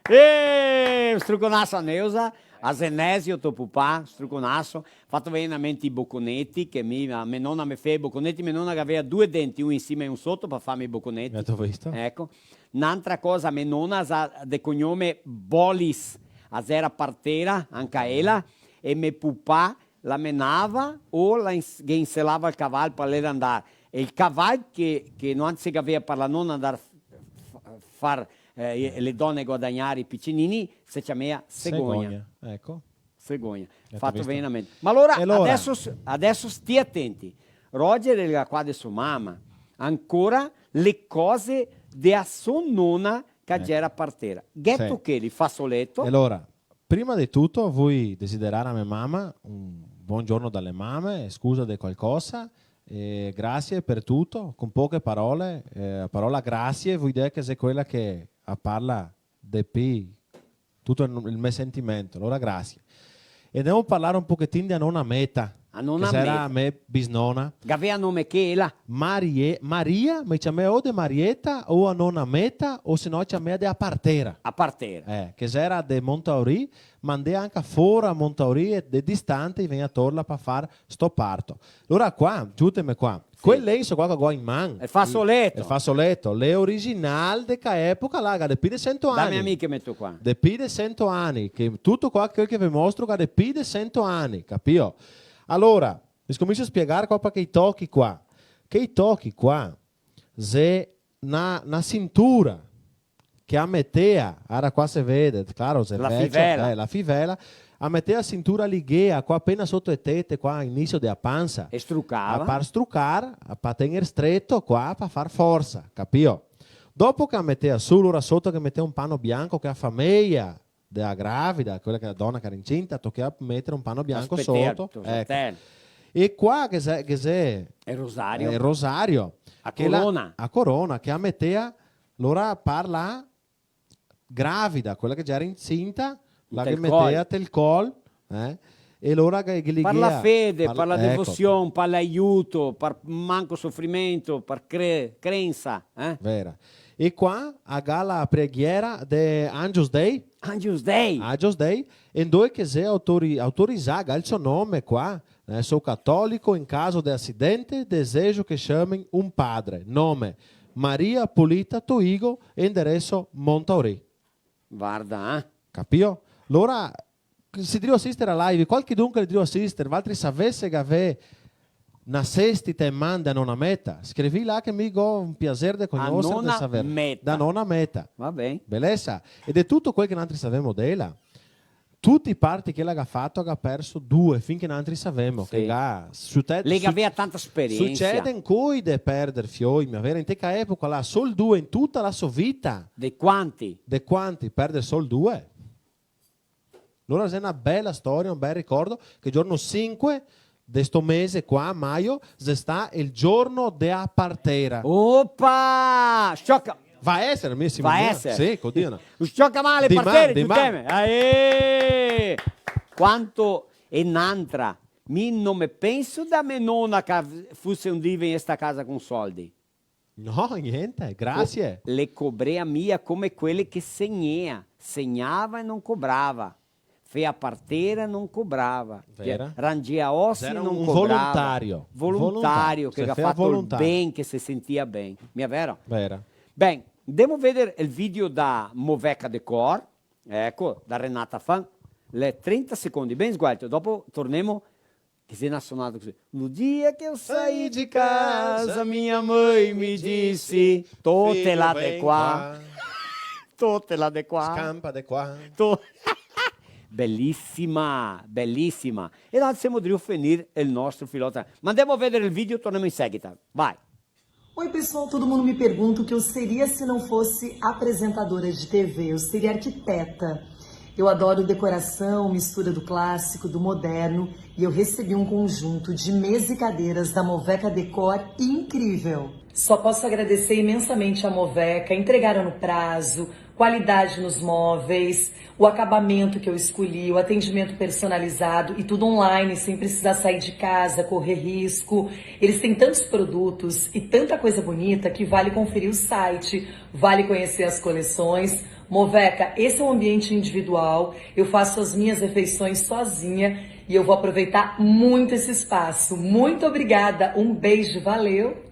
Eh, struconaso a Neusa, a Zenesio, to pupà, struconaso. Fato vegner in mente i boconeti, che mi, a me nona me fea i boconeti, me nona che gavea due denti, un in sima e un soto, par farme i boconeti. Gato visto? Eco. N'antra cosa, me nona, sa, de cognome Bolis, a xera partera, anca ela, e me pupà la menava o la ins-, ghe inselava el caval par ela andar. E el caval che, che noantri se gavea par la nona andar f-, f-, far, eh, le done guadagnar i picinini, se ciamea Segogna. Segogna, eco. Segogna. Gato visto? Fato vegner in mente. Ma alora, e alora? Adeso s-, adeso stì atenti. Roger el ga qua de so mama ancora le cose de a so nona che gera partera. Gheto che li fa soleto. E alora, prima de tuto, vui desiderar a me mama un bon giorno da le mame, scusa de qualcosa, e grasie par tuto, con poche parole, eh, a parola grasie vui dir che xe quela che a parla de pi tuto el, el me sentimento. Alora, grasie. E ndemo a parlar un pochetin de a nona Meta. A nona Meta. Che xera a me bisnona. Gavea nome chela? Marie-, Maria, me ciamea o de Marieta, o a nona Meta, o se no ciamea de a partera. A partera. Eh, che xera de Montauri, ma ndea anca fora Montauri e de distante i vegna torla pa far sto parto. Alora qua, giuteme qua. Sì. Quel lenso qua che go in man. El fasoleto. El fasoleto, l'è original de ca epoca là, ga de pi de sento ani. Dame a mi che meto qua. De pi de sento ani, che tuto qua, quel che ve mostro, ga de pi de sento ani, capio? Alora, mi scomincio a spiegar qua, parché i tochi qua. Che i tochi qua, xe na, na sintura che a metea, ara qua se vede, claro, xe vecia, fivela. Eh, la fivela, a metea sintura lighea qua apena soto e tete, qua inisio de a pansa. E strucava. A par strucar, a pa tener streto qua, pa far forsa, capio? Dopo che a metea su, lora soto che metea un pano bianco che a fameia de a gravida, quela che la dona che era incinta, tochea meter un pano bianco soto. Eco. E qua che xe, che xe el rosario. El rosario. A corona. A corona, che a metea, lora par la gravida, quela che già era incinta, la che metea tel col, eh? E lora che, che lighea. Par la fede, par la, par la devosion, eco, par l'aiuto, par manco sofrimento, par cre-, crensa, eh? Vera. E qua a ga la preghiera de Anjos Dei. Anjos Dei. Anjos Dei. E ndove che xe autori-, autorizà, ga el so nome qua, eh, "Sou católico, em caso de acidente, desejo que chamem um padre. Nome, Maria Polita Toigo, endereço Montauri." Varda, eh. Capio? Lora, se drio asister a live, qualchedun che drio asister, valtri savese che gavè na sestita in man da nona Meta, scrivì là che mi go un piaser de cognoser, de saver. A nona Meta. Da nona Meta. Va ben. Belesa. E de tuto quel che nantri savemo dela, tuti i parti che la ga fato, la ga perso due, fin che nantri savemo, sì, che ga sucede-, lei che avea tanta esperiensa. Sucede ancoi de perder fioi, ma vera, inte ca epoca là, sol due in tuta la so vita. De quanti? De quanti, perder sol due. Alora xe na bela storia, un bel ricordo, che giorno sinque de sto mese qua, maio, xe sta el giorno de a partera. Opa! Scioca! Va eser, mi, Simon. Va eser. Sì, co Dio, no. Scioca male, partera, dimà. Aê! Quanto, e n'antra, mi no me penso da me nona che fuse un dì vegnesta a casa con soldi. No, gnente, grasie. Co-, le cobrea mia come quele che segnea, segnava e no cobrava. Fea partera e no cobrava. Vera. Rangea osi e no cobrava. Era un volontario. Volontario, che ga fato el ben, che se sentia ben. Mia vero? Vera. Ben, ndemo veder el video da Moveca Decor, eco, da Renata Fan. L'è trenta secondi, ben sguelto, dopo tornemo. Che xe na sonada cusì. No dia che eu saí de casa, minha mãe me disse: "Tote là de qua. Tote là de qua. Scampa de qua." To-, belisima, belisima. E nantri semo drio finir el nostro filò. Ma ndemo veder el video, tornemo in seguita. Vai. Oi, pessoal, todo mundo me pergunta o que eu seria se não fosse apresentadora de T V. Eu seria arquiteta. Eu adoro decoração, mistura do clássico, do moderno, e eu recebi um conjunto de mesa e cadeiras da Moveca Decor incrível. Só posso agradecer imensamente a Moveca, entregaram no prazo, qualidade nos móveis, o acabamento que eu escolhi, o atendimento personalizado e tudo online, sem precisar sair de casa, correr risco. Eles têm tantos produtos e tanta coisa bonita que vale conferir o site, vale conhecer as coleções. Moveca, esse é um ambiente individual, eu faço as minhas refeições sozinha e eu vou aproveitar muito esse espaço. Muito obrigada, um beijo, valeu!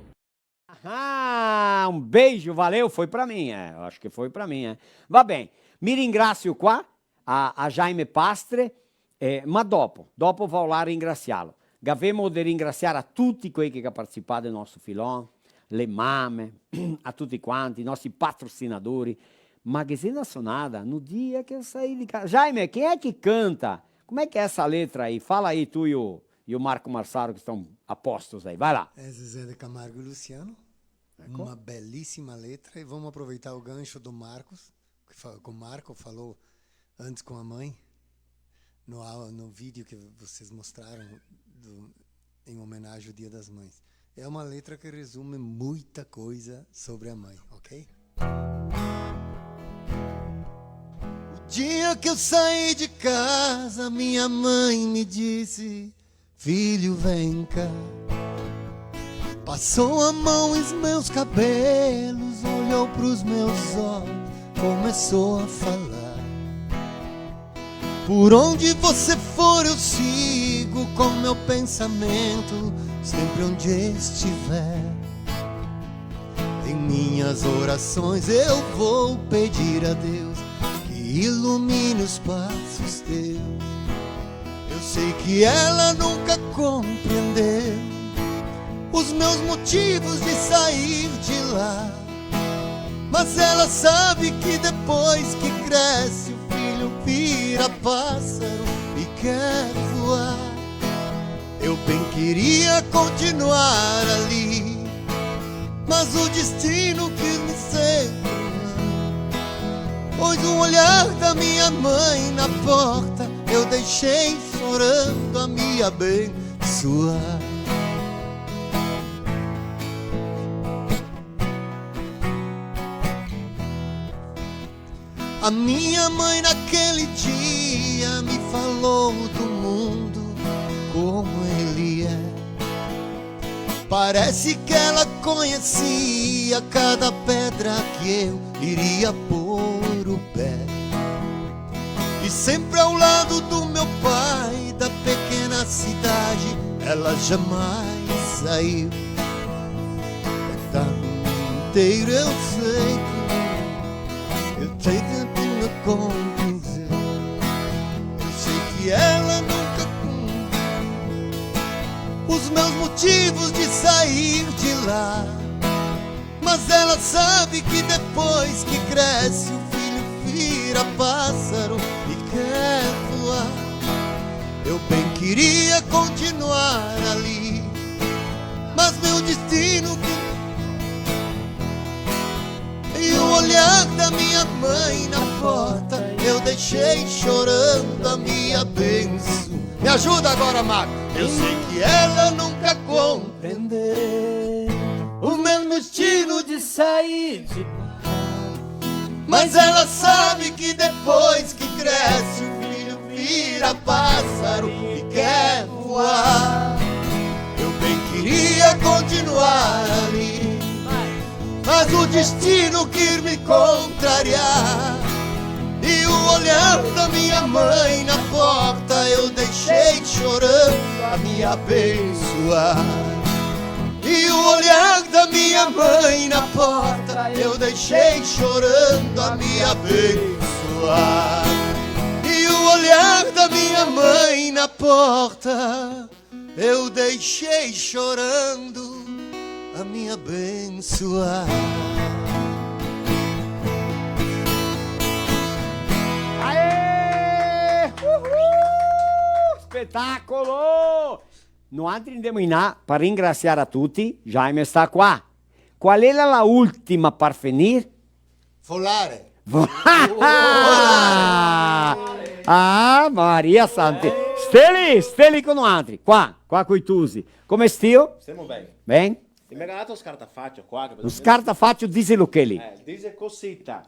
Ah, um beijo, valeu, foi pra mim, é, eu acho que foi pra mim, é. Va ben, mi ringrasio qua a, a Jaime Pastre, eh, ma dopo, dopo vao là a ringrasiarlo. Gavemo de ringrasiar a tuti quei che ga participà del nostro filò, le mame, a tuti quanti, i nostri patrocinadori. Ma ghe xe na sonada, no dia che eu saí de casa. Jaime, quem é que canta? Como é que é essa letra aí? Fala aí, tu e o e o Marco Marsaro, que estão apostos aí. Vai lá. É Zezé de Camargo e Luciano. Eco. Uma belíssima letra. E vamos aproveitar o gancho do Marcos, que fa-, que o Marco falou antes com a mãe, no au-, no vídeo que vocês mostraram do, em homenagem ao Dia das Mães. É uma letra que resume muita coisa sobre a mãe, ok? O dia que eu saí de casa, minha mãe me disse: Filho, vem cá. Passou a mão em meus cabelos, olhou pros meus olhos, começou a falar. Por onde você for, eu sigo com meu pensamento, sempre onde estiver. Em minhas orações eu vou pedir a Deus que ilumine os passos teus. Eu sei que ela nunca compreendeu os meus motivos de sair de lá. Mas ela sabe que depois que cresce o filho vira pássaro e quer voar. Eu bem queria continuar ali, mas o destino quis me separar. Pois o olhar da minha mãe na porta, eu deixei chorando a me abençoar. A minha mãe naquele dia me falou do mundo como ele é. Parece que ela conhecia cada pedra que eu iria pôr o pé. E sempre ao lado do meu pai, da pequena cidade, ela jamais saiu. Tá no mundo inteiro, eu sei que eu tenho que me convencer. Eu sei que ela nunca conta os meus motivos de sair de lá. Mas ela sabe que depois que cresce o filho vira pássaro e quer voar. Eu bem queria continuar ali, mas meu destino que... E o olhar da minha mãe na porta, eu deixei chorando a minha benção. Me ajuda agora, Marco. Eu sei que ela nunca compreendeu o mesmo estilo de sair de... Mas ela sabe que depois que cresce, o filho vira pássaro e quer voar. Eu bem queria continuar ali, mas o destino quis me contrariar. E o olhar da minha mãe na porta, eu deixei chorando a me abençoar. E o olhar da minha mãe na porta, eu deixei chorando a me abençoar. E o olhar da minha mãe na porta, eu deixei chorando a me abençoar. Aê! Uhul! Spetacolo! Noantri ndemo in là par ringrasiar a tuti, Jaime sta qua. Qual xe la, la ultima par finir? Folare. Vo-, ah, Maria Santi. Steli, steli co noantri. Qua, qua coi tusi. Come stio? Stemo ben. Ben? E me ga dato un scartafacio qua, che... Un scartafacio, dixelo che lì. Eh, dixe cosita,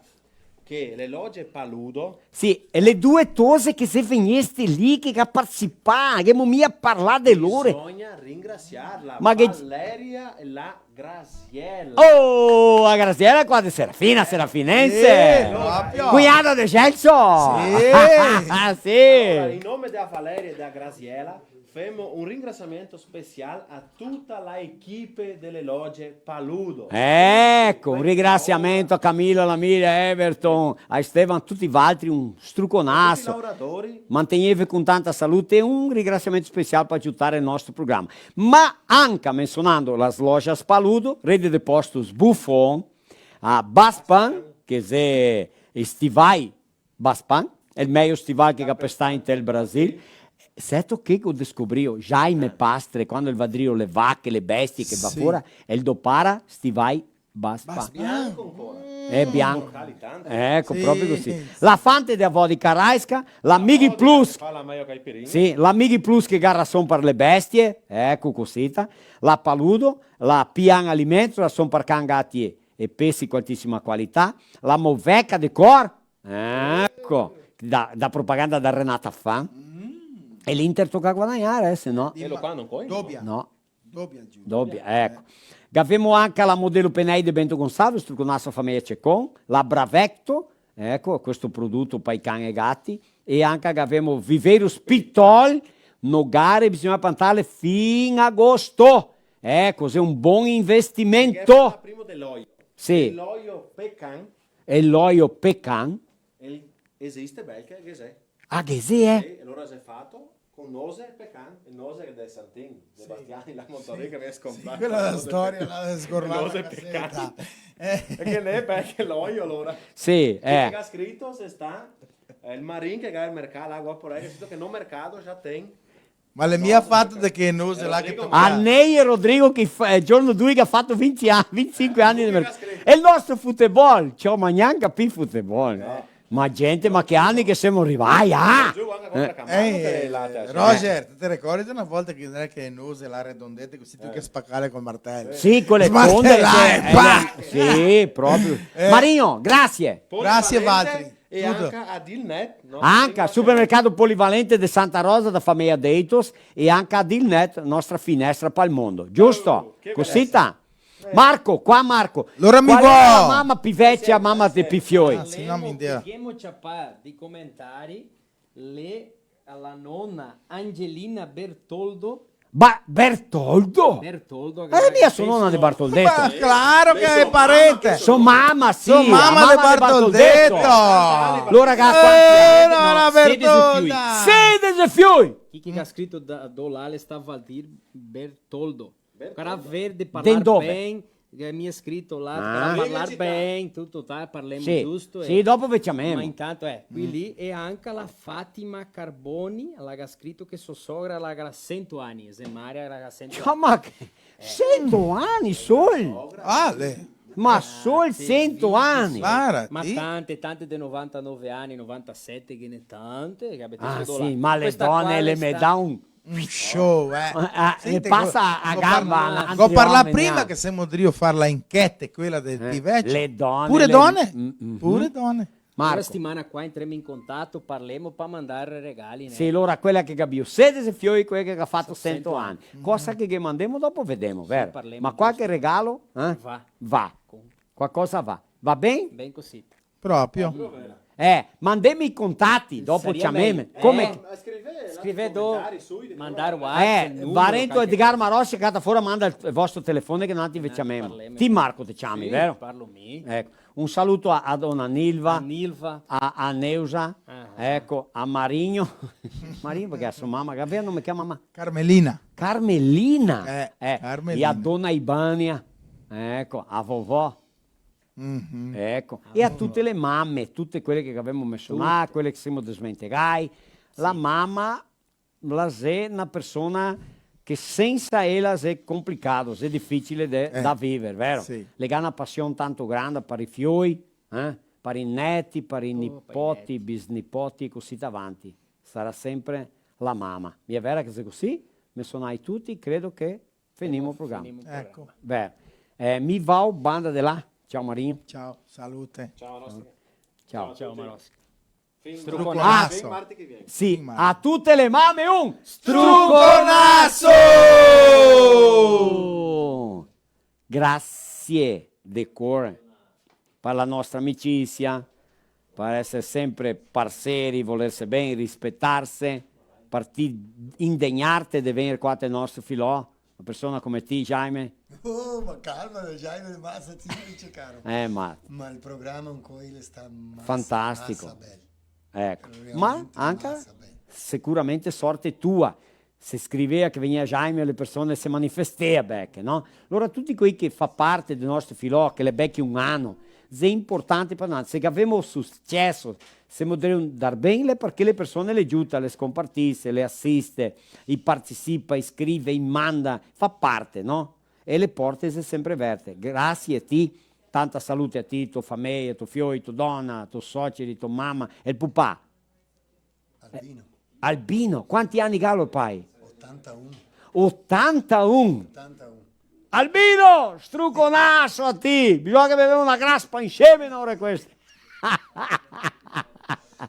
che le loge Paludo... Sì, e le due tose che xe vegneste lì, che ga participà, che ghemo mia parlà de lore. Bisogna ringrasiarla, ma che... Valeria e la Graziella. Oh, la Graziella qua de Serafina, Serafinense. Sì, proprio. Cugnada de Celso. Sì. Sì. Alora, in nome dela Valeria e dela Graziella, femo un ringrasiamento special a tuta la equipe dele loge Paludo. Eco, un ringrasiamento a Camilo, a Miriam, a Everton, a Esteban, tuti valtri, un struconaso. Tuti i lavoratori. Mantegneve con tanta salute e un ringrasiamento special par aiutar el nostro programa. Ma anca menzionando las lojas Paludo, Rede de Postos Buffon, a Baspan, che xe i stivai Baspan, el mejo stival che ga pestà inte el Brasil. Seto che go descobrio, Jaime Pastre, quando el va drio le vache, le bestie che va fora, el dopara stivai Baspan. Bianco ancora. Xe bianco. Eco, proprio cusì. La Fante de Avó de Caraisca, la Mighi Plus. Fa la mejo caipirinha. Sì, la Mighi Plus che ga rason par le bestie, eco cusita. La Paludo, la Pian Alimentos, rason par can, gati e pesi, co altisima qualità. La Moveca Decor, eco, da, da propaganda da Renata Fan. E l'Inter toca guadagnar, eh, se no. E lo qua no coi? Dobia. No. Dobia, Giulio. Dobia, eco. Gavemo anca la Modelo Penei de Bento Gonçalves, struconaso a fameia Cecon, la Bravecto, eco, questo produto pa i can e gati, e anca gavemo Viveiros Pitol, nogare, bisogna plantarle fin agosto. Eco, xe un bon investimento. Parlemo prima de l'oio. Sì. L'oio pecan. E l'oio pecan. El esiste, bel che, che xe. Ah, che sì, eh? Sì, e alora xe fato con nose e pecan, e nose del Santin, de Bastiani, la Montorì che vien scontrà. Sì, quela xe la storia, la sgorlata. Nose e pecan. Eh. E che l'è bel che l'oio, alora. Sì, eh. Che ga scrito, se sta, eh, el Marin che ga el mercato, là, guapo, là, che sito che no mercato, già ten. Ma l'è mia fato de che nose là che toca. A Ney e Rodrigo che fa, eh, giorno due che ga fato vinti ani, vintisinque ani de mercato. E el nostro futebol, ciò, ma gnanca pi futebol. No. Ma gente, ma che ani che semo rivai, ah? Eh, Roger, te te ricordi na volta che, che nose là redondete cusì, te che spacale col martelo? Sì, co le sponde, smartelai, eh, pa! Eh, sì, proprio. Eh. Marinho, grazie. Grazie, Valtri. E anca a Dilnet, no? Anca, supermercato polivalente de Santa Rosa da fameia Deitos e anca a Dilnet, nostra finestra pal mondo. Giusto? Bravo, che bellezza. Cosita. Eh. Marco, qua Marco. Alora mi vo. Qual xe la mama pi vecia, mama de pi fioi? Ah, se no mi indea. Ghemo ciapà de comentari, le, la nona Angelina Bertoldo. Ba-, Bertoldo? Bertoldo, eh, mia so nona de Bartoldeto. Ma claro che xe parente. So mama, sì, so mama de Bartoldeto. Alora, eh, nona Bertolda. Sedese fioi. Chi che ga scrito da, do là, l'è sta Valdir Bertoldo. Cara verde, parlar ben, che mi ga scrito là, cara parlar ben, tuto, tal, parlemo giusto, sì, dopo ve ciamemo. Ma intanto, eh, qui lì, e anca la Fatima Carboni, la ga scrito che so sogra la ga sento ani, xe Maria la ga sento ani. Ciò, ma che, sento ani sol? Ah, le. Ma sol sento ani? Varda, ma tante, tante de novantanove ani, novantasete, che ghe n'è tante, che abitano là. Ah, sì, ma le done le me dà un un show, eh. Eh, eh, senti, e pasa a gamba, go parlà prima che semo drio far la enquete, quela del pi vecio. Le done, pure done? Pure done. Marco. La setimana qua entremo in contato, parlemo pa mandar regali, né? Sì, alora quela che ga bio sedese fioi, quela che ga fato sento ani. Cosa che ghe mandemo dopo vedemo, vero? Sì, parlemo. Ma qualche regalo, eh? Va. Va. Qualcosa va. Va ben? Ben cosita. Proprio. Eh, mandeme i contati, dopo ciameme. Come? Eh, scrive, scrive do, mandar WhatsApp, eh, numero, Varento Edgar Marossi, cata fora, manda el vostro telefono che noantri ve ciamemo. Parlemo. Ti Marco te ciami, vero? Sì, parlo mi. Eco. Un saluto a, a dona Nilva, a Nilva, a, a Neusa, eco, a Marinho. Marinho, parché a so mama, che gaveva nome, che mama? Carmelina. Carmelina. Eh, Carmelina. E a dona Ibania. Eco, a vovó. Mhm. Eco. E a tute le mame, tute quele che gavemo mensionà, quele che semo desmentegai, la mama la xe na persona che sensa ela xe conplicato, xe dificile de, eh, da viver, vero? Sì. Le ga na pasion tanto granda par i fioi, eh? Par i neti, par i nipoti, bisnipoti e cusì davanti. Sarà sempre la mama. Mi xe vera che xe cusì? Mensionai tuti, credo che Finimo el programa. Finimo el programa. Eco. Beh, eh, mi vao, banda de là. Ciao, Marinho. Ciao, salute. Ciao, Marostica. Ciao. Ciao, Marostica. Struconaso. Fin marti che vien. Sì, a tute le mame un struconaso! Grasie de core par la nostra amicisia, par eser sempre parseri, volerse ben, rispetarse, par ti indegnarte de vegner qua te nostro filò, na persona come ti, Jaime. Oh, ma calma, Jaime, ma sta ti dice, caro. Eh, ma... Ma el programa ancoi el sta masa, fantastico. Masa bel. Eco. Realmente masa bel. Ma anca sicuramente sorte tua. Se scrivea che vegnea Jaime, le persone se manifestea, beh, no? Alora, tuti quei che fa parte del nostro filò, che l'è bel che un ano, xe importante par noi. Se gavemo suceso, semo drio ndar ben, l'è parché le persone le giuta, le scompartise, le asiste, i partisipa, i scrive, i manda, fa parte, no? E le porte xe sempre verte. Grasie a ti, tanta salute a ti, to fameia, to fioi, to dona, to soceri, to mama, e el pupà. Albino. Eh, Albino, quanti ani galo el pai? Otantaun. Otantaun? Otantaun. Albino, struconaso a ti! Bisogna che bevemo na graspa insieme, no, ore queste.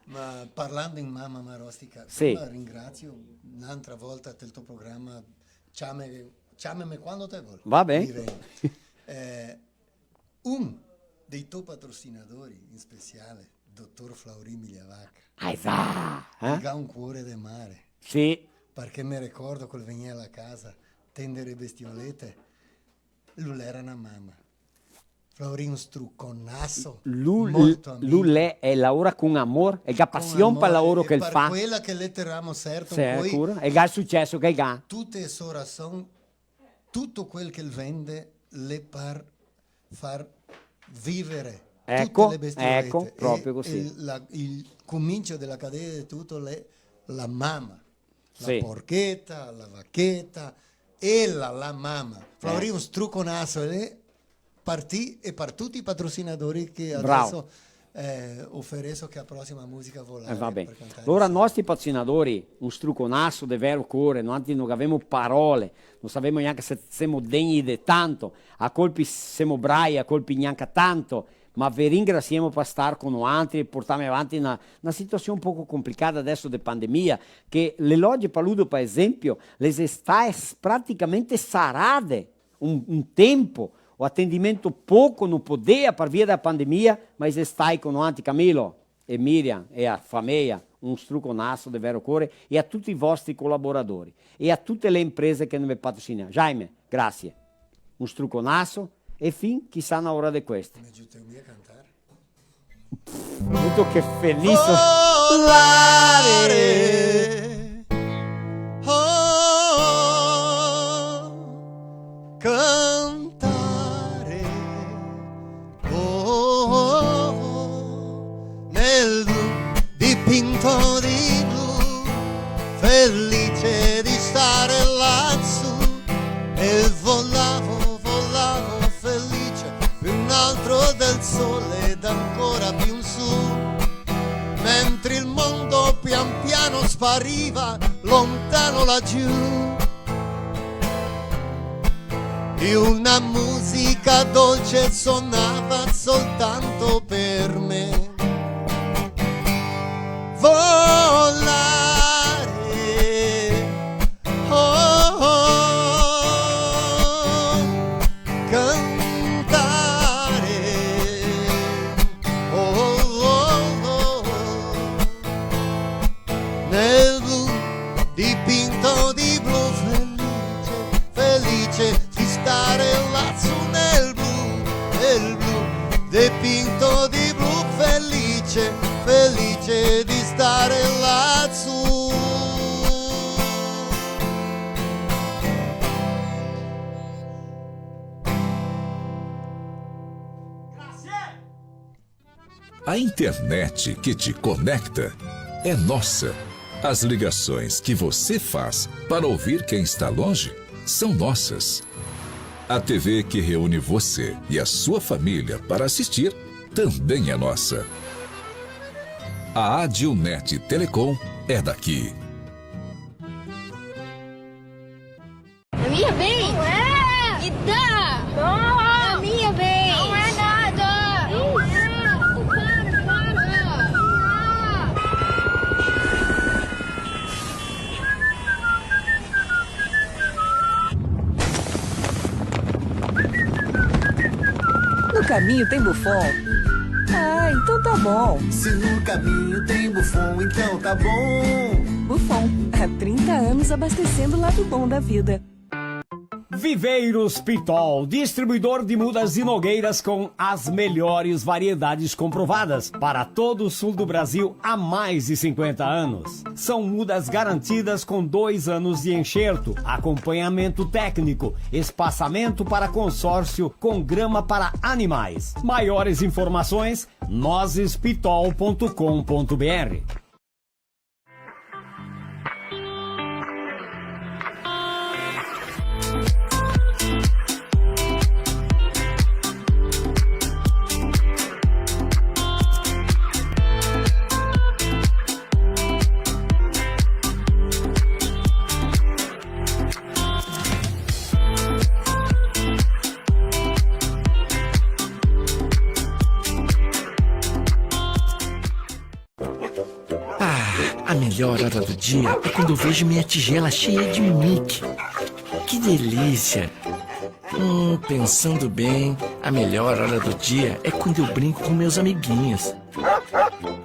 Ma parlando in Mama Marostica, sì, prima ringrasio n'antra volta del to programa, ciameme, ciameme quando te vol. Va ben. Mi vegno. Eh, un dei to patrosinadori in speciale, dotor Flaurin Migliavacca. Ah, esà, eh? El ga un cuore de mare. Sì. Parché me ricordo che el vegnea a la casa tendere bestiolete, lu l'era na mama. Flaurin, un struconaso, lu, molto amico. Lu l'è, el laora con amor, el ga pasion par el laoro che el fa. Par quela che l'è tirà serto, sicuro, e el ga el suceso che el ga. Tute e so rason, tuto quel che el vende, l'è par far vivere tute le bestiolete. Eco, eco, proprio cusì. E, e la, el comincio dela cadena de tuto l'è la mama. Sì. La porcheta, la vacheta, ela, la mama. Flaurin, un struconaso, eh, par ti e par tuti i patrosinadori che adeso, eh, ofereso che la prosima musica volare. Eh, va ben. Par cantare. Alora, nostri patrosinadori, un struconaso de vero core, noantri no gavemo parole, no savemo gnanca se semo degni de tanto, a colpi semo brai, a colpi gnanca tanto, ma ve ringrasiemo par star co noantri e portarme avanti na, na situasion un poco complicada adeso de pandemia, che le loge Paludo, par esenpio, le xe stae s-, praticamente sarade un, un tenpo, o atendimento poco no podea par via dela pandemia, ma i xe stai co noantri, Camilo e Miriam e a fameia, un struconaso de vero core, e a tuti i vostri colaboradori, e a tute le imprese che ne ve patrosina. Jaime, grasie. Un struconaso, e fin chisà na ora de queste. Me giuteu mia a cantar? Vedo che felice. Volare. Oh, oh, oh, cantare. Oh, oh, oh, nel blu dipinto di blu, felice di stare lassù. E volavo, volavo felice, più in alto del sole ed ancora più in su, mentre il mondo pian piano spariva lontano laggiù. E una musica dolce suonava soltanto per me. Volare, oh, oh, cantare, oh, oh, oh, oh. Nel blu dipinto di blu, felice, felice di stare lassù nel blu, nel blu dipinto di blu, felice, felice di stare lassù. A internet que te conecta é nossa. As ligações que você faz para ouvir quem está longe são nossas. A T V que reúne você e a sua família para assistir também é nossa. A Adilnet Telecom é daqui. A minha vez? Não é! Me dá! Não! A minha vez! Não é nada! Não é! Para, para! No caminho tem Bufon? Ah, então tá bom. Se no caminho tem Bufon, então tá bom. Bufon, há trinta anos abastecendo o lado bom da vida. Viveiros Pitol, distribuidor de mudas e nogueiras com as melhores variedades comprovadas para todo o sul do Brasil há mais de cinquenta anos. São mudas garantidas com dois anos de enxerto, acompanhamento técnico, espaçamento para consórcio com grama para animais. Maiores informações, nozes pitol ponto com ponto B R. A melhor hora do dia é quando eu vejo minha tigela cheia de Mickey. Que delícia! Hum, pensando bem, a melhor hora do dia é quando eu brinco com meus amiguinhos.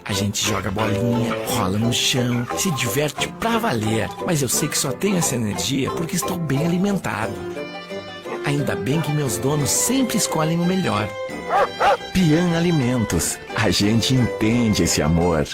A gente joga bolinha, rola no chão, se diverte pra valer. Mas eu sei que só tenho essa energia porque estou bem alimentado. Ainda bem que meus donos sempre escolhem o melhor. Pian Alimentos, a gente entende esse amor.